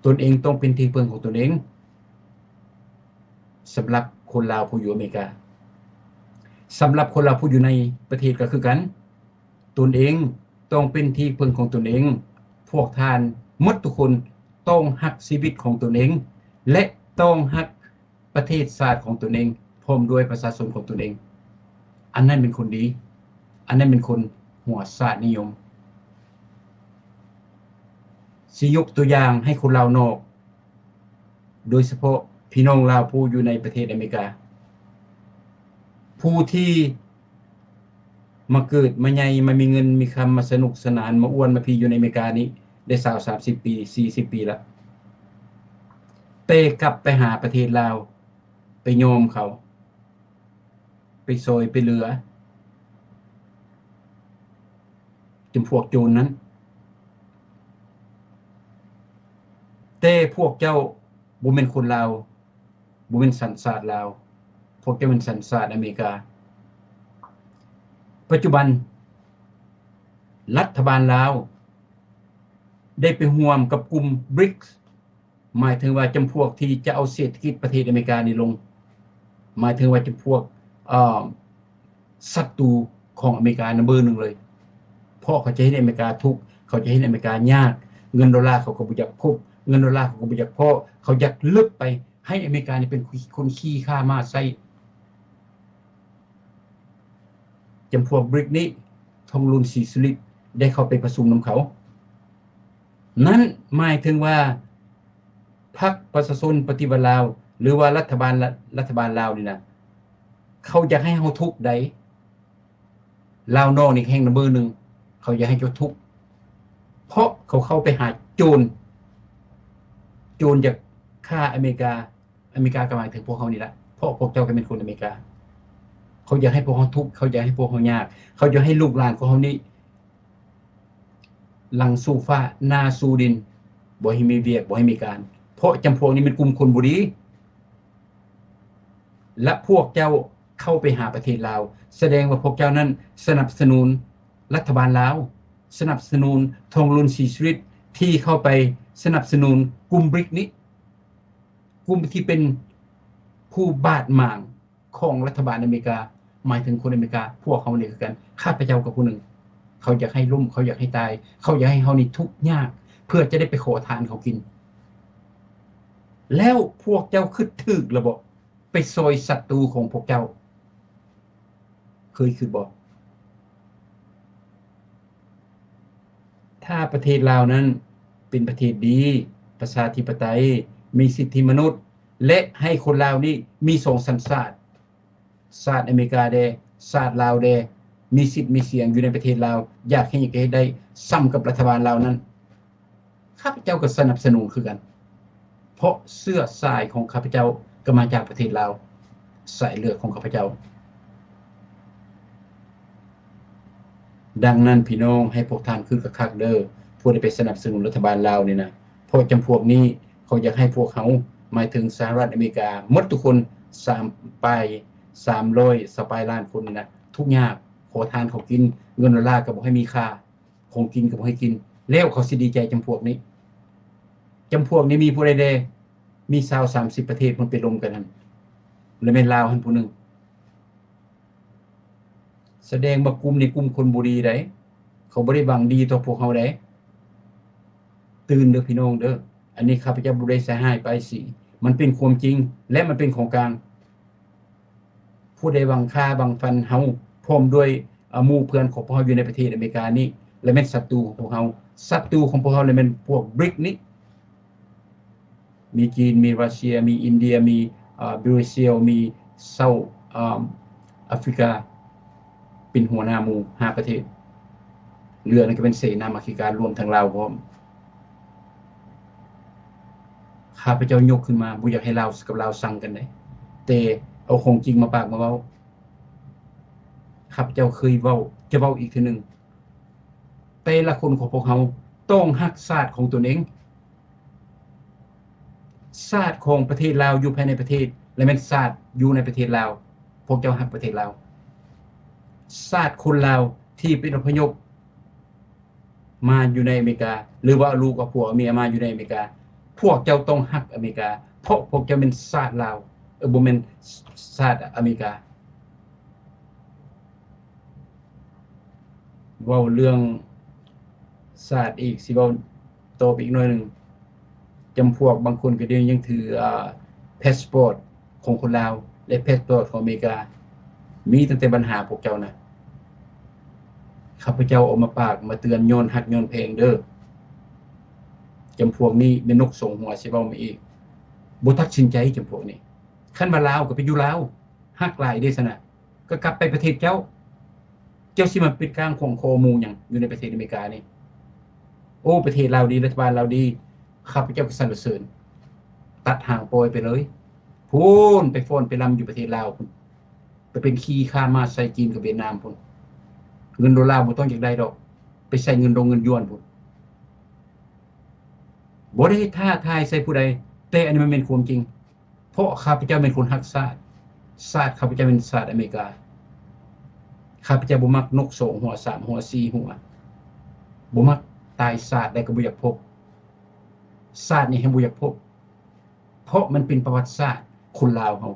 ຕົນເອງຕ້ອງເປັນທີ່ເພິ່ງຂອງຕົນເອງ. ສຳລັບຄົນລາວຜູ້ຢູ່ອາເມລິກາ, ສຳລັບຄົນລາວຜູ້ຢູ່ໃນປະເທດກໍຄືກັນ, ຕົນເອງຕ້ອງເປັນທີ່ເພິ່ງຂອງຕົນເອງ. ພວກທ່ານໝົດທຸກຄົນຕ້ອງຮັກຊີວິດຂອງຕົນເອງ ແລະ ຕ້ອງຮັກປະເທດຊາດຂອງຕົນເອງ ພ້ອມດ້ວຍປະຊາຊົນຂອງຕົນເອງ. ອັນນັ້ນເປັນຄົນດີ, ອັນນັ້ນເປັນຄົນຫົວຊາດນິຍົມ. ຊິຍົກຕົວຢ່າງໃຫ້ຄົນລາວນອກ, ໂດຍສະເພາະພີ່ນ້ອງລາວຜູ້ຢູ່ໃນປະເທດອາເມລິກາ, ຜູ້ທີ່ມາເກີດມາໃຫຍ່ ມາມີເງິນມີຄຳ ມາສະໜຸກສະໜານ ມາອ້ວນມາພີ້ຢູ່ໃນອາເມລິການີ້ໄດ້ຊາວ ສາມສິບປີ ສີ່ສິບປີລະ, ແຕ່ກັບໄປຫາປະເທດລາວ ໄປຍອມເຂົາ. ໄປຊ່ອຍໄປເຫຼືອ ຈຳພວກໂຈນນັ້ນ. ແຕ່ພວກເຈົ້າບໍ່ແມ່ນຄົນລາວ, ບໍ່ແມ່ນສັນຊາດລາວ, ພວກເຈົ້າແມ່ນສັນຊາດອາເມລິກາ. ປັດຈຸບັນ ລັດຖະບານລາວໄດ້ໄປຮ່ວມກັບກຸ່ມ ບຣິກ ໝາຍເຖິງວ່າຈຳພວກທີ່ຈະເອົາເສດຖະກິດປະເທດອາເມລິການີ້ລົງ, ໝາຍເຖິງວ່າຈຳພວກ ເອີ ສັດຕູຂອງອາເມລິການຳເບີໜຶ່ງເລີຍ, ເພາະເຂົາຈະເຮັດໃຫ້ອາເມລິກາທຸກ, ເຂົາຈະເຮັດໃຫ້ອາເມລິກາຍາກ, ເງິນໂດລາເຂົາກໍບໍ່ຢາກພົບ, ເງິນໂດລາເຂົາກໍບໍ່ຢາກພໍ້, ເຂົາຢາກລຶບໄປ ໃຫ້ອາເມລິການີ້ເປັນຄົນຂີ່ຂ້າມ້າໃຊ້. ຈຳພວກ ບຣິກ ນີ້ ທອງລຸນ ສີສຸລິດ ໄດ້ເຂົ້າໄປປະຊຸມນຳເຂົາ. ນັ້ນໝາຍເຖິງວ່າ ພັກປະຊາຊົນປະຕິວັດລາວ ຫຼືວ່າລັດຖະບານ ລັດຖະບານລາວນີ້ນະ ເຂົາຢາກໃຫ້ເຮົາທຸກໃດ໋. ລາວນອກນີ້ແຮ່ງນຳເບີໜຶ່ງ ເຂົາຢາກໃຫ້ເຈົ້າທຸກ ເພາະເຂົາເຂົ້າໄປຫາໂຈນ, ໂຈນຢາກຂ້າອາເມລິກາ. ອາເມລິກາກໍໝາຍເຖິງພວກເຮົານີ້ລະ ເພາະພວກເຈົ້າກໍແມ່ນຄົນອາເມລິກາ. ເຂົາຢາກໃຫ້ພວກເຮົາທຸກ, ເຂົາຢາກໃຫ້ພວກເຮົາຍາກ, ເຂົາຢາກໃຫ້ລູກຫຼານຂອງເຮົານີ້ຫຼັງສູ່ຟ້າ ໜ້າສູ່ດິນ, ບໍ່ໃຫ້ມີວຽກ, ບໍ່ໃຫ້ມີການ, ເພາະຈຳພວກນີ້ແມ່ນກຸ່ມຄົນບໍ່ດີ. ແລະ ພວກເຈົ້າເຂົ້າໄປຫາປະເທດລາວ, ສະແດງວ່າພວກເຈົ້ານັ້ນສະໜັບສະໜູນລັດຖະບານລາວ, ສະໜັບສະໜູນທອງລຸນ ສີສຸລິດ ທີ່ເຂົ້າໄປສະໜັບສະໜູນກຸ່ມ ບຣິກ ນີ້. ກຸ່ມທີ່ເປັນຜູ້ບາດໝາງຂອງລັດຖະບານອາເມລິກາ, ໝາຍເຖິງຄົນອາເມລິກາ, ພວກເຮົານີ້ຄືກັນ, ຂ້າພະເຈົ້າກໍຜູ້ໜຶ່ງ. ເຂົາຢາກໃຫ້ລົ້ມ, ເຂົາຢາກໃຫ້ຕາຍ, ເຂົາຢາກໃຫ້ເຮົານີ້ທຸກຍາກ ເພື່ອຈະໄດ້ໄປຂໍທານເຂົາກິນ. ແລ້ວພວກເຈົ້າຄິດຖືກແລ້ວບໍ? ໄປຊ່ອຍສັດຕູຂອງພວກເຈົ້າ. ເຄີຍຄິດບໍ່? ຖ້າປະເທດລາວນັ້ນເປັນປະເທດດີ, ປະຊາທິປະໄຕ, ມີສິດທິມະນຸດ ແລະ ໃຫ້ຄົນລາວນີ້ມີສອງສັນຊາດ, ຊາດອາເມລິກາແດ່, ຊາດລາວແດ່, ມີສິດມີສຽງຢູ່ໃນປະເທດລາວ, ຢາກເຮັດຫຍັງກໍເຮັດໄດ້ ສ່ຳກັບລັດຖະບານລາວນັ້ນ. ຂ້າພະເຈົ້າກໍສະໜັບສະໜູນຄືກັນ, ເພາະເຊື້ອສາຍຂອງຂ້າພະເຈົ້າກໍມາຈາກປະເທດລາວ, ສາຍເລືອດຂອງຂ້າພະເຈົ້າ. ດັ່ງນັ້ນ ພີ່ນ້ອງ, ໃຫ້ພວກທ່ານຄິດຄັກໆເດີ, ຜູ້ໃດໄປສະໜັບສະໜູນລັດຖະບານລາວນີ້ນະ, ເພາະຈຳພວກນີ້ເຂົາຢາກໃຫ້ພວກເຮົາ, ໝາຍເຖິງສະຫະລັດອາເມລິກາ, ໝົດທຸກຄົນ ສາມປາຍ, ສາມຮ້ອຍຊາວປາຍລ້ານຄົນນີ້ນະ, ທຸກຍາກ, ຂໍທານເຂົາກິນ, ເງິນໂດລາກໍບໍ່ໃຫ້ມີຄ່າ. ຂອງກິນກໍບໍ່ໃຫ້ກິນ, ແລ້ວເຂົາຊິດີໃຈຈຳພວກນີ້. ຈຳພວກນີ້ມີຜູ້ໃດແດ່? ມີຊາວສາມສິບປະເທດ ເພິ່ນໄປລົມກັນຫັ້ນ, ແລ້ວແມ່ນລາວຫັ້ນຜູ້ໜຶ່ງ. ສະແດງວ່າກຸ່ມນີ້ກຸ່ມຄົນບໍ່ດີໃດ, ເຂົາບໍ່ໄດ້ຫວັງດີຕໍ່ພວກເຮົາໃດ. ຕື່ນເດີພີ່ນ້ອງເດີ, ອັນນີ້ຂ້າພະເຈົ້າບໍ່ໄດ້ໃສ່ຮ້າຍປ້າຍສີ, ມັນເປັນຄວາມຈິງ ແລະ ມັນເປັນຂອງກາງ. ຜູ້ໃດຫວັງຂ້າຫວັງຟັນເຮົາ ພ້ອມດ້ວຍ ອາ ໝູ່ເພື່ອນຂອງພວກເຮົາຢູ່ໃນປະເທດອາເມລິການີ້ ແລະ ແມ່ນສັດຕູຂອງພວກເຮົາ. ສັດຕູຂອງພວກເຮົາ ແລະ ແມ່ນພວກບຣິກນີ້ ມີຈີນ, ມີຣັດເຊຍ, ມີອິນເດຍ, ມີ ອາ ບຣາຊິລ, ມີເຊົາ ອາ ອາຟຣິກາ ເປັນຫົວໜ້າໝູ່ຫ້າປະເທດ. ເຫຼືອນັ້ນກໍເປັນເສນາມາທິການ ລວມທັງລາວພ້ອມ. ຂ້າພະເຈົ້າຍົກຂຶ້ນມາ ບໍ່ຢາກໃຫ້ລາວກັບລາວຊັງກັນເດ້, ແຕ່ເອົາຂອງຈິງມາປາກມາເວົ້າ. ຂ້າພະເຈົ້າເຄີຍເວົ້າ, ຈະເວົ້າອີກເທື່ອໜຶ່ງ, ແຕ່ລະຄົນຂອງພວກເຮົາຕ້ອງຮັກຊາດຂອງຕົນເອງ. ຊາດຂອງປະເທດລາວຢູ່ພາຍໃນປະເທດ ແລະ ແມ່ນຊາດຢູ່ໃນປະເທດລາວ. ພວກເຈົ້າຮັກປະເທດລາວ. ຊາດຄົນລາວທີ່ເປັນອະພະຍົບ ມາຢູ່ໃນອາເມລິກາ ຫຼືວ່າເອົາລູກເອົາຜົວເອົາເມຍມາຢູ່ໃນອາເມລິກາ, ພວກເຈົ້າຕ້ອງຮັກອາເມລິກາ ເພາະພວກເຈົ້າແມ່ນຊາດລາວ, ເອີ ບໍ່ແມ່ນຊາດອາເມລິກາ. ເວົ້າເລື່ອງຊາດອີກ, ຊິເວົ້າຕໍ່ໄປອີກໜ້ອຍໜຶ່ງ. ຈຳພວກບາງຄົນກໍເດ ຍັງຖື ອາ ພາສປອດຂອງຄົນລາວ ແລະ ພາສປອດຂອງອາເມລິກາ. ມີຕັ້ງແຕ່ບັນຫາພວກເຈົ້ານະ. ຂ້າພະເຈົ້າເອົາມາປາກມາເຕືອນ ຍ້ອນຮັກຍ້ອນແພງເດີ. ຈຳພວກນີ້ແມ່ນນົກສອງຫົວ, ຊິເວົ້າມາອີກ. ບໍ່ຕັດສິນໃຈຈຳພວກນີ້. ຄັນວ່າລາວກໍໄປຢູ່ລາວ, ຮັກຫຼາຍເດ້ຊັ້ນນະ. ກໍກັບໄປປະເທດເຈົ້າ, ເຈົ້າຊິມາປິດກ້າງຂວາງຄໍໝູ່ຫຍັງຢູ່ໃນປະເທດອາເມລິການີ້? ໂອ້ ປະເທດລາວດີ, ລັດຖະບານລາວດີ, ຂ້າພະເຈົ້າກໍສັນລະເສີນ, ຕັດຫາງປ່ອຍໄປເລີຍ. ພຸ້ນ ໄປຟ້ອນໄປລຳຢູ່ປະເທດລາວພຸ້ນ, ໄປເປັນຂີ້ຂ້າມ້າໃສ່ຈີນກັບຫວຽດນາມພຸ້ນ. ເງິນໂດລາບໍ່ຕ້ອງຢາກໄດ້ດອກ, ໄປໃຊ້ເງິນດົງເງິນຢວນພຸ້ນ. ບໍ່ໄດ້ທ້າທາຍໃສ່ຜູ້ໃດ, ແຕ່ອັນນີ້ມັນແມ່ນຄວາມຈິງ. ເພາະຂ້າພະເຈົ້າແມ່ນຄົນຮັກຊາດ, ຊາດຂ້າພະເຈົ້າແມ່ນຊາດອາເມລິກາ. ຂ້າພະເຈົ້າບໍ່ມັກນົກສອງຫົວ, ສາມຫົວ, ສີ່ຫົວ, ບໍ່ມັກ. ຕາຍຊາດໃດກໍບໍ່ຢາກພົບ, ຊາດນີ້ແຮ່ງບໍ່ຢາກພົບ, ເພາະມັນເປັນປະຫວັດສາດຄົນລາວເຮົາ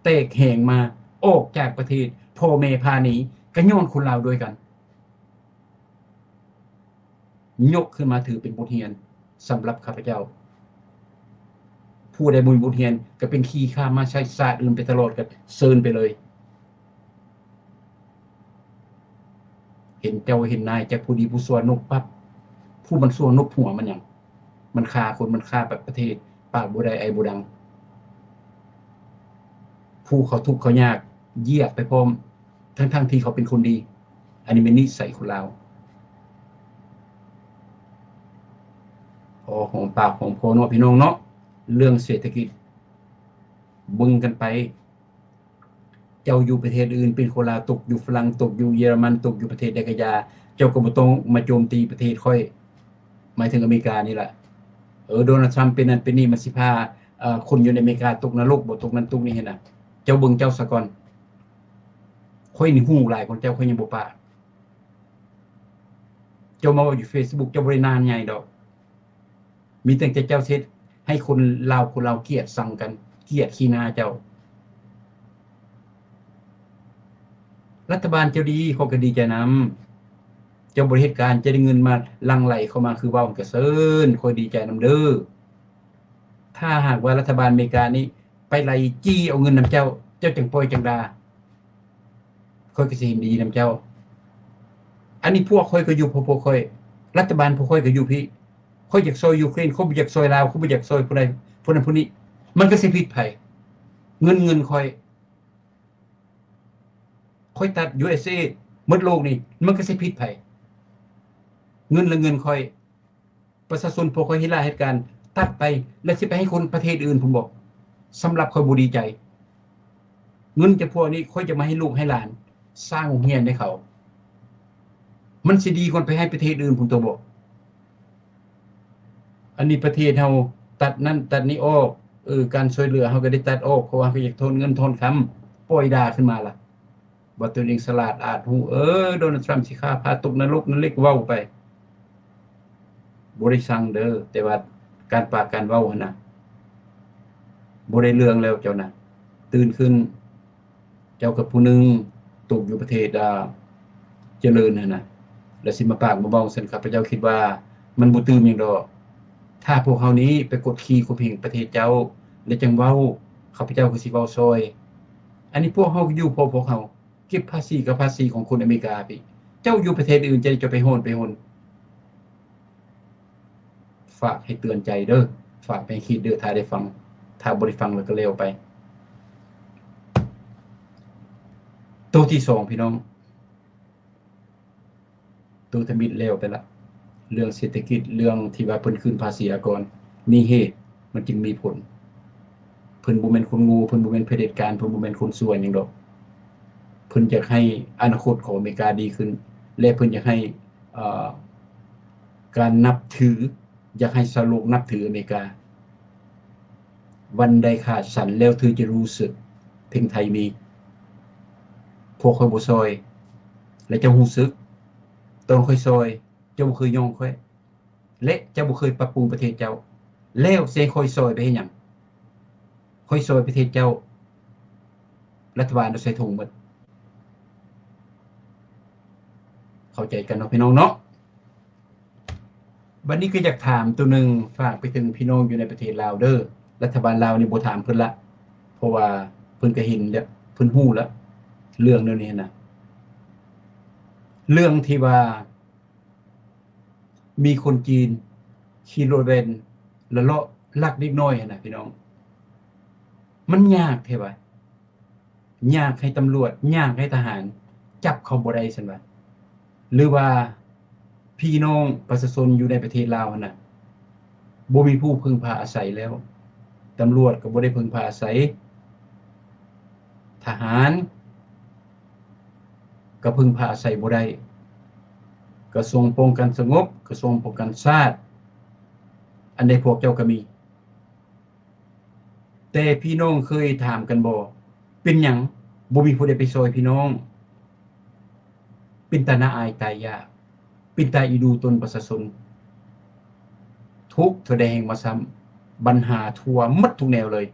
ແຕກແຫງມາ ອອກຈາກປະເທດ, ພໍ່ແມ່ພາໜີ ກໍຍ້ອນຄົນລາວດ້ວຍກັນ. ຍົກຂຶ້ນມາຖືເປັນບົດຮຽນສຳລັບຂ້າພະເຈົ້າ. ຜູ້ໃດບໍ່ມີບົດຮຽນ ກໍເປັນຂີ້ຂ້າມ້າໃຊ້ຊາດອື່ນໄປຕະຫຼອດ, ກໍເຊີນໄປເລີຍ. ເຫັນເຈົ້າເຫັນນາຍ ຈັກຜູ້ດີຜູ້ຊົ່ວນົບປັບ. ຜູ້ມັນຊົ່ວນົບຫົວມັນຫຍັງ? ມັນຂ້າຄົນ, ມັນຂ້າປະເທດ, ປາກບໍ່ໄດ້ ໄອບໍ່ດັງ. ຜູ້ເຂົາທຸກເຂົາຍາກ ຢຽບໄປພ້ອມ ທັງໆທີ່ເຂົາເປັນຄົນດີ. ອັນນີ້ແມ່ນນິໄສຄົນລາວ. ພໍຫອມປາກຫອມຄໍເນາະ ພີ່ນ້ອງເນາະ, ເລື່ອງເສດຖະກິດ ເບິ່ງກັນໄປ. ເຈົ້າຢູ່ປະເທດອື່ນ ເປັນຄົນລາວ, ຕົກຢູ່ຝຣັ່ງ, ຕົກຢູ່ເຢຍລະມັນ, ຕົກຢູ່ປະເທດໃດກະຢ່າ, ເຈົ້າກໍບໍ່ຕ້ອງມາໂຈມຕີປະເທດຂ້ອຍ, ໝາຍເຖິງອາເມລິການີ້ລະ. ເອີ ໂດນັລທຣຳເປັນນັ້ນເປັນນີ້, ມັນຊິພາ ເອີ ຄົນຢູ່ໃນອາເມລິກາຕົກນະລົກບໍ, ຕົກນັ້ນຕົກນີ້ຫັ້ນນະ. ເຈົ້າເບິ່ງເຈົ້າສາກ່ອນ. ຂ້ອຍນີ້ຮູ້ຫຼາຍກວ່າເຈົ້າ, ຂ້ອຍຍັງບໍ່ປາກ. ເຈົ້າມາເວົ້າຢູ່ເຟສບຸກ, ເຈົ້າບໍ່ໄດ້ນານໃຫຍ່ດອກ. ມີຕັ້ງແຕ່ເຈົ້າເຮັດໃຫ້ຄົນລາວ, ຄົນລາວກຽດຊັງກັນ, ກຽດຂີ້ໜ້າເຈົ້າ. ລັດຖະບານເຈົ້າດີ, ຂ້ອຍກໍດີໃຈນຳ. ເຈົ້າບໍລິຫານການ, ເຈົ້າໄດ້ເງິນມາຫຼັ່ງໄຫຼເຂົ້າມາຄືເວົ້າ, ກໍເຊີນ, ຂ້ອຍດີໃຈນຳເດີ້. ຖ້າຫາກວ່າລັດຖະບານອາເມລິການີ້ໄປໄລ່ຈີ້ເອົາເງິນນຳເຈົ້າ, ເຈົ້າຈັ່ງປ່ອຍຈັ່ງດ່າ, ຂ້ອຍກໍຊິເຫັນດີນຳເຈົ້າ. ອັນນີ້ພວກຂ້ອຍກໍຢູ່ພວກຂ້ອຍ, ລັດຖະບານພວກຂ້ອຍກໍຢູ່ພີ້. ຂ້ອຍຢາກຊ່ອຍຢູເຄຣນ, ຂ້ອຍບໍ່ຢາກຊ່ອຍລາວ, ຂ້ອຍບໍ່ຢາກຊ່ອຍຜູ້ໃດ ຜູ້ນັ້ນຜູ້ນີ້. ມັນກໍຊິຜິດໃຜ? ເງິນ ເງິນຂ້ອຍ. ຂ້ອຍຕັດ ຢູເອສເອ ໝົດໂລກນີ້, ມັນກໍຊິຜິດໃຜ? ເງິນລະເງິນຂ້ອຍ. ປະຊາຊົນພວກຂ້ອຍເຮັດລາເຮັດການ ຕັດໄປ ແລ້ວຊິໄປໃຫ້ຄົນປະເທດອື່ນພຸ້ນບໍ? ສຳລັບຂ້ອຍບໍ່ດີໃຈ. ເງິນຈຳພວກນີ້ ຂ້ອຍຈະມາໃຫ້ລູກໃຫ້ຫຼານ ສ້າງໂຮງຮຽນໃຫ້ເຂົາ. ມັນຊິດີກວ່າໄປໃຫ້ປະເທດອື່ນພຸ້ນຕົວະບໍ? ອັນນີ້ປະເທດເຮົາຕັດນັ້ນຕັດນີ້ອອກ. ເອີ ການຊ່ວຍເຫຼືອເຮົາກໍໄດ້ຕັດອອກ ເພາະວ່າເຮົາກໍຢາກຖອນເງິນຖອນຄຳ. ປ່ອຍດ່າຂຶ້ນມາລະ ວ່າຕົວເອງສະຫຼາດອາດຮູ້. ເອີ ໂດນັລ ທຣຳຊິຂ້າພາຕົກນະລົກນະເລັກ ເວົ້າໄປ. ບໍ່ໄດ້ສັ່ງເດີ ແຕ່ວ່າການປາກການເວົ້າຫັ້ນນະ ບໍ່ໄດ້ເລື່ອງແລ້ວເຈົ້ານະ. ຕື່ນຂຶ້ນ ເຈົ້າກັບຜູ້ໜຶ່ງຕົກຢູ່ປະເທດ ອ່າ ຈະເລີນຫັ້ນນະ ແລ້ວຊິມາປາກມາເວົ້າຊັ້ນ. ຂ້າພະເຈົ້າຄິດວ່າມັນບໍ່ຕື່ມຫຍັງດອກ. ຖ້າພວກເຮົານີ້ໄປກົດຂີ່ຂົ່ມເຫງປະເທດເຈົ້າ ແລ້ວຈັ່ງເວົ້າ, ຂ້າພະເຈົ້າກໍຊິເວົ້າຊ່ອຍ. ອັນນີ້ພວກເຮົາຢູ່ເພາະພວກເຮົາ ເກັບພາສີກັບພາສີຂອງຄົນອາເມລິກາພີ້. ເຈົ້າຢູ່ປະເທດອື່ນ ເຈົ້າຈະໄປຮ້ອນໄປຮົນ. ຝາກໃຫ້ເຕືອນໃຈເດີ, ຝາກໃຫ້ຄິດເດີ ຖ້າໄດ້ຟັງ. ຖ້າບໍ່ໄດ້ຟັງແລ້ວກໍແລ້ວໄປ. ໂຕທີສອງ ພີ່ນ້ອງ, ໂຕທຳອິດແລ້ວໄປລະ. ເລື່ອງເສດຖະກິດ ເລື່ອງທີ່ວ່າເພິ່ນຂຶ້ນພາສີອາກອນ ມີເຫດມັນຈຶ່ງມີຜົນ. ເພິ່ນບໍ່ແມ່ນຄົນໂງ່, ເພິ່ນບໍ່ແມ່ນຜະເດັດການ, ເພິ່ນບໍ່ແມ່ນຄົນຊົ່ວຫຍັງດອກ. ເພິ່ນຢາກໃຫ້ອະນາຄົດຂອງອາເມລິກາດີຂຶ້ນ ແລະ ເພິ່ນຢາກໃຫ້ ເອີ ການນັບຖື, ຢາກໃຫ້ຊາວໂລກນັບຖືອາເມລິກາ. ວັນໃດຂາດສັນແລ້ວເທືອຈະຮູ້ສຶກ. ເພງໄທມີ. ພວກຂ້ອຍບໍ່ຊ່ອຍ ແລະ ເຈົ້າຮູ້ສຶກ. ຕອນຂ້ອຍຊ່ອຍ ເຈົ້າບໍ່ເຄີຍຍ້ອງຂ້ອຍ ແລະ ເຈົ້າບໍ່ເຄີຍປັບປຸງປະເທດເຈົ້າ. ແລ້ວຊິໃຫ້ຂ້ອຍຊ່ອຍໄປເຮັດຫຍັງ? ຂ້ອຍຊ່ອຍປະເທດເຈົ້າ ລັດຖະບານເອົາໃສ່ຖົງໝົດ. ເຂົ້າໃຈກັນເນາະ ພີ່ນ້ອງເນາະ. ບັດນີ້ກໍຢາກຖາມໂຕໜຶ່ງ ຝາກໄປເຖິງພີ່ນ້ອງຢູ່ໃນປະເທດລາວເດີ. ລັດຖະບານລາວນີ້ບໍ່ຖາມເພິ່ນລະ ເພາະວ່າເພິ່ນກໍເຫັນແລ້ວ ເພິ່ນຮູ້ແລ້ວ ເລື່ອງແນວນີ້ນະ. ເລື່ອງທີ່ວ່າມີຄົນຈີນຂີ່ລົດແວ່ນລະເລາະລັກເດັກນ້ອຍຫັ້ນນະ ພີ່ນ້ອງ. ມັນຍາກແທ້ຫວາ? ຍາກໃຫ້ຕຳຫຼວດ, ຍາກໃຫ້ທະຫານຈັບເຂົາບໍ່ໄດ້ຊັ້ນຫວາ? ຫຼືວ່າພີ່ນ້ອງປະຊາຊົນຢູ່ໃນປະເທດລາວຫັ້ນນະ ບໍ່ມີຜູ້ເພິ່ງພາອາໄສແລ້ວ? ຕຳຫຼວດກໍບໍ່ໄດ້ເພິ່ງພາອາໄສ, ທະຫານກໍເພິ່ງພາອາໄສບໍ່ໄດ້, ກະຊວງປ້ອງກັນສະຫງົບ, ກະຊວງປ້ອງກັນຊາດ, ອັນໃດພວກເຈົ້າກໍມີ. ແຕ່ພີ່ນ້ອງເຄີຍຖາມກັນບໍ່? ເປັນຫຍັງບໍ່ມີຜູ້ໃດໄປຊ່ອຍພີ່ນ້ອງ? ເປັນຕາໜ້າອາຍຕາຍຢາກ, ເປັນຕາອີດູຕົນປະຊາຊົນ. ທຸກເທົ່າໃດແຮ່ງມາຊ້ຳ, ບັນຫາທົ່ວໝົດທຸກແນວເລີຍ.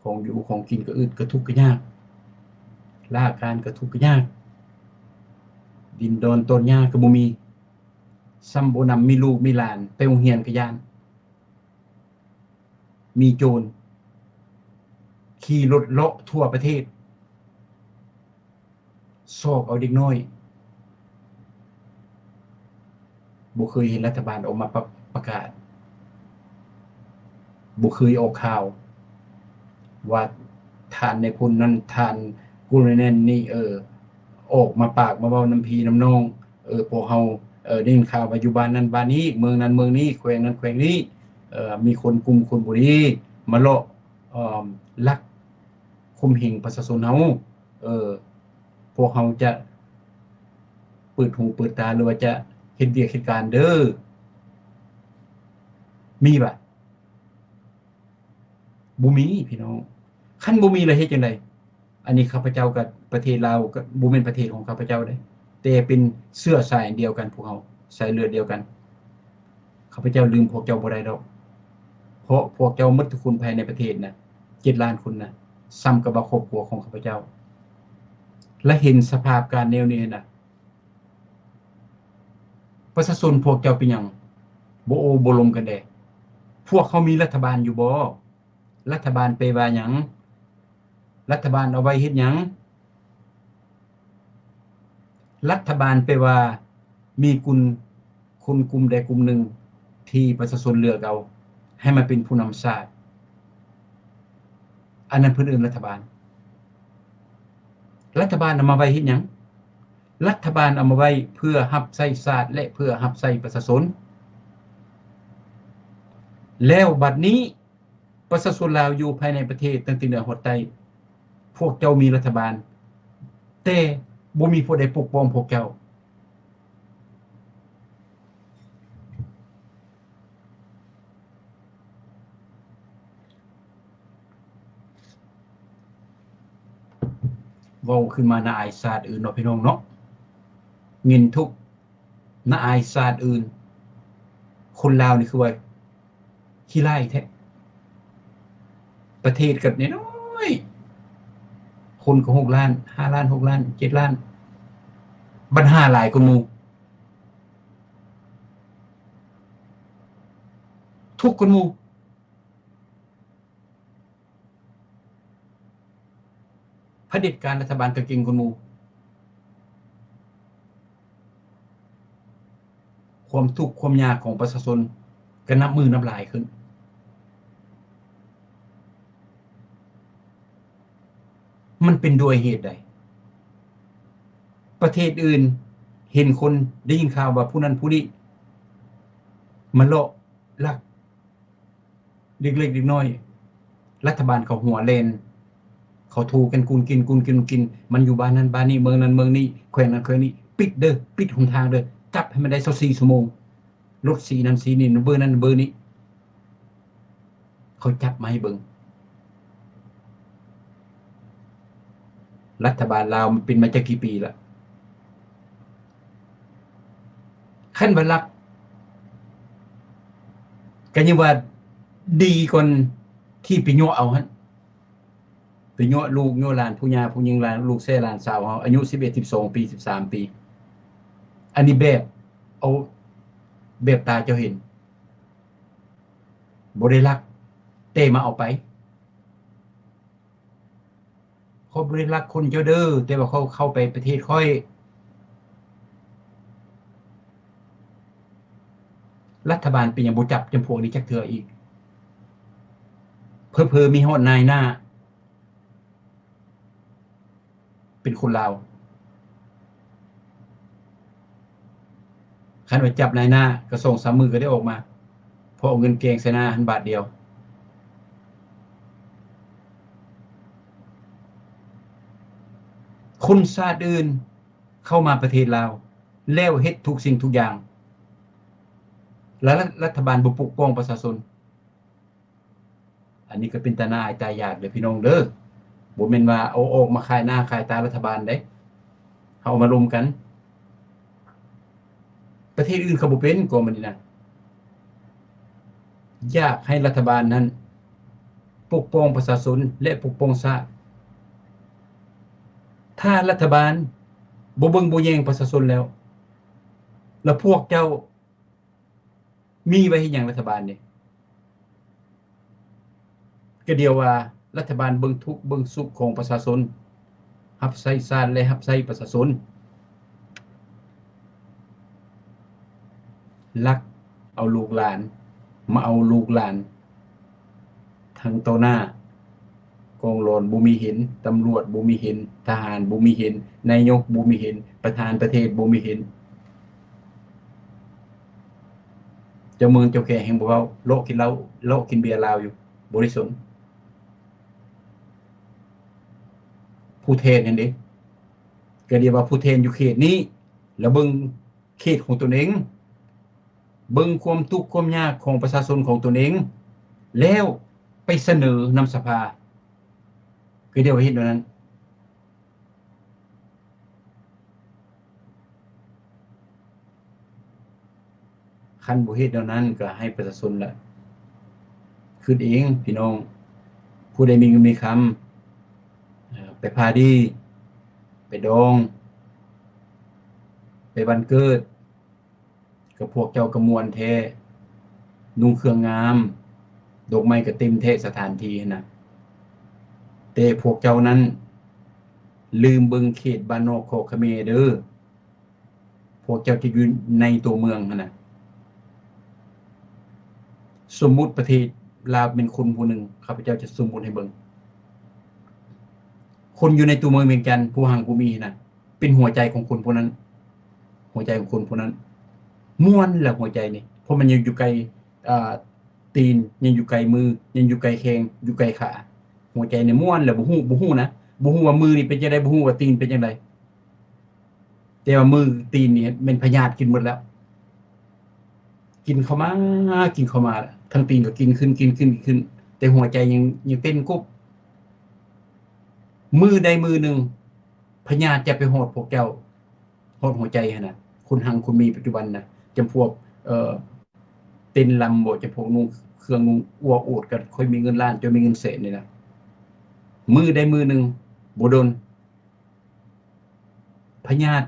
ຂອງຢູ່ຂອງກິນກໍອຶດ, ກໍທຸກກໍຍາກ, ລາການກໍທຸກກໍຍາກ, ດິນດອນຕອນຫຍ້າກໍບໍ່ມີ, ຊ້ຳບໍ່ນຳມີລູກມີຫຼານໄປໂຮງຮຽນກໍຢ້ານ. ມີໂຈນຂີ່ລົດເລາະທົ່ວປະເທດ ຊອກເອົາເດັກນ້ອຍ. ບໍ່ເຄີຍເຫັນລັດຖະບານອອກມາປະ ປະກາດ, ບໍ່ເຄີຍອອກຂ່າວວ່າທ່ານນາຍພົນນັ້ນ, ທ່ານໂກໂລເນນນີ້, ເອີ, ອອກມາປາກມາເວົ້ານຳພີ່ນຳນ້ອງ. ເອີ ພວກເຮົາ ເອີ ໄດ້ຍິນຂ່າວວ່າຢູ່ບ້ານນັ້ນບ້ານນີ້, ເມືອງນັ້ນເມືອງນີ້, ແຂວງນັ້ນແຂວງນີ້, ເອີ ມີຄົນກຸ່ມຄົນບໍ່ດີມາເລາະ ເອີ ລັກຂົ່ມເຫງປະຊາຊົນເຮົາ. ເອີ ພວກເຮົາຈະເປີດຫູເປີດຕາ ຫຼືວ່າຈະເຮັດວຽກເຮັດການເດີ. ມີບໍ່? ບໍ່ມີ ພີ່ນ້ອງ. ຄັນບໍ່ມີແລ້ວເຮັດຈັ່ງໃດ? ອັນນີ້ຂ້າພະເຈົ້າກັບປະເທດລາວກໍບໍ່ແມ່ນປະເທດຂອງຂ້າພະເຈົ້າເດ້, ແຕ່ເປັນເຊື້ອສາຍອັນດຽວກັນ, ພວກເຮົາສາຍເລືອດດຽວກັນ. ຂ້າພະເຈົ້າລືມພວກເຈົ້າບໍ່ໄດ້ດອກ, ເພາະພວກເຈົ້າໝົດທຸກຄົນພາຍໃນປະເທດນະ ເຈັດລ້ານຄົນນະ ສ່ຳກັບວ່າຄອບຄົວຂອງຂ້າພະເຈົ້າ. ແລະ ເຫັນສະພາບການແນວນີ້ນະ, ປະຊາຊົນພວກເຈົ້າເປັນຫຍັງບໍ່ໂອ້ບໍ່ລົມກັນແດ່? ພວກເຮົາມີລັດຖະບານຢູ່ບໍ່? ລັດຖະບານແປວ່າຫຍັງ? ລັດຖະບານເອົາໄວ້ເຮັດຫຍັງ? ລັດຖະບານແປວ່າມີກຸນ ຄົນກຸ່ມໃດກຸ່ມໜຶ່ງທີ່ປະຊາຊົນເລືອກເອົາໃຫ້ມາເປັນຜູ້ນຳຊາດ. ອັນນັ້ນເພິ່ນເອີ້ນລັດຖະບານ. ລັດຖະບານເອົາມາໄວ້ເຮັດຫຍັງ? ລັດຖະບານເອົາມາໄວ້ເພື່ອຮັບໃຊ້ຊາດ ແລະ ເພື່ອຮັບໃຊ້ປະຊາຊົນ. ແລ້ວບັດນີ້ ປະຊາຊົນລາວຢູ່ພາຍໃນປະເທດ ຕັ້ງແຕ່ເໜືອຮອດໃຕ້, ພວກເຈົ້າມີລັດຖະບານ ແຕ່ບໍ່ມີຜູ້ໃດປົກປ້ອງພວກເຈົ້າ. ເວົ້າຂຶ້ນມາໜ້າອາຍຊາດອື່ນເນາະ ພີ່ນ້ອງເນາະ, ເງີນທຸກໜ້າອາຍຊາດອື່ນ. ຄົນລາວນີ້ຄືວ່າ ຂີ້ຮ້າຍແທ້. ປະເທດກໍນ້ອຍໆ, ຄົນກໍຫົກລ້ານ, ຫ້າລ້ານ, ຫົກລ້ານ, ເຈັດລ້ານ, ບັນຫາຫຼາຍກວ່າໝູ່, ທຸກກວ່າໝູ່. ຜະເດັດການລັດຖະບານກໍເກັ່ງກວ່າໝູ່. ຄວາມທຸກຄວາມຍາກຂອງປະຊາຊົນກໍນັບມື້ນັບຫຼາຍຂຶ້ນ. ມັນເປັນດ້ວຍເຫດໃດ? ປະເທດອື່ນເຫັນຄົນ, ໄດ້ຍິນຂ່າວວ່າຜູ້ນັ້ນຜູ້ນີ້ມາເລາະລັກ ເດັກເລັກເດັກນ້ອຍ, ລັດຖະບານເຂົາຫົວແລ່ນ, ເຂົາໂທກັນກຸນກິນ, ກຸນກິນ, ກຸນກິນ, ມັນຢູ່ບ້ານນັ້ນບ້ານນີ້, ເມືອງນັ້ນເມືອງນີ້, ແຂວງນັ້ນແຂວງນີ້, ປິດເດີ້, ປິດຫົນທາງເດີ້, ຈັບໃຫ້ມັນໄດ້ຊາວສີ່ຊົ່ວໂມງ, ລົດສີນັ້ນສີນີ້, ເບີນັ້ນເບີນີ້, ເຂົາຈັບມາໃຫ້ເບິ່ງ. ລັດຖະບານລາວມັນເປັນມາຈັກກີ່ປີລະ? ຄັນວ່າລັກ ກໍຍັງວ່າດີກ່ອນທີ່ໄປຍົວະເອົາຫັ້ນ, ໄປຍົວະລູກຍົວະຫຼານ, ຜູ້ຍ່າຜູ້ຍິງ, ຫຼານລູກແຊຫຼານສາວເຮົາ ອາຍຸສິບເອັດ ສິບສອງປີ, ສິບສາມປີ. ອັນນີ້ແບບເອົາແບບຕາເຈົ້າເຫັນ, ບໍ່ໄດ້ລັກ ແຕ່ມາເອົາໄປ. ຂ້ອຍບໍ່ໄດ້ລັກຄົນເຈົ້າເດີ້, ແຕ່ວ່າເຂົາເຂົ້າໄປປະເທດຂ້ອຍ. ລັດຖະບານເປັນຫຍັງບໍ່ຈັບຈຳພວກນີ້ຈັກເທື່ອອີກ? ເຜີໆມີຮອດນາຍໜ້າເປັນຄົນລາວ. ຄັນວ່າຈັບນາຍໜ້າກໍສອງສາມມື້ກໍໄດ້ອອກມາ, ເພາະເອົາເງິນແກງໃສ່ໜ້າຫັ້ນບາດດຽວ. ຄົນຊາດອື່ນເຂົ້າມາປະເທດລາວ ແລ້ວເຮັດທຸກສິ່ງທຸກຢ່າງ, ແລ້ວລັດຖະບານບໍ່ປົກປ້ອງປະຊາຊົນ. ອັນນີ້ກໍເປັນຕາໜ້າອາຍຕາຢາກເດີ້ ພີ່ນ້ອງເດີ້. ບໍ່ແມ່ນວ່າເອົາອອກມາຂາຍໜ້າຂາຍຕາລັດຖະບານເດ້, ເຮົາເອົາມາລົມກັນ. ປະເທດອື່ນເຂົາບໍ່ເປັນກໍມັນນີ້ນະ. ຢາກໃຫ້ລັດຖະບານນັ້ນປົກປ້ອງປະຊາຊົນ ແລະ ປົກປ້ອງຊາດ. ຖ້າລັດຖະບານບໍ່ເບິ່ງບໍ່ແຍງປະຊາຊົນແລ້ວ, ແລ້ວພວກເຈົ້າ ມີໄວ້ເຮັດຫຍັງລັດຖະບານນີ້? ກະດຽວວ່າລັດຖະບານເບິ່ງທຸກເບິ່ງສຸກຂອງປະຊາຊົນ, ຮັບໃຊ້ຊາດ ແລະ ຮັບໃຊ້ປະຊາຊົນ. ລັກເອົາລູກຫຼານ, ມາເອົາລູກຫຼານ. ທັງຕໍ່ໜ້າ ກອງຫຼອນບໍ່ມີເຫັນ, ຕຳຫຼວດບໍ່ມີເຫັນ, ທະຫານບໍ່ມີເຫັນ, ນາຍົກບໍ່ມີເຫັນ, ປະທານປະເທດບໍ່ມີເຫັນ. ເຈົ້າເມືອງເຈົ້າແຂວງແຮ່ງບໍ່ເວົ້າ, ເລາະກິນເຫຼົ້າ, ເລາະກິນເບຍລາວຢູ່, ບໍ່ໄດ້ສົນ. ຜູ້ແທນຫັ້ນເດ, ກະດຽວວ່າຜູ້ແທນຢູ່ເຂດນີ້, ລະເບິ່ງ ເຂດຂອງຕົນເອງ, ເບິ່ງຄວາມທຸກຄວາມຍາກຂອງປະຊາຊົນຂອງຕົນເອງ ແລ້ວໄປສະເໜີນຳສະພາ, ຄືດຽວເຮັດແນວນັ້ນ. ຄັນບໍ່ເຮັດແນວນັ້ນ ກໍໃຫ້ປະຊາຊົນລະຄິດເອງ ພີ່ນ້ອງ. ຜູ້ໃດມີເງິນມີຄຳ, ເອີ ໄປພາດີ, ໄປດອງ, ໄປວັນເກີດ, ກໍພວກເຈົ້າກໍມ່ວນແທ້, ນຸ່ງເຄື່ອງງາມ, ດອກໄມ້ກໍເຕັມແທ້ສະຖານທີ່ຫັ້ນນະ. ແຕ່ພວກເຈົ້ານັ້ນລືມເບິ່ງເຂດບ້ານນອກຄອກຂະເໝເດີ້. ພວກເຈົ້າຈະຢູ່ໃນຕົວເມືອງຫັ້ນນະ, ສົມມຸດປະເທດລາວເປັນຄົນຜູ້ໜຶ່ງ, ຂ້າພະເຈົ້າຈະສົມມຸດໃຫ້ເບິ່ງ. ຄົນຢູ່ໃນຕົວເມືອງວຽງຈັນ ຜູ້ຮັ່ງຜູ້ມີນະ ເປັນຫົວໃຈຂອງຄົນຜູ້ນັ້ນ, ຫົວໃຈຂອງຄົນຜູ້ນັ້ນມ່ວນແຫຼະ ຫົວໃຈນີ້, ເພາະມັນຍັງຢູ່ໃກ້ ອ່າ ຕີນ, ຍັງຢູ່ໃກ້ມື, ຍັງຢູ່ໃກ້ແຂ້ງ, ຢູ່ໃກ້ຂາ. ຫົວໃຈນີ້ມ່ວນແຫຼະ ບໍ່ຮູ້, ບໍ່ຮູ້ນະ, ບໍ່ຮູ້ວ່າມືນີ້ເປັນຈັ່ງໃດ, ບໍ່ຮູ້ວ່າຕີນເປັນຈັ່ງໃດ. ແຕ່ວ່າມືຕີນນີ້ແມ່ນພະຍາດກິນໝົດແລ້ວ, ກິນເຂົ້າມາ ກິນເຂົ້າມາ, ທັງຕີນກໍກິນຂຶ້ນ ກິນຂຶ້ນ ກິນຂຶ້ນ, ແຕ່ຫົວໃຈຍັງ ຍັງເຕັ້ນກົບ. ມື້ໃດມື້ໜຶ່ງ ພະຍາດຈະໄປຮອດພວກເຈົ້າ, ຮອດຫົວໃຈຫັ້ນນະ. ຄົນຮັ່ງຄົນມີປັດຈຸບັນນະ, ຈຳພວກ ເອີ ເຕັ້ນລຳບໍ, ຈຳພວກນຸ່ງເຄື່ອງນຸ່ງອວດໂອດກັນ, ຂ້ອຍມີເງິນລ້ານ ເຈົ້າມີເງິນແສນນີ້ນະ. ມື້ໃດມື້ໜຶ່ງ ບໍ່ດົນ ພະຍາດ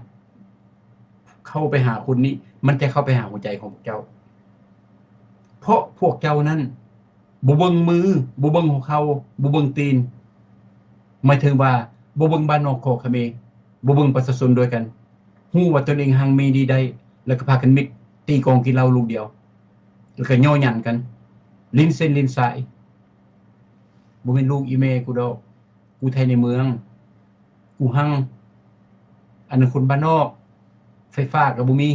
ເຂົ້າໄປຫາຄົນນີ້, ມັນຈະເຂົ້າໄປຫາຫົວໃຈຂອງພວກເຈົ້າ, ເພາະພວກເຈົ້ານັ້ນບໍ່ເບິ່ງມື, ບໍ່ເບິ່ງຫົວເຂົ່າ, ບໍ່ເບິ່ງຕີນ, ໝາຍເຖິງວ່າບໍ່ເບິ່ງບ້ານນອກຂໍຂະເມ, ບໍ່ເບິ່ງປະຊາຊົນດ້ວຍກັນ, ຮູ້ວ່າຕົນເອງຮັ່ງມີດີໄດ້, ແລ້ວກໍພາກັນມິດຕີກອງກິນເຫຼົ້າລູກດຽວ, ແລ້ວກໍຍໍຫຍັນກັນ, ຫຼິ້ນເສັ້ນຫຼິ້ນສາຍ. ບໍ່ແມ່ນລູກອີ່ແມ່ກູດອກ, ກູໄທໃນເມືອງ, ກູຮັ່ງ, ອັນນັ້ນຄົນບ້ານນອກ, ໄຟຟ້າກໍບໍ່ມີ,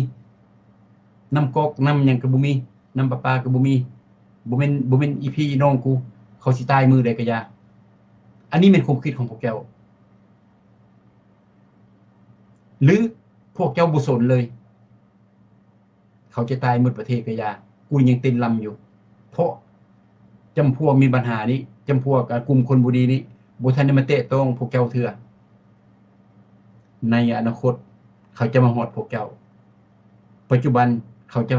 ນ້ຳກອກນ້ຳຫຍັງກໍບໍ່ມີ, ນ້ຳປະປາກໍບໍ່ມີ, ບໍ່ແມ່ນ ບໍ່ແມ່ນອີ່ພີ່ອີ່ນ້ອງກູ, ເຂົາຊິຕາຍມື້ໃດກໍຢ່າ. ອັນນີ້ແມ່ນຄວາມຄິດຂອງພວກເຈົ້າ ຫຼື ພວກເຈົ້າບໍ່ສົນເລີຍ? ເຂົາຈະຕາຍໝົດປະເທດກໍຢ່າ, ກູຍັງເຕັ້ນລຳຢູ່, ເພາະຈຳພວກມີບັນຫານີ້, ຈຳພວກ ອາ ກຸ່ມຄົນບໍ່ດີນີ້ ບໍ່ທັນໄດ້ມາແຕະຕ້ອງພວກເຈົ້າເທື່ອ. ໃນອະນາຄົດເຂົາຈະມາຮອດພວກເຈົ້າ, ປັດຈຸບັນເຂົາຈະ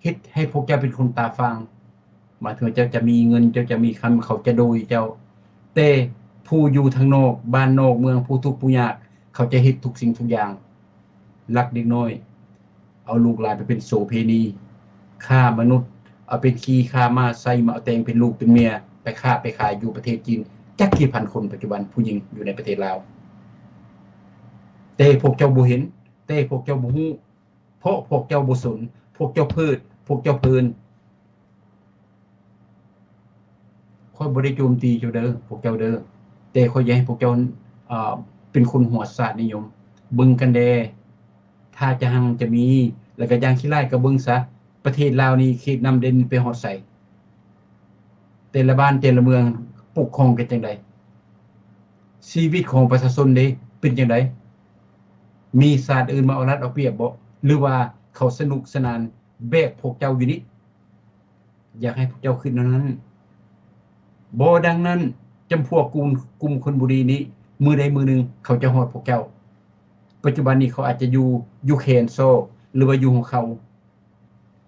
ເຮັດໃຫ້ພວກເຈົ້າເປັນຄົນຕາຟາງ. ໝາຍເຖິງວ່າເຈົ້າຈະມີເງິນ, ເຈົ້າຈະມີຄຳ, ເຂົາຈະໂດຍເຈົ້າ, ແຕ່ຜູ້ຢູ່ທາງນອກ, ບ້ານນອກເມືອງ, ຜູ້ທຸກຜູ້ຍາກ, ເຂົາຈະເຮັດທຸກສິ່ງທຸກຢ່າງ, ລັກເດັກນ້ອຍ, ເອົາລູກຫຼານໄປເປັນໂສເພນີ, ຄ້າມະນຸດ, ເອົາເປັນຂີ້ຄ້າມ້າ, ໃສ່ມາເອົາແຕ່ງເປັນລູກເປັນເມຍ, ໄປຄ້າໄປຂາຍຢູ່ປະເທດຈີນ, ຈັກກີ່ພັນຄົນປັດຈຸບັນຜູ້ຍິງຢູ່ໃນປະເທດລາວ. ແຕ່ພວກເຈົ້າບໍ່ເຫັນ, ແຕ່ພວກເຈົ້າບໍ່ຮູ້, ເພາະພວກເຈົ້າບໍ່ສົນ, ພວກເຈົ້າເພີດ, ພວກເຈົ້າເພີນ. ຂ້ອຍບໍ່ໄດ້ໂຈມຕີເຈົ້າເດີ, ພວກເຈົ້າເດີ, ແຕ່ຂ້ອຍຢາກໃຫ້ພວກເຈົ້າ ເປັນຄົນຫົວຊາດນິຍົມ, ເບິ່ງກັນແດ່. ຖ້າຈະຮັ່ງຈະມີ, ແລ້ວກໍຢ່າງຂີ້ລ້າຍກໍເບິ່ງຊະ, ປະເທດລາວນີ້ເຂດນ້ຳເດັ່ນໄປຮອດໃສ? ແຕ່ລະບ້ານແຕ່ລະເມືອງປົກຄອງກັນຈັ່ງໃດ? ຊີວິດຂອງປະຊາຊົນເດ ເປັນຈັ່ງໃດ? ມີຊາດອື່ນມາເອົາລັດເອົາປຽບບໍ່? ຫຼືວ່າເຂົາສະໜຸກສະໜານແບບພວກເຈົ້າຢູ່ນີ້? ຢາກໃຫ້ພວກເຈົ້າຄິດແນວນັ້ນ. ບໍ່ດັ່ງນັ້ນ, ຈຳພວກກຸ່ມ, ກຸ່ມຄົນບໍ່ດີນີ້, ມື້ໃດມື້ໜຶ່ງເຂົາຈະຮອດພວກເຈົ້າ. ປັດຈຸບັນນີ້ເຂົາອາດຈະຢູ່, ຢູ່ແຂນຊອກ ຫຼືວ່າຢູ່ຫົວເຂົ່າ.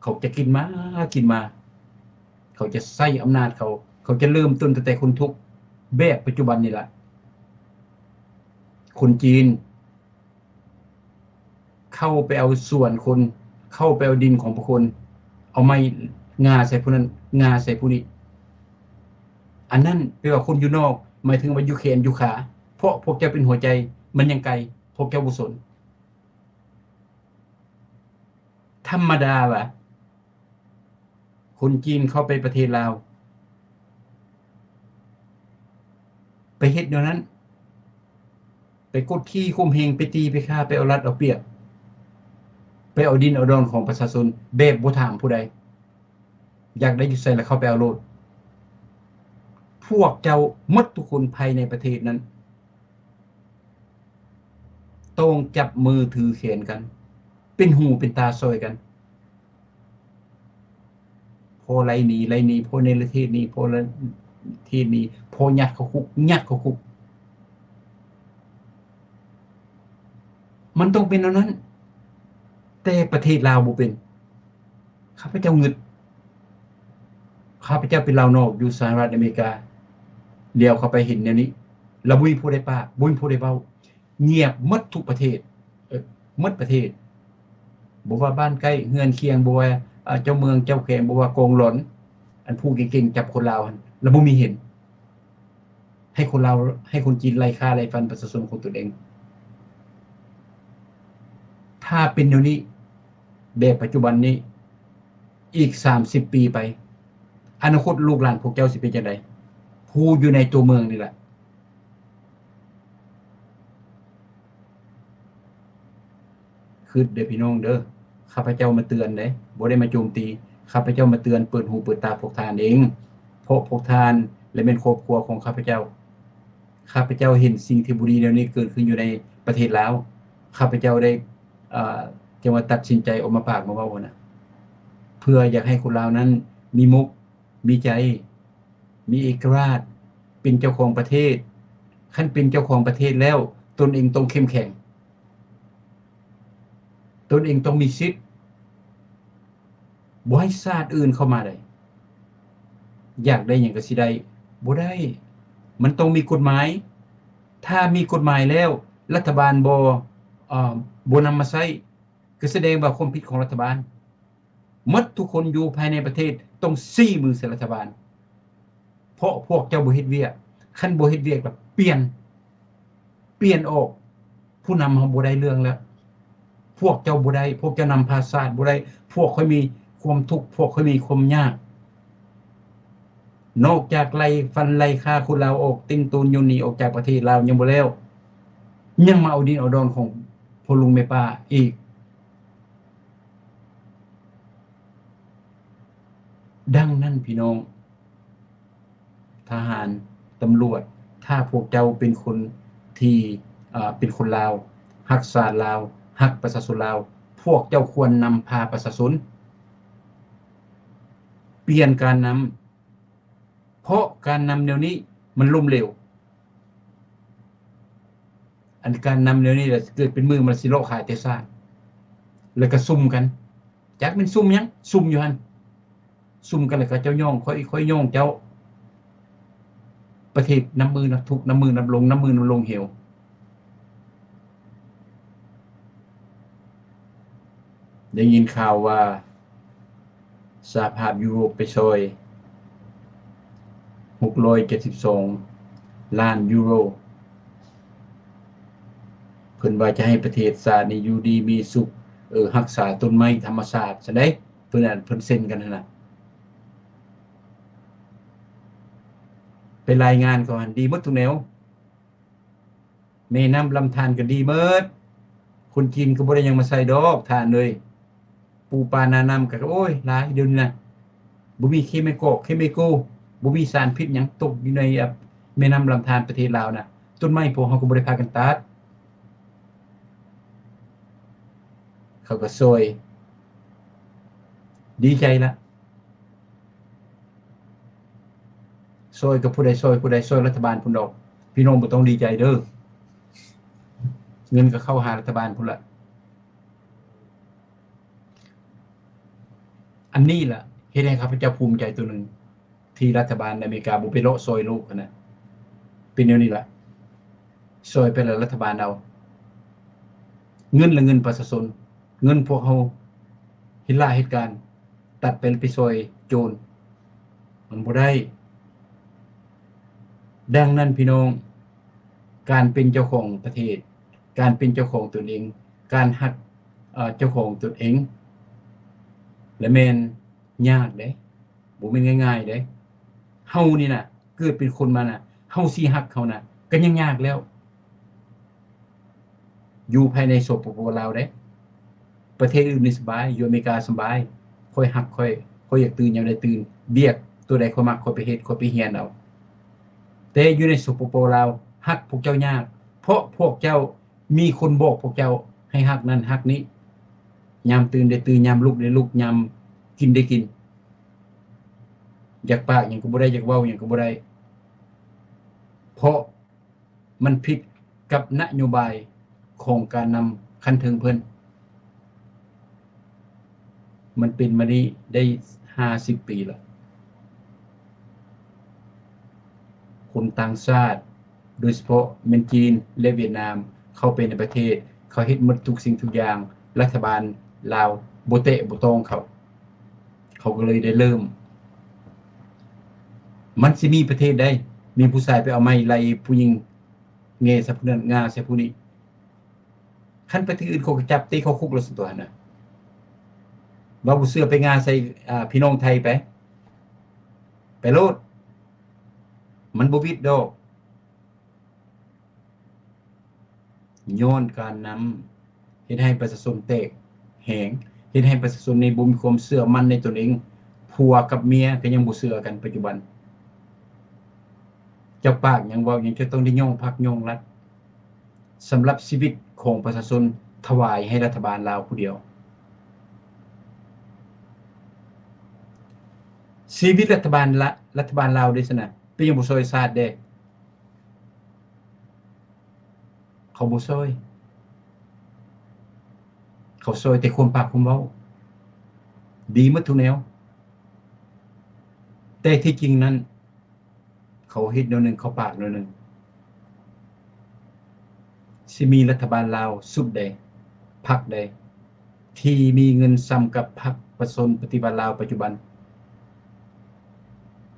ເຂົາຈະກິນມາ, ກິນມາ. ເຂົາຈະໃຊ້ອຳນາດເຂົາ. ເຂົາຈະເລີ່ມຕົ້ນຕັ້ງແຕ່ຄົນທຸກ, ແບບປັດຈຸບັນນີ້ລະ. ຄົນຈີນ ເຂົ້າໄປເອົາສວນຄົນ, ເຂົ້າໄປເອົາດິນຂອງຜູ້ຄົນ, ເອົາໄມ້ງ່າໃສ່ຜູ້ນັ້ນ, ງ່າໃສ່ຜູ້ນີ້. ອັນນັ້ນແປວ່າຄົນຢູ່ນອກ, ໝາຍເຖິງວ່າຢູ່ແຂນຢູ່ຂາ, ເພາະພວກເຈົ້າເປັນຫົວໃຈ, ມັນຍັງໄກ, ພວກເຈົ້າບໍ່ສົນ. ທຳມະດາວ່າ ຄົນຈີນເຂົ້າໄປປະເທດລາວ ໄປເຮັດແນວນັ້ນ, ໄປກົດຂີ່ຂົ່ມເຫງ, ໄປຕີ, ໄປຂ້າ, ໄປເອົາລັດເອົາປຽບ, ໄປເອົາດິນເອົາດອນຂອງປະຊາຊົນແບບບໍ່ຖາມຜູ້ໃດ, ຢາກໄດ້ຢູ່ໃສລະເຂົ້າໄປເອົາໂລດ. ພວກເຈົ້າໝົດທຸກຄົນພາຍໃນປະເທດນັ້ນ ຕ້ອງຈັບມືຖືແຂນກັນ, ເປັນຫູເປັນຕາຊ່ອຍກັນ. ພໍໄລ່ໜີ, ໄລ່ໜີ, ພໍເນລະເທດໜີ, ພໍລະເທດໜີ, ພໍຍັດເຂົ້າຄຸກ, ຍັດເຂົ້າຄຸກ. ມັນຕ້ອງເປັນແນວນັ້ນ, ແຕ່ປະເທດລາວບໍ່ເປັນ. ຂ້າພະເຈົ້າງຶດ, ຂ້າພະເຈົ້າເປັນລາວນອກຢູ່ສະຫະລັດອາເມລິກາ, ຫຼຽວເຂົ້າໄປເຫັນແນວນີ້, ລະບໍ່ມີຜູ້ໃດປາກ, ບໍ່ມີຜູ້ໃດເວົ້າ. ງຽບໝົດທຸກປະເທດ, ເອີ ໝົດປະເທດ. ບໍ່ວ່າບ້ານໃກ້ເຮືອນຄຽງ, ບໍ່ວ່າ ອາ ເຈົ້າເມືອງເຈົ້າແຂວງ, ບໍ່ວ່າກອງຫຼອນ, ອັນຜູ້ເກັ່ງໆຈັບຄົນລາວຫັ້ນ, ລະບໍ່ມີເຫັນ. ໃຫ້ຄົນລາວ, ໃຫ້ຄົນຈີນໄລ່ຂ້າໄລ່ຟັນປະຊາຊົນຂອງຕົນເອງ. ຖ້າເປັນແນວນີ້, ແບບປັດຈຸບັນນີ້, ອີກສາມສິບປີໄປ, ອະນາຄົດລູກຫຼານພວກເຈົ້າຊິເປັນຈັ່ງໃດ? ຜູ້ຢູ່ໃນຕົວເມືອງນີ້ແຫຼະ. ຄິດເດີ້ພີ່ນ້ອງເດີ້, ຂ້າພະເຈົ້າມາເຕືອນເດ້, ບໍ່ໄດ້ມາໂຈມຕີ. ຂ້າພະເຈົ້າມາເຕືອນ, ເປີດຫູເປີດຕາພວກທ່ານເອງ, ເພາະພວກທ່ານ ແລະ ແມ່ນຄອບຄົວຂອງຂ້າພະເຈົ້າ. ຂ້າພະເຈົ້າເຫັນສິ່ງທີ່ບໍ່ດີແນວນີ້ເກີດຂຶ້ນຢູ່ໃນປະເທດລາວ. ຂ້າພະເຈົ້າໄດ້ ເອີ ຈັ່ງວ່າຕັດສິນໃຈອອກມາປາກມາເວົ້າຫັ້ນນະ, ເພື່ອຢາກໃຫ້ຄົນລາວນັ້ນມີມຸກ ມີໃຈ, ມີເອກະລາດ, ເປັນເຈົ້າຂອງປະເທດ. ຄັນເປັນເຈົ້າຂອງປະເທດແລ້ວ, ຕົນເອງຕ້ອງເຂັ້ມແຂງ, ຕົນເອງຕ້ອງມີສິດ. ບໍ່ໃຫ້ຊາດອື່ນເຂົ້າມາໄດ້. ຢາກໄດ້ຫຍັງກໍຊິໄດ້? ບໍ່ໄດ້. ມັນຕ້ອງມີກົດໝາຍ. ຖ້າມີກົດໝາຍແລ້ວ ລັດຖະບານບໍ່ ເອີ ບໍ່ນຳມາໃຊ້, ກໍສະແດງວ່າຄວາມຜິດຂອງລັດຖະບານ. ໝົດທຸກຄົນຢູ່ພາຍໃນປະເທດຕ້ອງຊີ້ມືໃສ່ລັດຖະບານ, ເພາະພວກເຈົ້າບໍ່ເຮັດວຽກ. ຄັນບໍ່ເຮັດວຽກລະປ່ຽນ, ປ່ຽນອອກ. ຜູ້ນຳເຮົາບໍ່ໄດ້ເລື່ອງແລ້ວ. ພວກເຈົ້າບໍ່ໄດ້, ພວກເຈົ້ານຳພາຊາດບໍ່ໄດ້. ພວກຂ້ອຍມີຄວາມທຸກ, ພວກຂ້ອຍມີຄວາມຍາກ. ນອກຈາກໄລ່ຟັນໄລ່ຂ້າຄົນລາວອອກ, ເຕັງໂຕນໂຍນໜີອອກຈາກປະເທດລາວຍັງບໍ່ແລ້ວ, ຍັງມາເອົາດິນເອົາດອນຂອງພໍ່ລຸງແມ່ປ້າອີກ. ດັ່ງນັ້ນພີ່ນ້ອງ ທະຫານ, ຕຳຫຼວດ, ຖ້າພວກເຈົ້າເປັນຄົນທີ່ ເອີ ເປັນຄົນລາວ, ຮັກຊາດລາວ, ຮັກປະຊາຊົນລາວ, ພວກເຈົ້າຄວນນຳພາປະຊາຊົນ ປ່ຽນການນຳ, ເພາະການນຳແນວນີ້ມັນລົ້ມເຫຼວ. ອັນການນຳແນວນີ້ລະເກີດເປັນມື້ມັນຊິເລາະຂາຍແຕ່ຊາດ ແລ້ວກໍຊຸມກັນ, ຈັກແມ່ນຊຸມຫຍັງ, ຊຸມຢູ່ຫັ້ນ, ຊຸມກັນແລ້ວກໍເຈົ້າຍ້ອງຂ້ອຍ, ຂ້ອຍຍ້ອງເຈົ້າ. ປະເທດນັບມື້ນັບທຸກ, ນັບມື້ນັບລົງ, ນັບມື້ນັບລົງເຫວ. ໄດ້ຍິນຂ່າວວ່າສະຫະພາບຢູໂຣບໄປຊ່ອຍຫົກຮ້ອຍເຈັດສິບສອງລ້ານຢູໂຣ, ເພິ່ນວ່າຈະໃຫ້ປະເທດຊາດນີ້ຢູ່ດີມີສຸກ, ເອີ ຮັກສາຕົ້ນໄມ້ທຳມະຊາດຊັ້ນເດ້. ເພິ່ນ ເພິ່ນເຊັນກັນຫັ້ນນະ. ໄປລາຍງານເຂົາຫັ້ນ ດີໝົດທຸກແນວ. ແມ່ນ້ຳລຳທານກໍດີໝົດ, ຄົນຈີນກໍບໍ່ໄດ້ຫຍັງມາໃສ່ດອກທ່ານເອີຍ. ປູປານານ້ຳກໍ ໂອ້ຍ ຫຼາຍດຽວນີ້ນະ, ບໍ່ມີເຄມີກອລ ເຄມີໂກ, ບໍ່ມີສານພິດຫຍັງຕົກຢູ່ໃນ ອາ ແມ່ນ້ຳລຳທານປະເທດລາວນະ. ຕົ້ນໄມ້ພວກເຮົາກໍບໍ່ໄດ້ພາກັນຕັດ. ເຂົາກໍຊ່ອຍ, ດີໃຈລະ. ຊ່ອຍກັບຜູ້ໃດ? ຊ່ອຍຜູ້ໃດ? ຊ່ອຍລັດຖະບານພຸ້ນດອກ. ພີ່ນ້ອງບໍ່ຕ້ອງດີໃຈເດີ້, ເງິນກໍເຂົ້າຫາລັດຖະບານພຸ້ນລະ. ອັນນີ້ລະເຮັດໃຫ້ຂ້າພະເຈົ້າພູມໃຈຕົວໜຶ່ງ ທີ່ລັດຖະບານອາເມລິກາບໍ່ໄປເລາະຊ່ອຍໂລກຫັ້ນນະ. ເປັນແນວນີ້ລະ, ຊ່ອຍໄປລະລັດຖະບານເອົາ. ເງິນລະເງິນປະຊາຊົນ, ເງິນພວກເຮົາເຮັດລາເຮັດການ, ຕັດໄປໄປຊ່ອຍໂຈນ, ມັນບໍ່ໄດ້. ດັ່ງນັ້ນພີ່ນ້ອງ, ການເປັນເຈົ້າຂອງປະເທດ, ການເປັນເຈົ້າຂອງຕົນເອງ, ການຮັກ ເອີ ເຈົ້າຂອງຕົນເອງ ລະແມ່ນຍາກເດ້, ບໍ່ແມ່ນງ່າຍໆເດ້. ເຮົານີ້ນະ ເກີດເປັນຄົນມານະ, ເຮົາຊິຮັກເຮົານະ ກໍຍັງຍາກແລ້ວ. ຢູ່ພາຍໃນ ສປປ ລາວເດ້, ປະເທດອື່ນນີ້ສະບາຍ, ຢູ່ອາເມລິກາສະບາຍ. ຂ້ອຍຮັກຂ້ອຍ, ຂ້ອຍຢາກຕື່ນຍາມໃດຕື່ນ, ວຽກຕົວໃດຂ້ອຍມັກ ຂ້ອຍໄປເຮັດ, ຂ້ອຍໄປຮຽນເອົາ. ແຕ່ຢູ່ໃນ ສປປ ລາວ ຮັກພວກເຈົ້າຍາກ, ເພາະພວກເຈົ້າມີຄົນບອກພວກເຈົ້າໃຫ້ຮັກນັ້ນຮັກນີ້, ຍາມຕື່ນໄດ້ຕື່ນ, ຍາມລຸກໄດ້ລຸກ, ຍາມກິນໄດ້ກິນ. ຢາກປາກຫຍັງກໍບໍ່ໄດ້, ຢາກເວົ້າຫຍັງກໍບໍ່ໄດ້, ເພາະ ມັນຜິດກັບນະໂຍບາຍຂອງການນຳຂັ້ນເທິງເພິ່ນ. ມັນເປັນມານີ້ໄດ້ຫ້າສິບປີແລ້ວ. ຄົນຕ່າງຊາດ, ໂດຍສະເພາະແມ່ນຈີນ ແລະ ຫວຽດນາມ, ເຂົ້າໄປໃນປະເທດ, ເຂົາເຮັດໝົດທຸກສິ່ງທຸກຢ່າງ, ລັດຖະບານລາວບໍ່ແຕະບໍ່ຕ້ອງເຂົາ. ເຂົາກໍເລີຍໄດ້ເລີ່ມ. ມັນຊິມີປະເທດໃດ ມີຜູ້ຊາຍໄປເອົາໄມ້ໄລ່ຜູ້ຍິງ ແງ່ໃສ່ຜູ້ນັ້ນ ງ່າໃສ່ຜູ້ນີ້. ຄັນປະເທດອື່ນເຂົາກໍຈັບເຕະເຂົ້າຄຸກແລ້ວຊັ້ນຕົວະຫັ້ນນະ. ວ່າບໍ່ເຊື່ອໄປງ່າໃສ່ ອາ ພີ່ນ້ອງໄທໄປ. ໄປໂລດ ມັນບໍ່ວິດດອກ. ຍ້ອນການນຳເຮັດໃຫ້ປະຊາຊົນແຕກແຫງ, ເຮັດໃຫ້ປະຊາຊົນນີ້ບໍ່ມີຄວາມເຊື່ອໝັ້ນໃນຕົນເອງ. ຜົວກັບເມຍກໍຍັງບໍ່ເຊື່ອກັນປັດຈຸບັນ. ເຈົ້າປາກຫຍັງເວົ້າຫຍັງ ເຈົ້າຕ້ອງໄດ້ຍ້ອງພັກຍ້ອງລັດ. ສຳລັບຊີວິດຂອງປະຊາຊົນ ຖວາຍໃຫ້ລັດຖະບານລາວຜູ້ດຽວ. ຊີວິດລັດຖະບານລະ ລັດຖະບານລາວເດ້ຊັ້ນນະ ເປັນຫຍັງບໍ່ຊ່ອຍຊາດແດ່? ເຂົາບໍ່ຊ່ອຍ, ເຂົາຊ່ອຍແຕ່ຄວາມປາກຄວາມເວົ້າ ດີໝົດທຸກແນວ, ແຕ່ທີ່ຈິງນັ້ນ ເຂົາເຮັດແນວໜຶ່ງ ເຂົາປາກແນວໜຶ່ງ. ຊິມີລັດຖະບານລາວຊຸດໃດ ພັກໃດ ທີ່ມີເງິນສ່ຳກັບພັກປະຊາຊົນປະຕິວັດລາວປັດຈຸບັນ?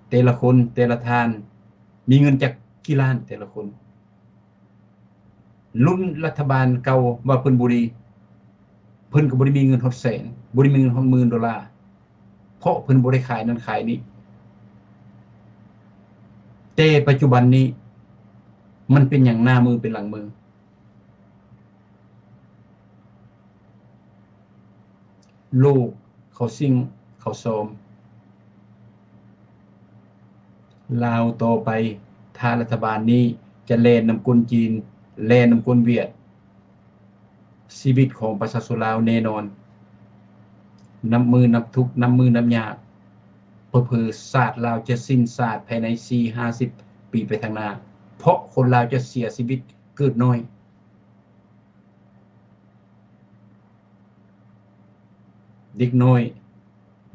ແຕ່ລະຄົນ ແຕ່ລະທ່ານ ມີເງິນຈັກກີ່ລ້ານແຕ່ລະຄົນ? ລຸ້ນລັດຖະບານເກົ່າວ່າເພິ່ນບໍ່ດີ, ເພິ່ນກໍບໍ່ໄດ້ມີເງິນຮອດແສນ, ບໍ່ໄດ້ມີເງິນຮອດໝື່ນໂດລາ, ເພາະເພິ່ນບໍ່ໄດ້ຂາຍນັ້ນຂາຍນີ້. ແຕ່ປັດຈຸບັນນີ້ ມັນເປັນຫຍັງໜ້າມືເປັນຫຼັງມື? ໂລກເຂົາຊິງເຂົາຊອມ. ລາວຕໍ່ໄປ ຖ້າລັດຖະບານນີ້ຈະແລ່ນນຳກົນຈີນ, ແລ່ນນຳກົນຫວຽດ, ຊີວິດຂອງປະຊາຊົນລາວແນ່ນອນ ນັບມື້ນັບທຸກ, ນັບມື້ນັບຍາກ. ເຜີໆຊາດລາວຈະສິ້ນຊາດພາຍໃນສີ່ຫ້າສິບປີໄປທາງໜ້າ, ເພາະຄົນລາວຈະເສຍຊີວິດເກີດນ້ອຍ. ເດັກນ້ອຍ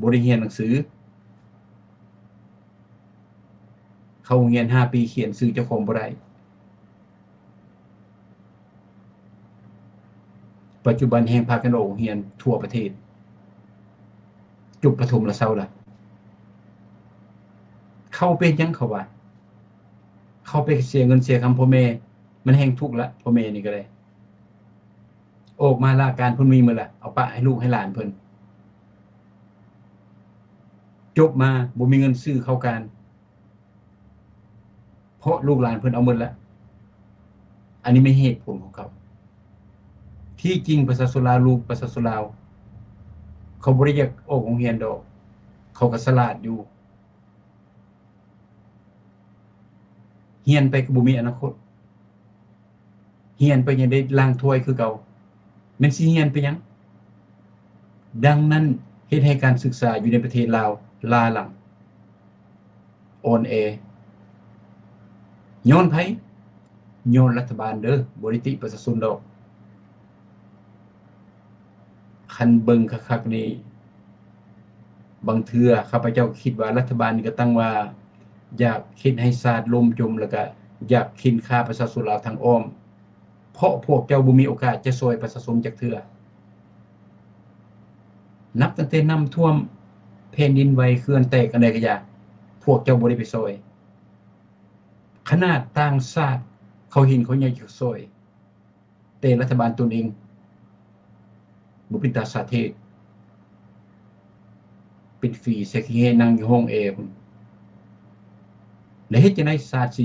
ບໍ່ໄດ້ຮຽນໜັງສື, ເຂົ້າໂຮງຮຽນຫ້າປີຂຽນຊື່ເຈົ້າຂອງບໍ່ໄດ້. ປັດຈຸບັນແຮ່ງພາກັນອອກໂຮງຮຽນທົ່ວປະເທດ, ຈົບປະຖົມລະເຊົາລະ. ເຂົາເປັນຫຍັງເຂົາວ່າ? ເຂົາໄປເສຍເງິນເສຍຄຳພໍ່ແມ່, ມັນແຮ່ງທຸກລະ, ພໍ່ແມ່ນີ້ກໍໄດ້. ອອກມາລາການເພິ່ນມີໝົດລະ, ເອົາປະໃຫ້ລູກໃຫ້ຫຼານເພິ່ນ. ຈົບມາບໍ່ມີເງິນຊື້ເຂົ້າການ, ເພາະລູກຫຼານເພິ່ນເອົາໝົດລະ. ອັນນີ້ແມ່ນເຫດຜົນຂອງເຂົາ. ທີ່ຈິງປະຊາຊົນລາວ, ລູກປະຊາຊົນລາວ, ເຂົາບໍ່ໄດ້ຢາກອອກໂຮງຮຽນດອກ, ເຂົາກໍສະຫຼາດຢູ່. ຮຽນໄປກໍບໍ່ມີອະນາຄົດ, ຮຽນໄປຍັງໄດ້ລ້າງຖ້ວຍຄືເກົ່າ, ແມ່ນຊິຮຽນໄປຫຍັງ? ດັ່ງນັ້ນ ເຮັດໃຫ້ການສຶກສາຢູ່ໃນປະເທດລາວລ້າຫຼັງ, ອ່ອນແອ. ຍ້ອນໃຜ? ຍ້ອນລັດຖະບານເດີ້, ບໍ່ໄດ້ຕິປະຊາຊົນດອກ. ຄັນເບິ່ງຄັກໆນີ້ ບາງເທື່ອຂ້າພະເຈົ້າຄິດວ່າລັດຖະບານນີ້ກໍຕັ້ງວ່າຢາກເຮັດໃຫ້ຊາດລົ້ມຈົມ ແລ້ວກໍຢາກເຂັ່ນຂ້າປະຊາຊົນລາວທາງອ້ອມ, ເພາະພວກເຈົ້າບໍ່ມີໂອກາດຈະຊ່ອຍປະຊາຊົນຈັກເທື່ອ. ນັບຕັ້ງແຕ່ນ້ຳຖ້ວມ, ແຜ່ນດິນໄຫວ, ເຂື່ອນແຕກ, ອັນໃດກໍຢ່າ, ພວກເຈົ້າບໍ່ໄດ້ໄປຊ່ອຍ. ຂະໜາດຕ່າງຊາດເຂົາເຫັນເຂົາຍັງຢາກຊ່ອຍ, ແຕ່ລັດຖະບານຕົນເອງບໍ່ເປັນຕາສາເທດ, ເປັນຝີໃສ່ຂີ້ແຫ້ນັ່ງຢູ່ຫ້ອງແອພຸ້ນ, ແລ້ວເຮັດຈັ່ງໃດຊາດຊິ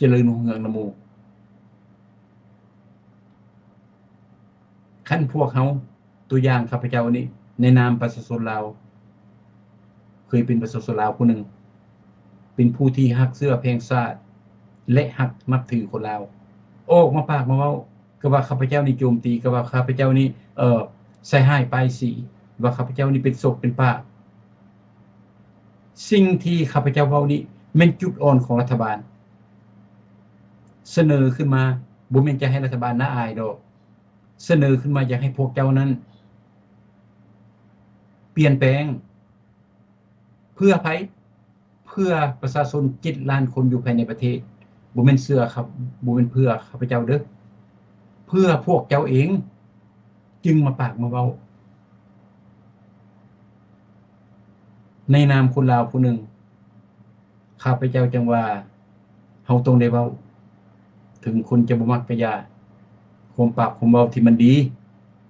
ຈະເລີນຮຸ່ງເຮືອງນຳໝູ່? ຄັນພວກເຮົາ ຕົວຢ່າງຂ້າພະເຈົ້ານີ້ ໃນນາມປະຊາຊົນລາວ, ເຄີຍເປັນປະຊາຊົນລາວຜູ້ໜຶ່ງ, ເປັນຜູ້ທີ່ຮັກເຊື້ອແພງຊາດ ແລະ ຮັກນັບຖືຄົນລາວ, ອອກມາປາກມາເວົ້າ ກໍວ່າຂ້າພະເຈົ້ານີ້ໂຈມຕີ, ກໍວ່າຂ້າພະເຈົ້ານີ້ ເອີ ໃສ່ຮ້າຍປ້າຍສີ, ວ່າຂ້າພະເຈົ້ານີ້ເປັນສົກເປັນປາກ. ສິ່ງທີ່ຂ້າພະເຈົ້າເວົ້ານີ້ ແມ່ນຈຸດອ່ອນຂອງລັດຖະບານ. ສະເໜີຂຶ້ນມາ ບໍ່ແມ່ນຈະໃຫ້ລັດຖະບານໜ້າອາຍດອກ. ສະເໜີຂຶ້ນມາຢາກໃຫ້ພວກເຈົ້ານັ້ນປ່ຽນແປງ. ເພື່ອໃຜ? ເພື່ອປະຊາຊົນເຈັດລ້ານຄົນຢູ່ພາຍໃນປະເທດ. ບໍ່ແມ່ນເຊື່ອຄັບ, ບໍ່ແມ່ນເພື່ອຂ້າພະເຈົ້າເດີ້. ເພື່ອພວກເຈົ້າເອງຈຶ່ງມາປາກມາເວົ້າ. ໃນນາມຄົນລາວຜູ້ໜຶ່ງ, ຂ້າພະເຈົ້າຈັ່ງວ່າເຮົາຕ້ອງໄດ້ເວົ້າ, ເຖິງຄົນຈະບໍ່ມັກກະຢ່າ. ຄວາມປາກຄວາມເວົ້າທີ່ມັນດີ,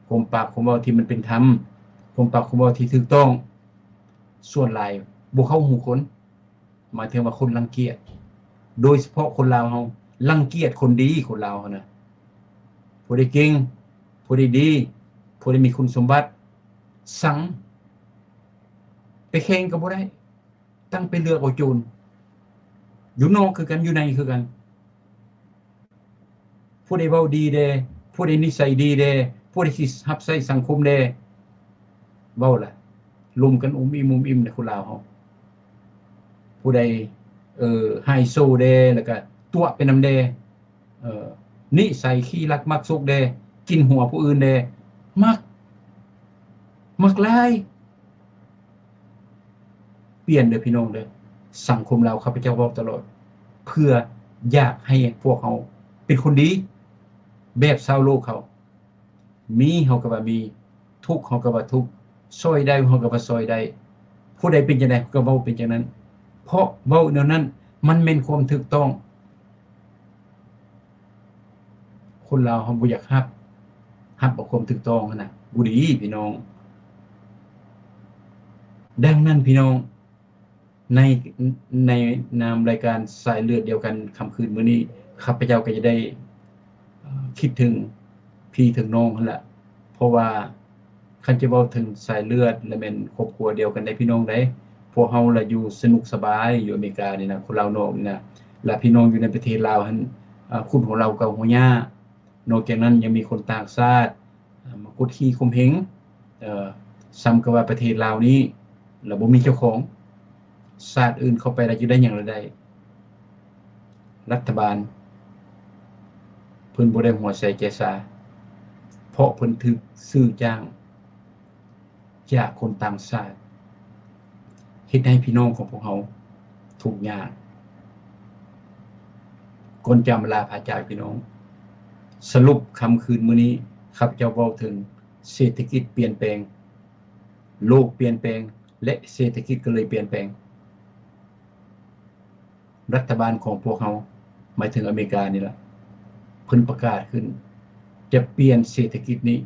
ຄວາມປາກຄວາມເວົ້າທີ່ມັນເປັນທຳ, ຄວາມປາກຄວາມເວົ້າທີ່ຖືກຕ້ອງ, ສ່ວນຫຼາຍບໍ່ເຂົ້າຫູຄົນ. ໝາຍເຖິງວ່າຄົນລັງກຽດ, ໂດຍສະເພາະຄົນລາວເຮົາລັງກຽດຄົນດີ, ຄົນລາວເຮົານະ ຜູ້ໃດເກັ່ງ, ຜູ້ໃດດີ, ຜູ້ໃດມີຄຸນສົມບັດ, ສັງ ໄປແຂ່ງກໍບໍ່ໄດ້, ຕັ້ງໄປເລືອກເອົາໂຈນ. ຢູ່ນອກຄືກັນ, ຢູ່ໃນຄືກັນ. ຜູ້ໃດເວົ້າດີແດ່, ຜູ້ໃດນິໄສດີແດ່, ຜູ້ໃດທີ່ຮັບໃຊ້ສັງຄົມແດ່, ເວົ້າລະ ລົມກັນອຸ້ມອີ່ມອຸ້ມອີ່ມໃນຄົນລາວເຮົາ. ຜູ້ໃດ ເອີ ໄຮໂຊແດ່ ແລ້ວກະຕົວະໄປນຳແດ່, ເອີ ນິໄສຂີ້ລັກມັກສົກແດ່, ກິນຫົວຜູ້ອື່ນແດ່, ມັກ ມັກຫຼາຍ. ປ່ຽນເດີພີ່ນ້ອງເດີ, ສັງຄົມລາວ ຂ້າພະເຈົ້າເວົ້າຕະຫຼອດ ເພື່ອຢາກໃຫ້ພວກເຮົາເປັນຄົນດີແບບຊາວໂລກເຂົາ. ມີເຮົາກໍວ່າມີ, ທຸກເຮົາກໍວ່າທຸກ, ຊ່ອຍໄດ້ເຮົາກໍວ່າຊ່ອຍໄດ້, ຜູ້ໃດເປັນຈັ່ງໃດເຮົາກໍເວົ້າເປັນຈັ່ງນັ້ນ, ເພາະເວົ້າແນວນັ້ນມັນແມ່ນຄວາມຖືກຕ້ອງ. ຄົນລາວເຮົາບໍ່ຢາກຮັບ, ຮັບເອົາຄວາມຖືກຕ້ອງຫັ້ນນະ, ບໍ່ດີພີ່ນ້ອງ. ດັ່ງນັ້ນພີ່ນ້ອງ, ໃນ ໃນນາມລາຍການສາຍເລືອດດຽວກັນ ຄ່ຳຄືນມື້ນີ້ ຂ້າພະເຈົ້າກໍຈະໄດ້ ເອີ ຄິດເຖິງພີ່ເຖິງນ້ອງຫັ້ນລະ, ເພາະວ່າຄັນຈະເວົ້າເຖິງສາຍເລືອດ ລະແມ່ນຄອບຄົວດຽວກັນໄດ໋ພີ່ນ້ອງໄດ໋. ພວກເຮົາລະຢູ່ສະໜຸກສະບາຍຢູ່ອາເມລິການີ້ນະ, ຄົນລາວນອກນີ້ນະ, ລະພີ່ນ້ອງຢູ່ໃນປະເທດລາວຫັ້ນ ອາ ຂຸດຫົວເຫຼົາເກົາຫົວຫຍ້າ. ນອກຈາກນັ້ນຍັງມີຄົນຕ່າງຊາດ ເອີ ມາກົດຂີ່ຂົ່ມເຫງ ເອີ ສ່ຳກັບວ່າປະເທດລາວນີ້ລະບໍ່ມີເຈົ້າຂອງ, ຊາດອື່ນເຂົ້າໄປລະຈະໄດ້ຫຍັງລະໄດ້. ລັດຖະບານເພິ່ນບໍ່ໄດ້ຫົວໃສໃຈສາ ເພາະເພິ່ນຖືກຊື້ຈ້າງ ຈາກຄົນຕ່າງຊາດ ເຮັດໃຫ້ພີ່ນ້ອງຂອງພວກເຮົາທຸກຍາກ. ກ່ອນຈະອຳລາພາຈາກພີ່ນ້ອງ, ສະຫຼຸບຄ່ຳຄືນມື້ນີ້ ຂ້າພະເຈົ້າເວົ້າເຖິງເສດຖະກິດປ່ຽນແປງ, ໂລກປ່ຽນແປງ ແລະ ເສດຖະກິດກໍເລີຍປ່ຽນແປງ. ລັດຖະບານຂອງພວກເຮົາ ໝາຍເຖິງອາເມລິການີ້ລະ ເພິ່ນປະກາດຂຶ້ນ ຈະປ່ຽນເສດຖະກິດນີ້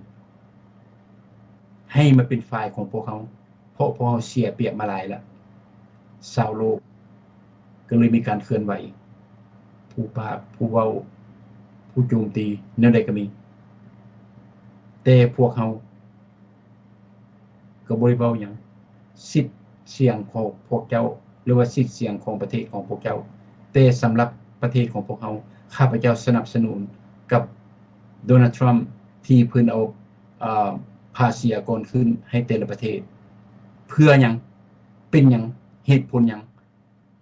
ໃຫ້ມາເປັນຝ່າຍຂອງພວກເຮົາ, ເພາະພວກເຮົາເສຍປຽບມາຫຼາຍລະ. ຊາວໂລກກໍເລີຍມີການເຄື່ອນໄຫວ, ຜູ້ປາກ, ຜູ້ເວົ້າ, ຜູ້ໂຈມຕີ, ແນວໃດກໍມີ. ແຕ່ພວກເຮົາ ກໍບໍ່ໄດ້ເວົ້າຫຍັງ, ສິດສຽງຂອງພວກເຈົ້າ ຫຼືວ່າສິດສຽງຂອງປະເທດຂອງພວກເຈົ້າ. ແຕ່ສຳລັບປະເທດຂອງພວກເຮົາ, ຂ້າພະເຈົ້າສະໜັບສະໜູນກັບໂດນັລ ທຣຳ ທີ່ເພິ່ນເອົາ ເອີ ພາສີອາກອນຂຶ້ນໃຫ້ແຕ່ລະປະເທດ. ເພື່ອຫຍັງ? ເປັນຫຍັງ? ເຫດຜົນຫຍັງ?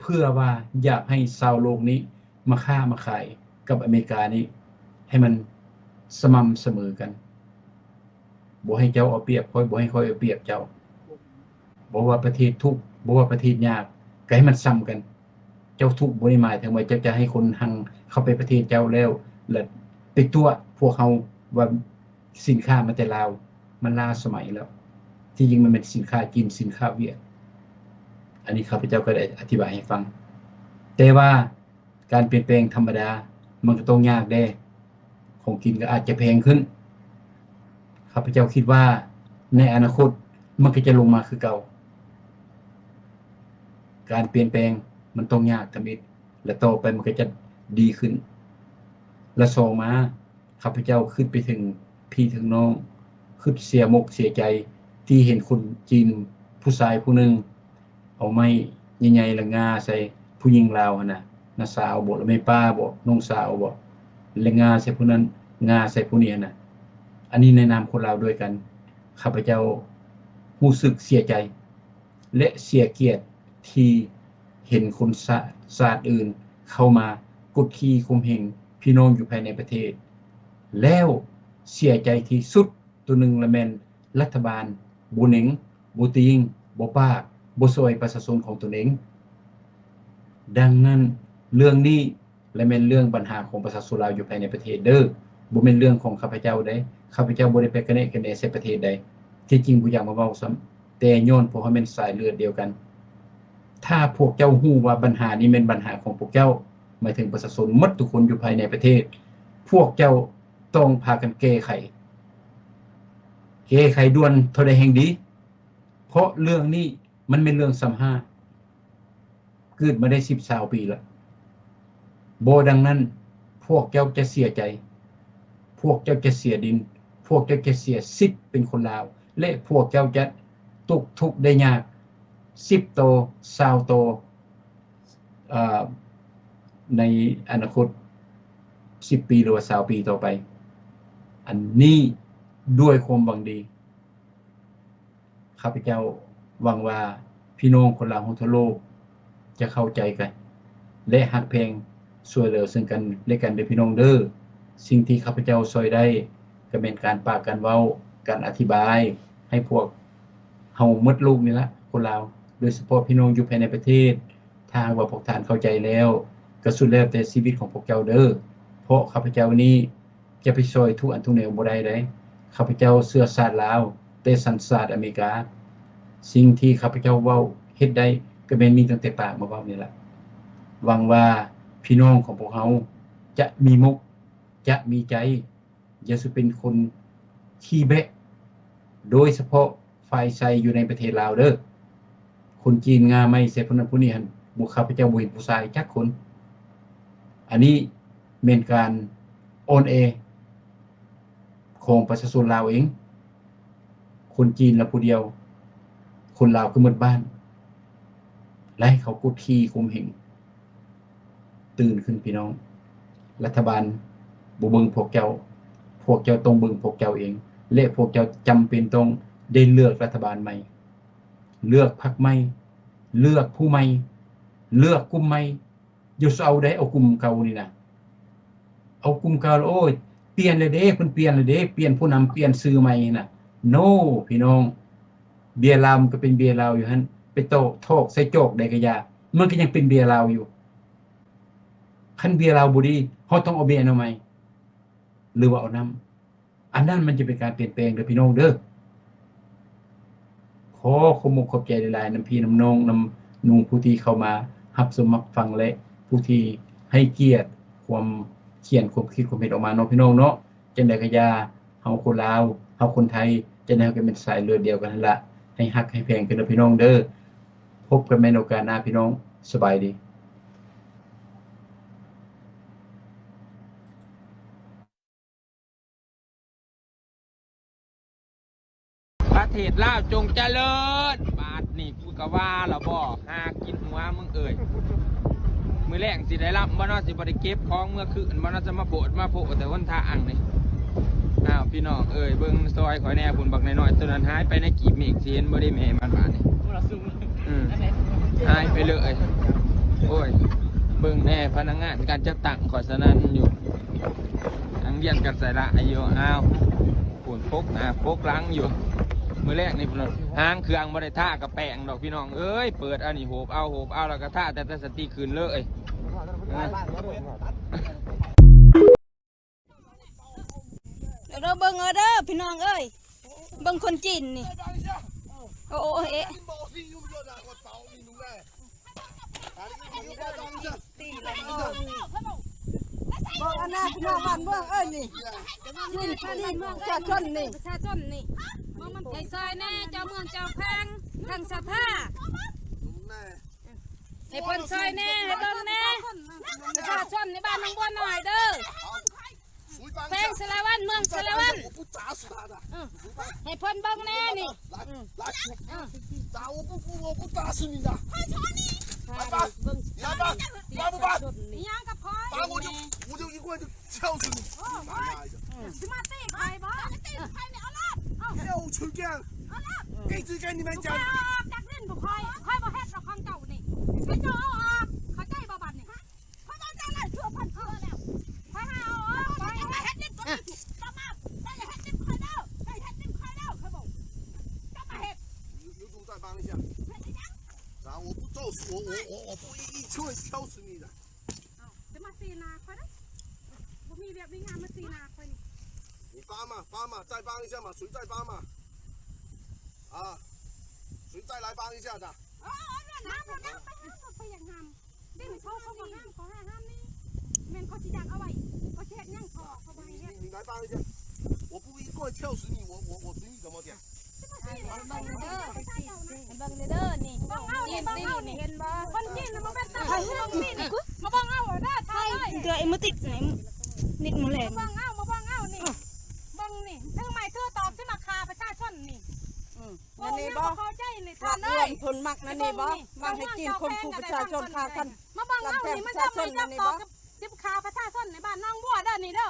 ເພື່ອວ່າຢາກໃຫ້ຊາວໂລກນີ້ມາຄ້າມາຂາຍກັບອາເມລິການີ້ໃຫ້ມັນສະໝ່ຳສະເໝີກັນ, ບໍ່ໃຫ້ເຈົ້າເອົາປຽບຂ້ອຍ, ບໍ່ໃຫ້ຂ້ອຍເອົາປຽບເຈົ້າ. ບໍ່ວ່າປະເທດທຸກ, ບໍ່ວ່າປະເທດຍາກ, ກໍໃຫ້ມັນສ່ຳກັນ. ເຈົ້າທຸກບໍ່ໄດ້ໝາຍເຖິງວ່າເຈົ້າຈະໃຫ້ຄົນຮັ່ງເຂົ້າໄປປະເທດເຈົ້າແລ້ວ ແລ້ວໄປຕົວະພວກເຮົາວ່າ ສິນຄ້າມາແຕ່ລາວ ມັນລ້າສະໄໝແລ້ວ. ທີ່ຈິງມັນແມ່ນສິນຄ້າຈີນ, ສິນຄ້າຫວຽດ. ອັນນີ້ຂ້າພະເຈົ້າກໍໄດ້ອະທິບາຍໃຫ້ຟັງ. ແຕ່ວ່າການປ່ຽນແປງທຳມະດາ ມັນກໍຕ້ອງຍາກແດ່, ຂອງກິນກໍອາດຈະແພງຂຶ້ນ. ຂ້າພະເຈົ້າຄິດວ່າໃນອະນາຄົດມັນກໍຈະລົງມາຄືເກົ່າ. ການປ່ຽນແປງມັນຕ້ອງຍາກທຳອິດ ແລະ ຕໍ່ໄປມັນກໍຈະດີຂຶ້ນ. ແລະ ສອງມາ ຂ້າພະເຈົ້າຄິດໄປເຖິງພີ່ເຖິງນ້ອງ, ຄິດເສຍມົກເສຍໃຈທີ່ເຫັນຄົນຈີນຜູ້ຊາຍຜູ້ໜຶ່ງ ເອົາໄມ້ໃຫຍ່ໆ ແລ້ວງ່າໃສ່ຜູ້ຍິງລາວຫັ້ນນະ, ນ້າສາວບໍ ຫຼືແມ່ປ້າບໍ ນ້ອງສາວບໍ ແລ້ວງ່າໃສ່ຜູ້ນັ້ນ ງ່າໃສ່ຜູ້ນີ້ຫັ້ນນະ. ອັນນີ້ໃນນາມຄົນລາວດ້ວຍກັນ, ຂ້າພະເຈົ້າຮູ້ສຶກເສຍໃຈ ແລະ ເສຍກຽດທີ່ເຫັນຄົນຊາ ຊາດອື່ນເຂົ້າມາກົດຂີ່ຂົ່ມເຫງພີ່ນ້ອງຢູ່ພາຍໃນປະເທດ ແລ້ວເສຍໃຈທີ່ສຸດໂຕໜຶ່ງລະແມ່ນລັດຖະບານບໍ່ເໜັງ, ບໍ່ຕີງ, ບໍ່ປາກ, ບໍ່ຊ່ອຍປະຊາຊົນຂອງຕົນເອງ. ດັ່ງນັ້ນ ເລື່ອງນີ້ ແລະ ແມ່ນເລື່ອງບັນຫາຂອງປະຊາຊົນລາວຢູ່ພາຍໃນປະເທດເດີ້, ບໍ່ແມ່ນເລື່ອງຂອງຂ້າພະເຈົ້າໃດ. ຂ້າພະເຈົ້າບໍ່ໄດ້ໄປກະແນະກະແໜໃສ່ປະເທດໃດ, ທີ່ຈິງບໍ່ຢາກມາເວົ້າຊ້ຳ, ແຕ່ຍ້ອນພວກເຮົາແມ່ນສາຍເລືອດດຽວກັນ. ຖ້າພວກເຈົ້າຮູ້ວ່າບັນຫານີ້ແມ່ນບັນຫາຂອງພວກເຈົ້າ, ໝາຍເຖິງປະຊາຊົນໝົດທຸກຄົນຢູ່ພາຍໃນປະເທດ, ພວກເຈົ້າຕ້ອງພາກັນແກ້ໄຂ, ແກ້ໄຂດ່ວນເທົ່າໃດແຮ່ງດີ, ເພາະເລື່ອງນີ້ມັນແມ່ນເລື່ອງຊຳຮາກ. ເກີດມາໄດ້ສິບຊາວປີລະ. ບໍ່ດັ່ງນັ້ນ ພວກເຈົ້າຈະເສຍໃຈ, ພວກເຈົ້າຈະເສຍດິນ, ພວກເຈົ້າຈະເສຍສິດເປັນຄົນລາວ ແລະ ພວກເຈົ້າຈະຕົກທຸກໄດ້ຍາກສິບຕໍ່ ຊາວຕໍ່ ເອີ ໃນອະນາຄົດສິບປີ ຫຼືວ່າຊາວປີຕໍ່ໄປ. ອັນນີ້ດ້ວຍຄວາມຫວັງດີ. ຂ້າພະເຈົ້າຫວັງວ່າພີ່ນ້ອງຄົນລາວທົ່ວໂລກຈະເຂົ້າໃຈກັນ ແລະ ຮັກແພງຊ່ວຍເຫຼືອເຊິ່ງກັນແລະກັນເດີພີ່ນ້ອງເດີ. ສິ່ງທີ່ຂ້າພະເຈົ້າຊ່ອຍໄດ້ກໍແມ່ນການປາກການເວົ້າ, ການອະທິບາຍໃຫ້ພວກເຮົາໝົດໂລກນີ້ລະ ຄົນລາວ, ໂດຍສະເພາະພີ່ນ້ອງຢູ່ພາຍໃນປະເທດ. ຖ້າຫາກວ່າພວກທ່ານເຂົ້າໃຈແລ້ວ ກໍສຸດແລ້ວແຕ່ຊີວິດຂອງພວກເຈົ້າເດີ, ເພາະຂ້າພະເຈົ້ານີ້ ຈະໄປຊ່ອຍທຸກອັນທຸກແນວບໍ່ໄດ້ເດ້. ຂ້າພະເຈົ້າເຊື້ອຊາດລາວ ແຕ່ສັນຊາດອາເມລິກາ. ສິ່ງທີ່ຂ້າພະເຈົ້າເວົ້າເຮັດໄດ້ ກໍແມ່ນມີຕັ້ງແຕ່ປາກມາເວົ້ານີ້ລະ. ຫວັງວ່າພີ່ນ້ອງຂອງພວກເຮົາຈະມີມຸກ, ຈະມີໃຈ, ຢ່າສູ່ເປັນຄົນຂີ້ແບະ, ໂດຍສະເພາະ ຝ່າຍໃສ່ຢູ່ໃນປະເທດລາວເດີ. ຄົນຈີນງ່າໄມ້ໃສ່ຜູ້ນັ້ນຜູ້ນີ້ຫັ້ນ ໝູ່ຂ້າພະເຈົ້າບໍ່ເຫັນຜູ້ຊາຍຈັກຄົນ. ອັນນີ້ແມ່ນການອ່ອນແອຂອງປະຊາຊົນລາວເອງ. ຄົນຈີນລະຜູ້ດຽວ, ຄົນລາວກໍໝົດບ້ານ. ແລະ ເຂົາກົດຂີ່ຂົ່ມເຫງ. ຕື່ນຂຶ້ນພີ່ນ້ອງ, ລັດຖະບານບໍ່ເບິ່ງພວກເຈົ້າ, ພວກເຈົ້າຕ້ອງເບິ່ງພວກເຈົ້າເອງ ແລະ ພວກເຈົ້າຈຳເປັນຕ້ອງໄດ້ເລືອກລັດຖະບານໃໝ່, ເລືອກພັກໃໝ່, ເລືອກຜູ້ໃໝ່, ເລືອກກຸ່ມໃໝ່. ຢ່າເອົາໄດ້ ເອົາກຸ່ມເກົ່ານີ້ນະ, ເອົາກຸ່ມເກົ່າແລ້ວ ໂອ້ຍ ປ່ຽນແລ້ວເດ້, ເພິ່ນປ່ຽນແລ້ວເດ້, ປ່ຽນຜູ້ນຳ, ປ່ຽນຊື່ໃໝ່ນະ. ໂນ ພີ່ນ້ອງ, ເບຍລາວມັນກໍເປັນເບຍລາວຢູ່ຫັ້ນ, ໄປຕອກ ຖອກໃສ່ຈອກໃດກໍຢ່າ, ມັນກໍຍັງເປັນເບຍລາວຢູ່. ຄັນເບຍລາວບໍ່ດີ ເຮົາຕ້ອງເອົາເບຍອັນໃໝ່ ຫຼືວ່າເອົານ້ຳ, ອັນນັ້ນມັນຈະເປັນການປ່ຽນແປງເດີພີ່ນ້ອງເດີ. ຂໍຂອບອົກຂອບໃຈຫຼາຍໆ ນຳພີ່ນຳນ້ອງ ນຳໜູຜູ້ທີ່ເຂົ້າມາຮັບຊົມຮັບຟັງ ແລະ ຜູ້ທີ່ໃຫ້ກຽດຄວາມຂຽນ ຄວາມຄິດ ຄວາມເຫັນອອກມາເນາະ ພີ່ນ້ອງເນາະ. ຈັ່ງໃດກໍຢ່າ, ເຮົາຄົນລາວ, ເຮົາຄົນໄທ, ຈັ່ງໃດເຮົາກໍແມ່ນສາຍເລືອດດຽວກັນຫັ້ນລະ. ໃຫ້ຮັກໃຫ້ແພງກັນເດີພີ່ນ້ອງເດີ. ພົບກັນໃໝ່ໃນໂອກາດໜ້າພີ່ນ້ອງ, ສະບາຍດີ. ປະເທດລາວຈົ່ງຈະເລີນ. ບາດນີ້ ກະວ່າລະບໍ່ ຫາກິນຫົວມຶງເອີຍ. ມື້ແລງຊິໄດ້ລຳບໍ່ເນາະ, ຊິບໍ່ໄດ້ເກັບຂອງເມືອຄືນບໍ່ເນາະ, ຈະມາໂພດມາໂພແຕ່ຫົນທາງນີ້. ອ້າວ ພີ່ນ້ອງເອີຍ ເບິ່ງຊອຍຂ້ອຍແດ່ພຸ້ນ, ບັກນ້ອຍໆໂຕນັ້ນຫາຍໄປໃນກີບເມກ, ຊິເຫັນບໍ່ເດ້ແມ່ມັນບາດນີ້? ອືມ ຫາຍໄປເລີຍ. ໂອ້ຍ ເບິ່ງແດ່ ພະນັກງານການຈັດຕັ້ງຂ້ອຍສະໜັ່ນຢູ່, ນັ່ງວຽນກັນໃສ່ລະຢູ່. ອ້າວ ພຸ້ນ ປົກໜ້າປົກຫຼັງຢູ່. ມື້ແລກນີ້ຫາງເຄື່ອງບໍ່ໄດ້ທາກະແປ້ງດອກພີ່ນ້ອງເອີຍ, ເປີດອັນນີ້ໂຫບເອົາ ໂຫບເອົາ ແລ້ວກະທາແຕ່ ແຕ່ສະຕິກຂຶ້ນເລີຍ. ເດີ ເບິ່ງເອົາເດີພີ່ນ້ອງເອີຍ, ເບິ່ງຄົນຈີນນີ້. ໂອ້ເອະ ເບິ່ງອັນນັ້ນ ພີ່ນ້ອງບ້ານເມືອງເອີຍນີ້, ນີ້ ນີ້ປະຊາຊົນນີ້ ປະຊາຊົນນີ້. ໃຫ້ຊ່ອຍແດ່ ເຈົ້າເມືອງເຈົ້າແຂວງ ທັງສະພາ, ໃຫ້ເພິ່ນຊ່ອຍແດ່ ໃຫ້ເບິ່ງແດ່ ປະຊາຊົນໃນບ້ານໜອງບົວນ້ອຍເດີ. ແຂວງສາລະວັນ ເມືອງສາລະວັນ ເອີ ໃຫ້ເພິ່ນເບິ່ງແດ່ນີ້. ເອີ ເອີ ເບິ່ງແດ່ ປະຊາຊົນນີ້ ອີຫຍັງກັບຂ້ອຍ ໂອ້ຍ ຊິມາຕີຂ້ອຍບໍ່? ເອົາໂຕນີ້ ເອົາລອດ ເອົາ ເອົາລອດ ອອກຈາກດິນພວກຂ້ອຍ ຂ້ອຍບໍ່ເຮັດດອກຂອງເຈົ້ານີ້ ໃຫ້ເຈົ້າເອົາອອກ ເຂົ້າໃຈບໍ່ບາດນີ້? ຂ້ອຍບອກເຈົ້າຫຼາຍເທື່ອພັນເທື່ອແລ້ວ ຂ້ອຍໃຫ້ເອົາອອກ ຂ້ອຍໃຫ້ເຮັດດິນຕົວນີ້ ເຈົ້າມາ ເຈົ້າຢ່າເຮັດດິນຂ້ອຍເດີ ເຈົ້າເຮັດດິນຂ້ອຍເດີ ຂ້ອຍບອກ ເຈົ້າມາເຮັດ 你，你，你再帮一下。 ເຮັດອີຫຍັງ 然后我不做事，我，我，我，我不一，一定会敲死你的。 ເອົ້າ ຈະມາຊີ້ໜ້າຂ້ອຍເດີ ບໍ່ມີວຽກມີງານມາຊີ້ໜ້າຂ້ອຍນີ້ 你帮忙，帮忙，再帮一下嘛，谁再帮忙？啊，谁再来帮一下的？ ເອີ ເອີ ເອີ ນຳ ນຳ ໄປຫາ ໄປຫາ ໄປຢາກຫາມ ດິນເຂົາ ເຂົາບໍ່ຫາມ ເຂົາຫາຫາມນີ້ ແມ່ນເຂົາຊິຢາກເອົາໄວ້ ເຂົາຊິເຮັດຫຍັງເຂົາ ເຂົາບໍ່ໃຫ້ເຮັດ 你，你， 你来帮一下，我不一棍敲死你，我，我，我随你怎么讲。ໃຫ້ເບິ່ງເດີ ໃຫ້ເບິ່ງເດີນີ້ ຈີນຕີນີ້ ເຫັນບໍ່? ຄົນຈີນນະ ມາເປັນຕາ ມາເບິ່ງເອົາເດີ ເທື່ອໄອ້ມື້ຕິດນີ້ ນິດມື້ແລງ ມາເບິ່ງເອົາ ມາເບິ່ງເອົານີ້ ເບິ່ງນີ້ ຖືໄມ້ຖືຕອກ ຊິມາຂ້າປະຊາຊົນນີ້ ອືມ ນັ້ນນີ້ບໍ່? ເຂົ້າໃຈນີ້ ລວມເພິ່ນມັກນັ້ນນີ້ບໍ່? ມັກໃຫ້ຈີນຂົ່ມຂູ່ປະຊາຊົນ ຂ້າກັນ ມາເບິ່ງເອົານີ້ ມັນຈະໄມ້ຈັບຕອກ ຊິຂ້າປະຊາຊົນໃນບ້ານໜອງບົວເດີນີ້ເດີ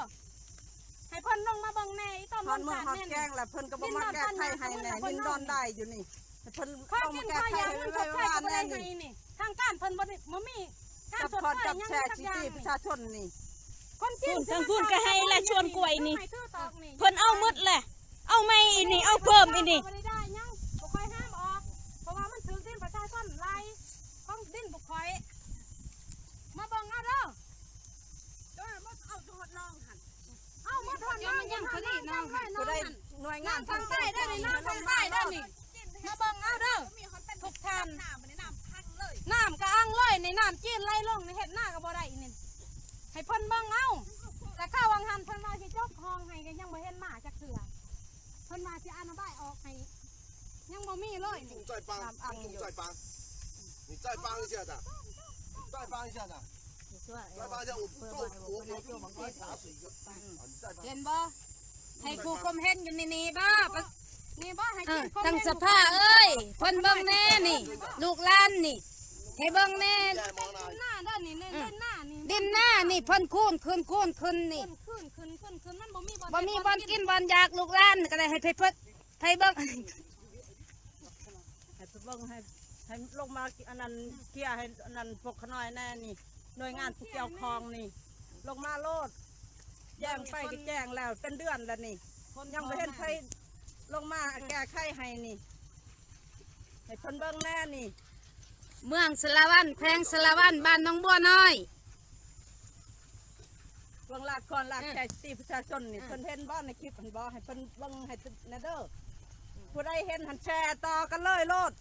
ໃຫ້ເພິ່ນລົງມາເບິ່ງແດ່ ອີ່ຕົ້ນ ຮອດເມືອງຮອດແກງລະ ເພິ່ນກໍບໍ່ມາແກ້ໄຂໃຫ້ແດ່ ດິນດອນດາຍຢູ່ນີ້ ໃຫ້ເພິ່ນລົງມາແກ້ໄຂໃຫ້ໄວໆແດ່ນີ້ ທາງການເພິ່ນບໍ່ໄດ້ ບໍ່ມີການຊົດເຊີຍຫຍັງຈັກຢ່າງ ປະຊາຊົນນີ້ ຄົນຈີນ ທາງພຸ້ນກໍໃຫ້ລະ ສວນກ້ວຍນີ້ ເພິ່ນເອົາໝົດແຫຼະ ເອົາໃໝ່ອີກນີ້ ເອົາເພີ່ມອີກນີ້ ບໍ່ໄດ້ໄດ້ຫຍັງ ບໍ່ຄ່ອຍຫ້າມອອກ ເພາະວ່າມັນຖືກດິນປະຊາຊົນຫຼາຍ ຂອງດິນພວກຂ້ອຍ ມາເບິ່ງເອົາເດີ ເອົາມາທອດນ້ອງຫັ້ນ ເອົາມາທອດນ້ອງ ຍັງພໍດີນ້ອງຫັ້ນ ຜູ້ໃດໜ່ວຍງານທາງໃຕ້ເດີນີ້ ນ້ອງທາງໃຕ້ເດີນີ້ ມາເບິ່ງເອົາເດີ ທຸກທ່ານ ນ້ຳກໍອັ່ງເລີຍ ນີ້ນ້ຳຈີນໄຫຼລົງ ນີ້ເຮັດນາກໍບໍ່ໄດ້ນີ້ ໃຫ້ເພິ່ນເບິ່ງເອົາ ແຕ່ຄາວຫວ່າງຫັ້ນເພິ່ນວ່າຊິຈົກຮ່ອງໃຫ້ ກໍຍັງບໍ່ເຫັນມາຈັກເທື່ອ ເພິ່ນວ່າຊິອະນະບາຍອອກໃຫ້ ຍັງບໍ່ມີເລີຍນີ້ ໃຈປາງ ໃຈປາງ ນີ້ໃຈປາງເສຍຈ້າ ໃຈປາງເສຍຈ້າ ໃຈປາງເສຍ ໂອ້ໂຫ ເຫັນບໍ່? ໃຫ້ຜູ້ຄົມເຫັນຢູ່ນີ້ ນີ້ບໍ່? ນີ້ບໍ່? ໃຫ້ ເອີ ຕັ້ງສະພາເອີຍ ເພິ່ນເບິ່ງແດ່ນີ້ ລູກຫຼານນີ້ ໃຫ້ເບິ່ງແດ່ ດິນນາເດີນີ້ ດິນນານີ້ ດິນນານີ້ ເພິ່ນຄູນຂຶ້ນ ຄູນຂຶ້ນນີ້ ຂຶ້ນຂຶ້ນ ຂຶ້ນຂຶ້ນ ມັນບໍ່ມີບ່ອນ ບໍ່ມີບ່ອນກິນບ່ອນຢາກ ລູກຫຼານກໍໄດ້ ໃຫ້ເພິ່ນ ໃຫ້ເບິ່ງ ໃຫ້ເພິ່ນເບິ່ງ ໃຫ້ ໃຫ້ລົງມາອັນນັ້ນ ເຄຍໃຫ້ອັນນັ້ນພວກຂະນ້ອຍແດ່ນີ້ ໜ່ວຍງານຜູ້ກ່ຽວຂ້ອງນີ້ ລົງມາໂລດ ແຈ້ງໄປກໍແຈ້ງແລ້ວ ເປັນເດືອນແລ້ວນີ້ ຍັງບໍ່ເຫັນໃຜລົງມາແກ້ໄຂໃຫ້ນີ້ ໃຫ້ເພິ່ນເບິ່ງແດ່ນີ້ ເມືອງສາລະວັນ ແຂວງສາລະວັນ ບ້ານໜອງບົວນ້ອຍ ເບິ່ງລາດຄອນລາດແຄສະຕີປະຊາຊົນນີ້ ເພິ່ນເຫັນບໍ່ໃນຄລິບຫັ້ນບໍ່? ໃຫ້ເພິ່ນເບິ່ງໃຫ້ແດ່ເດີ ຜູ້ໃດເຫັນຫັ້ນແຊຕໍ່ກັນເລີຍໂລດ.